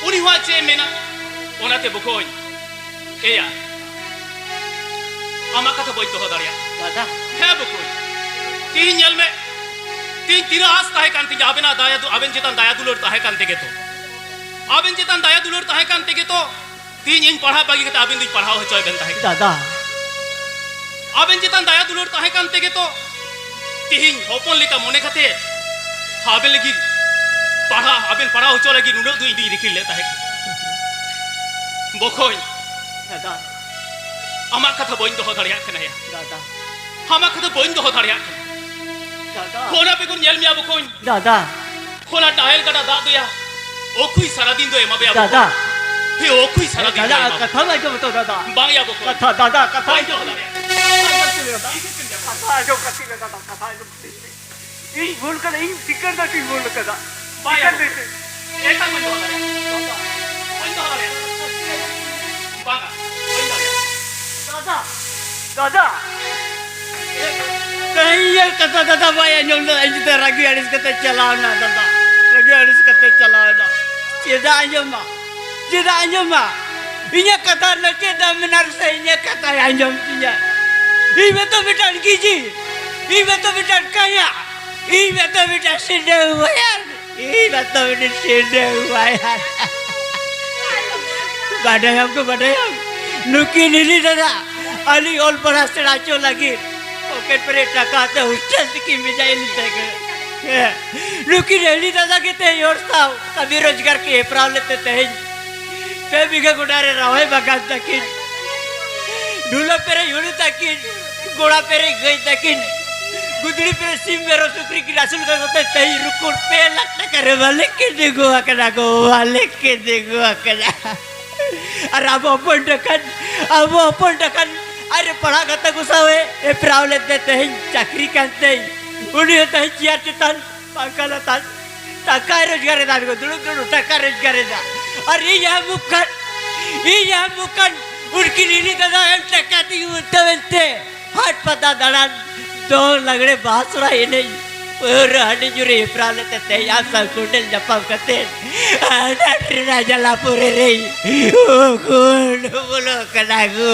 ᱩᱱᱤ ᱦᱚᱸ ᱟᱡ ᱪᱮᱫ ᱮ ᱢᱮᱱᱟ? ᱚᱱᱟᱛᱮ ᱵᱚᱠᱚᱧ, ᱮᱭᱟ, ᱟᱢᱟᱜ ᱠᱟᱛᱷᱟ ᱵᱟᱹᱧ ᱫᱚᱦᱚ ᱫᱟᱲᱮᱭᱟᱜ᱾ ᱫᱟᱫᱟ᱾ ᱦᱮᱸ ᱵᱚᱠᱚᱧ, ᱛᱤᱦᱤᱧ ᱧᱮᱞ ᱢᱮ, ᱛᱤᱦᱤᱧ ᱛᱤᱱᱟᱹᱜ ᱟᱸᱥ ᱛᱟᱦᱮᱸ ᱠᱟᱱ ᱛᱤᱧᱟ, ᱟᱵᱮᱱᱟᱜ ᱫᱟᱭᱟ ᱫᱩ-, ᱟᱵᱮᱱ ᱪᱮᱛᱟᱱ ᱫᱟᱭᱟ ᱫᱩᱞᱟᱹᱲ ᱛᱟᱦᱮᱸ ᱠᱟᱱ ᱛᱮᱜᱮ ᱛᱚ, ᱟᱵᱮᱱ ᱪᱮᱛᱟᱱ ᱫᱟᱭᱟ ᱫᱩᱞᱟᱹᱲ ᱛᱟᱦᱮᱸ ᱠᱟᱱ ᱛᱮᱜᱮ ᱛᱚ ᱛᱤᱦᱤᱧ ᱤᱧ ᱯᱟᱲᱦᱟᱣ ᱵᱟᱹᱜᱤ ᱠᱟᱛᱮ ᱟᱵᱮᱱ ᱫᱩᱧ ᱯᱟᱲᱦᱟᱣ ᱦᱚᱪᱚᱭ ᱵᱮᱱ ᱛᱟᱦᱮᱸ ᱠᱟᱱᱟ᱾ ᱫᱟᱫᱟ᱾ ᱟᱵᱮᱱ ᱪᱮᱛᱟᱱ ᱫᱟᱭᱟ ᱫᱩᱞᱟᱹᱲ ᱛᱟᱦᱮᱸ ᱠᱟᱱ ᱛᱮᱜᱮ ᱛᱚ ᱛᱤᱦᱤᱧ ᱦᱚᱯᱚᱱ ᱞᱮᱠᱟ ᱢᱚᱱᱮ ᱠᱟᱛᱮ ᱟᱵᱮᱱ ᱞᱟᱹᱜᱤᱫ ᱯᱟᱲᱦᱟᱣ, ᱟᱵᱮᱱ ᱯᱟᱲᱦᱟᱣ ᱦᱚᱪᱚ ᱞᱟᱹᱜᱤᱫ ᱱᱩᱱᱟᱹᱜ ᱫᱚ ᱤᱧ ᱫᱩᱧ ᱨᱤᱠᱤᱲ ᱞᱮᱫ ᱛᱟᱦᱮᱸ ᱠᱟᱱᱟ᱾ ᱵᱚᱠᱚᱧ, ᱫᱟᱫᱟ᱾ ᱟᱢᱟᱜ ᱠᱟᱛᱷᱟ ᱵᱟᱹᱧ ᱫᱚᱦᱚ ᱫᱟᱲᱮᱭᱟᱜ ᱠᱟᱱᱟ ᱭᱟ᱾ ᱫᱟᱫᱟ᱾ ᱟᱢᱟᱜ ᱠᱟᱛᱷᱟ ᱵᱟᱹᱧ ᱫᱚᱦᱚ ᱫᱟᱲᱮᱭᱟᱜ ᱠᱟᱱᱟ᱾ ᱫᱟᱫᱟ᱾ ᱚᱱᱟ ᱵᱮᱜᱚᱨ ᱧᱮᱞ ᱢᱮᱭᱟ ᱵᱚᱠᱚᱧ᱾ ᱫᱟᱫᱟ᱾ ᱦᱚᱞᱟ ᱱᱟᱦᱮᱞ ᱜᱟᱰᱟ ᱫᱟᱜ ᱫᱚᱭᱟ ᱚᱠᱩᱭ ᱥᱟᱨᱟᱫᱤᱱ ᱫᱚ ᱮᱢᱟ ᱵᱮᱭᱟ ᱫᱟᱫᱟ᱾ ᱵᱚᱠᱚᱧ? ᱦᱮ, ᱚᱠᱩᱭ ᱥᱟᱨᱟᱫᱤᱱ ᱫᱚ ᱫᱟᱫᱟ, ᱮᱢᱟ ᱵᱮᱭᱟ? ᱠᱟᱛᱷᱟ ᱢᱟ ᱟᱸᱡᱚᱢ ᱛᱚ ᱫᱟᱫᱟ᱾ ᱵᱟᱝ ᱭᱟ ᱵᱚᱠᱚᱧ᱾ ᱠᱟᱛᱷᱟ ᱫᱟᱫᱟ, ᱠᱟᱛᱷᱟ ᱵᱟᱹᱧ ᱟᱸᱡᱚᱢ᱾ ᱫᱚᱦᱚ ᱫᱟᱲᱮᱭᱟᱜ᱾ ᱠᱟᱛᱷᱟ ᱟᱸᱡᱚᱢ ᱠᱟᱹᱴᱤᱡ ᱢᱮ ᱫᱟᱫᱟ, ᱠᱟᱛᱷᱟ ᱟᱸᱡᱚᱢ ᱠᱟᱹᱴᱤᱡ ᱢᱮ᱾ ᱤᱧ ᱵᱷᱩᱞ ᱠᱟᱫᱟ, ᱤᱧ ᱥᱤᱠᱟᱹᱨ ᱫᱚ ᱪᱮᱫ ᱤᱧ ᱵᱷᱩᱞ ᱠᱟᱫᱟ? ᱵᱟᱝ ᱭᱟ ᱥᱤᱠᱟᱹᱨ ᱫᱚ ᱵᱚᱠᱚᱧ᱾ ᱪᱮᱫ? ᱮᱠᱟᱞ ᱵᱟᱹᱧ ᱫᱚᱦᱚ ᱫᱟᱲᱮᱭᱟᱜ᱾ ᱵᱟᱝᱟ, ᱵᱟᱹᱧ ᱫᱟᱲᱮᱭᱟᱜ᱾ ᱫᱟᱫᱟ, ᱫᱟᱫᱟ᱾ ᱛᱮᱦᱮᱧ ᱤᱧᱟᱹᱜ ᱠᱟᱛᱷᱟ ᱫᱟᱫᱟ ᱵᱟᱭ ᱟᱸᱡᱚᱢ ᱞᱮᱫᱟ, ᱤᱧ ᱪᱮᱛᱟᱱ ᱨᱟᱹᱜᱤ ᱟᱹᱲᱤᱥ ᱠᱟᱛᱮ ᱪᱟᱞᱟᱣ ᱮᱱᱟ ᱫᱟᱫᱟ, ᱨᱟᱹᱜᱤ ᱟᱹᱲᱤᱥ ᱠᱟᱛᱮ ᱪᱟᱞᱟᱣ ᱮᱱᱟ᱾ ᱪᱮᱫᱟᱜ ᱟᱸᱡᱚᱢᱟ? ᱪᱮᱫᱟᱜ ᱟᱸᱡᱚᱢᱟ? ᱤᱧᱟᱹᱜ ᱠᱟᱛᱷᱟ ᱨᱮᱱᱟᱜ ᱪᱮᱫ ᱫᱟᱢ ᱢᱮᱱᱟᱜ ᱥᱮ ᱤᱧᱟᱹᱜ ᱠᱟᱛᱷᱟᱭ ᱟᱸᱡᱚᱢ ᱛᱤᱧᱟ? ᱤᱧ ᱢᱟᱛᱚ ᱢᱤᱫᱴᱟᱝ ᱜᱤᱡᱤ, ᱤᱧ ᱢᱟᱛᱚ ᱢᱤᱫᱴᱟᱝ ᱠᱟᱭᱟ, ᱤᱧ ᱢᱟᱛᱚ ᱢᱤᱫᱴᱟᱝ ᱥᱤᱸᱰᱟᱹ ᱵᱚᱭᱦᱟ᱾ ᱤᱧ ᱢᱟᱛᱚ ᱩᱱᱤ ᱥᱤᱸᱰᱟᱹ ᱵᱟᱭ ᱦᱟᱨᱟ᱾ ᱵᱟᱰᱟᱭᱟᱢ ᱠᱚ ᱵᱟᱰᱟᱭᱟᱢ, ᱱᱩᱠᱤᱱ ᱦᱤᱞᱤ ᱫᱟᱫᱟ ᱟᱹᱞᱤᱧ ᱚᱞ ᱯᱟᱲᱦᱟᱣ ᱥᱮᱬᱟ ᱦᱚᱪᱚ ᱞᱟᱹᱜᱤᱫ ᱯᱚᱠᱮᱴ ᱯᱮᱨᱮᱡ ᱴᱟᱠᱟ ᱛᱮ ᱦᱳᱥᱴᱮᱞ ᱛᱮᱠᱤᱱ ᱵᱷᱮᱡᱟᱭᱮᱫ ᱞᱤᱧ ᱛᱟᱦᱮᱸ ᱠᱟᱱᱟ᱾ ᱦᱮᱸ, ᱱᱩᱠᱤᱱ ᱦᱤᱞᱤ ᱫᱟᱫᱟ ᱜᱮ ᱛᱮᱦᱮᱧ ᱦᱚᱲ ᱥᱟᱶ ᱠᱟᱹᱢᱤ ᱨᱳᱡᱽᱜᱟᱨ ᱠᱤᱱ ᱦᱮᱯᱨᱟᱣ ᱞᱮᱫ ᱛᱮ ᱛᱮᱦᱮᱧ ᱯᱮ ᱵᱤᱜᱷᱟᱹ ᱜᱚᱰᱟ ᱨᱮ ᱨᱚᱦᱚᱭ ᱵᱟᱜᱟᱱ ᱛᱟᱹᱠᱤᱱ, ᱰᱷᱩᱞᱟᱹ ᱯᱮᱨᱮᱡ ᱦᱩᱲᱩ ᱛᱟᱹᱠᱤᱱ, ᱜᱚᱲᱟ ᱯᱮᱨᱮᱡ ᱜᱟᱹᱭ ᱛᱟᱹᱠᱤᱱ, ᱜᱩᱫᱽᱲᱤ ᱯᱮᱨᱮᱡ ᱥᱤᱢ ᱢᱮᱨᱚᱢ ᱥᱩᱠᱨᱤ ᱠᱤᱱ ᱟᱹᱥᱩᱞ ᱠᱟᱠᱚ ᱛᱮ ᱛᱮᱦᱮᱧ ᱨᱩᱠᱩᱲ ᱯᱮ ᱞᱟᱠᱷ ᱴᱟᱠᱟ ᱨᱮ ᱢᱟᱹᱞᱤᱠ ᱠᱤᱱ ᱛᱤᱸᱜᱩ ᱟᱠᱟᱱᱟ ᱜᱳ, ᱢᱟᱹᱞᱤᱠ ᱠᱤᱱ ᱛᱤᱸᱜᱩ ᱟᱠᱟᱱᱟ᱾ ᱟᱨ ᱟᱵᱚ ᱦᱚᱯᱚᱱ ᱴᱟᱠᱟᱱ, ᱟᱵᱚ ᱦᱚᱯᱚᱱ ᱴᱟᱠᱟᱱ ᱟᱨ ᱯᱟᱲᱦᱟᱜ ᱜᱟᱛᱮ ᱠᱚ ᱥᱟᱶ ᱮ ᱦᱮᱯᱨᱟᱣ ᱞᱮᱫ ᱛᱮ ᱛᱮᱦᱮᱧ ᱪᱟᱹᱠᱨᱤ ᱠᱟᱱ ᱛᱮ ᱩᱱᱤ ᱦᱚᱸ ᱛᱮᱦᱮᱧ ᱪᱮᱭᱟᱨ ᱪᱮᱛᱟᱱ ᱯᱟᱝᱠᱷᱟ ᱞᱟᱛᱟᱨ ᱴᱟᱠᱟᱭ ᱨᱳᱡᱽᱜᱟᱨ ᱮᱫᱟ, ᱫᱩᱲᱩᱵ ᱫᱩᱲᱩᱵ ᱴᱟᱠᱟ ᱨᱳᱡᱽᱜᱟᱨ ᱮᱫᱟ᱾ ᱟᱨ ᱤᱧ ᱦᱟᱢᱩᱠ ᱠᱟᱱ, ᱤᱧ ᱦᱟᱢᱩᱠ ᱠᱟᱱ ᱩᱱᱠᱤᱱ ᱦᱤᱞᱤ ᱫᱟᱫᱟ ᱮᱢ ᱴᱟᱠᱟ ᱛᱮᱜᱮ ᱩᱱᱛᱟᱹᱣ ᱮᱱᱛᱮ ᱦᱟᱴ ᱯᱟᱛᱟ ᱫᱟᱬᱟᱱ, ᱫᱚᱝ ᱞᱟᱜᱽᱲᱮ ᱵᱟᱦᱟ ᱥᱚᱦᱨᱟᱭ ᱮᱱᱮᱡ, ᱯᱟᱹᱣᱨᱟᱹ ᱦᱟᱺᱰᱤ ᱧᱩ ᱨᱮ ᱦᱮᱯᱨᱟᱣ ᱞᱮᱫ ᱛᱮ ᱛᱮᱦᱮᱧ ᱟᱢ ᱥᱟᱶ ᱠᱚᱸᱰᱮᱞ ᱧᱟᱯᱟᱢ ᱠᱟᱛᱮ ᱟᱱᱟᱴ ᱨᱮᱱᱟᱜ ᱡᱟᱞᱟ ᱯᱚᱨᱮ ᱨᱮ ᱩᱠᱩᱞ ᱰᱩᱵᱩᱞᱚᱜ ᱠᱟᱱᱟ ᱜᱳ,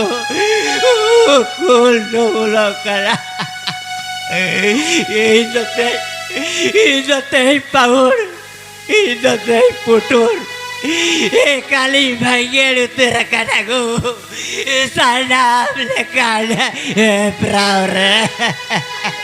ᱩᱠᱩᱞ ᱰᱩᱵᱩᱞᱚᱜ ᱠᱟᱱᱟ᱾ ᱤᱧ ᱫᱚ ᱛᱮᱦᱮᱧ, ᱤᱧ ᱫᱚ ᱛᱮᱦᱮᱧ ᱯᱟᱹᱦᱩᱲ, ᱤᱧ ᱫᱚ ᱛᱮᱦᱮᱧ ᱯᱩᱴᱩᱨ, ᱮᱠᱟᱞᱤᱧ ᱵᱷᱟᱸᱜᱮᱲ ᱩᱛᱟᱹᱨ ᱟᱠᱟᱱᱟ ᱜᱳ, ᱥᱟᱱᱟᱢ ᱞᱮᱠᱟᱱ ᱦᱮᱯᱨᱟᱣ ᱨᱮ᱾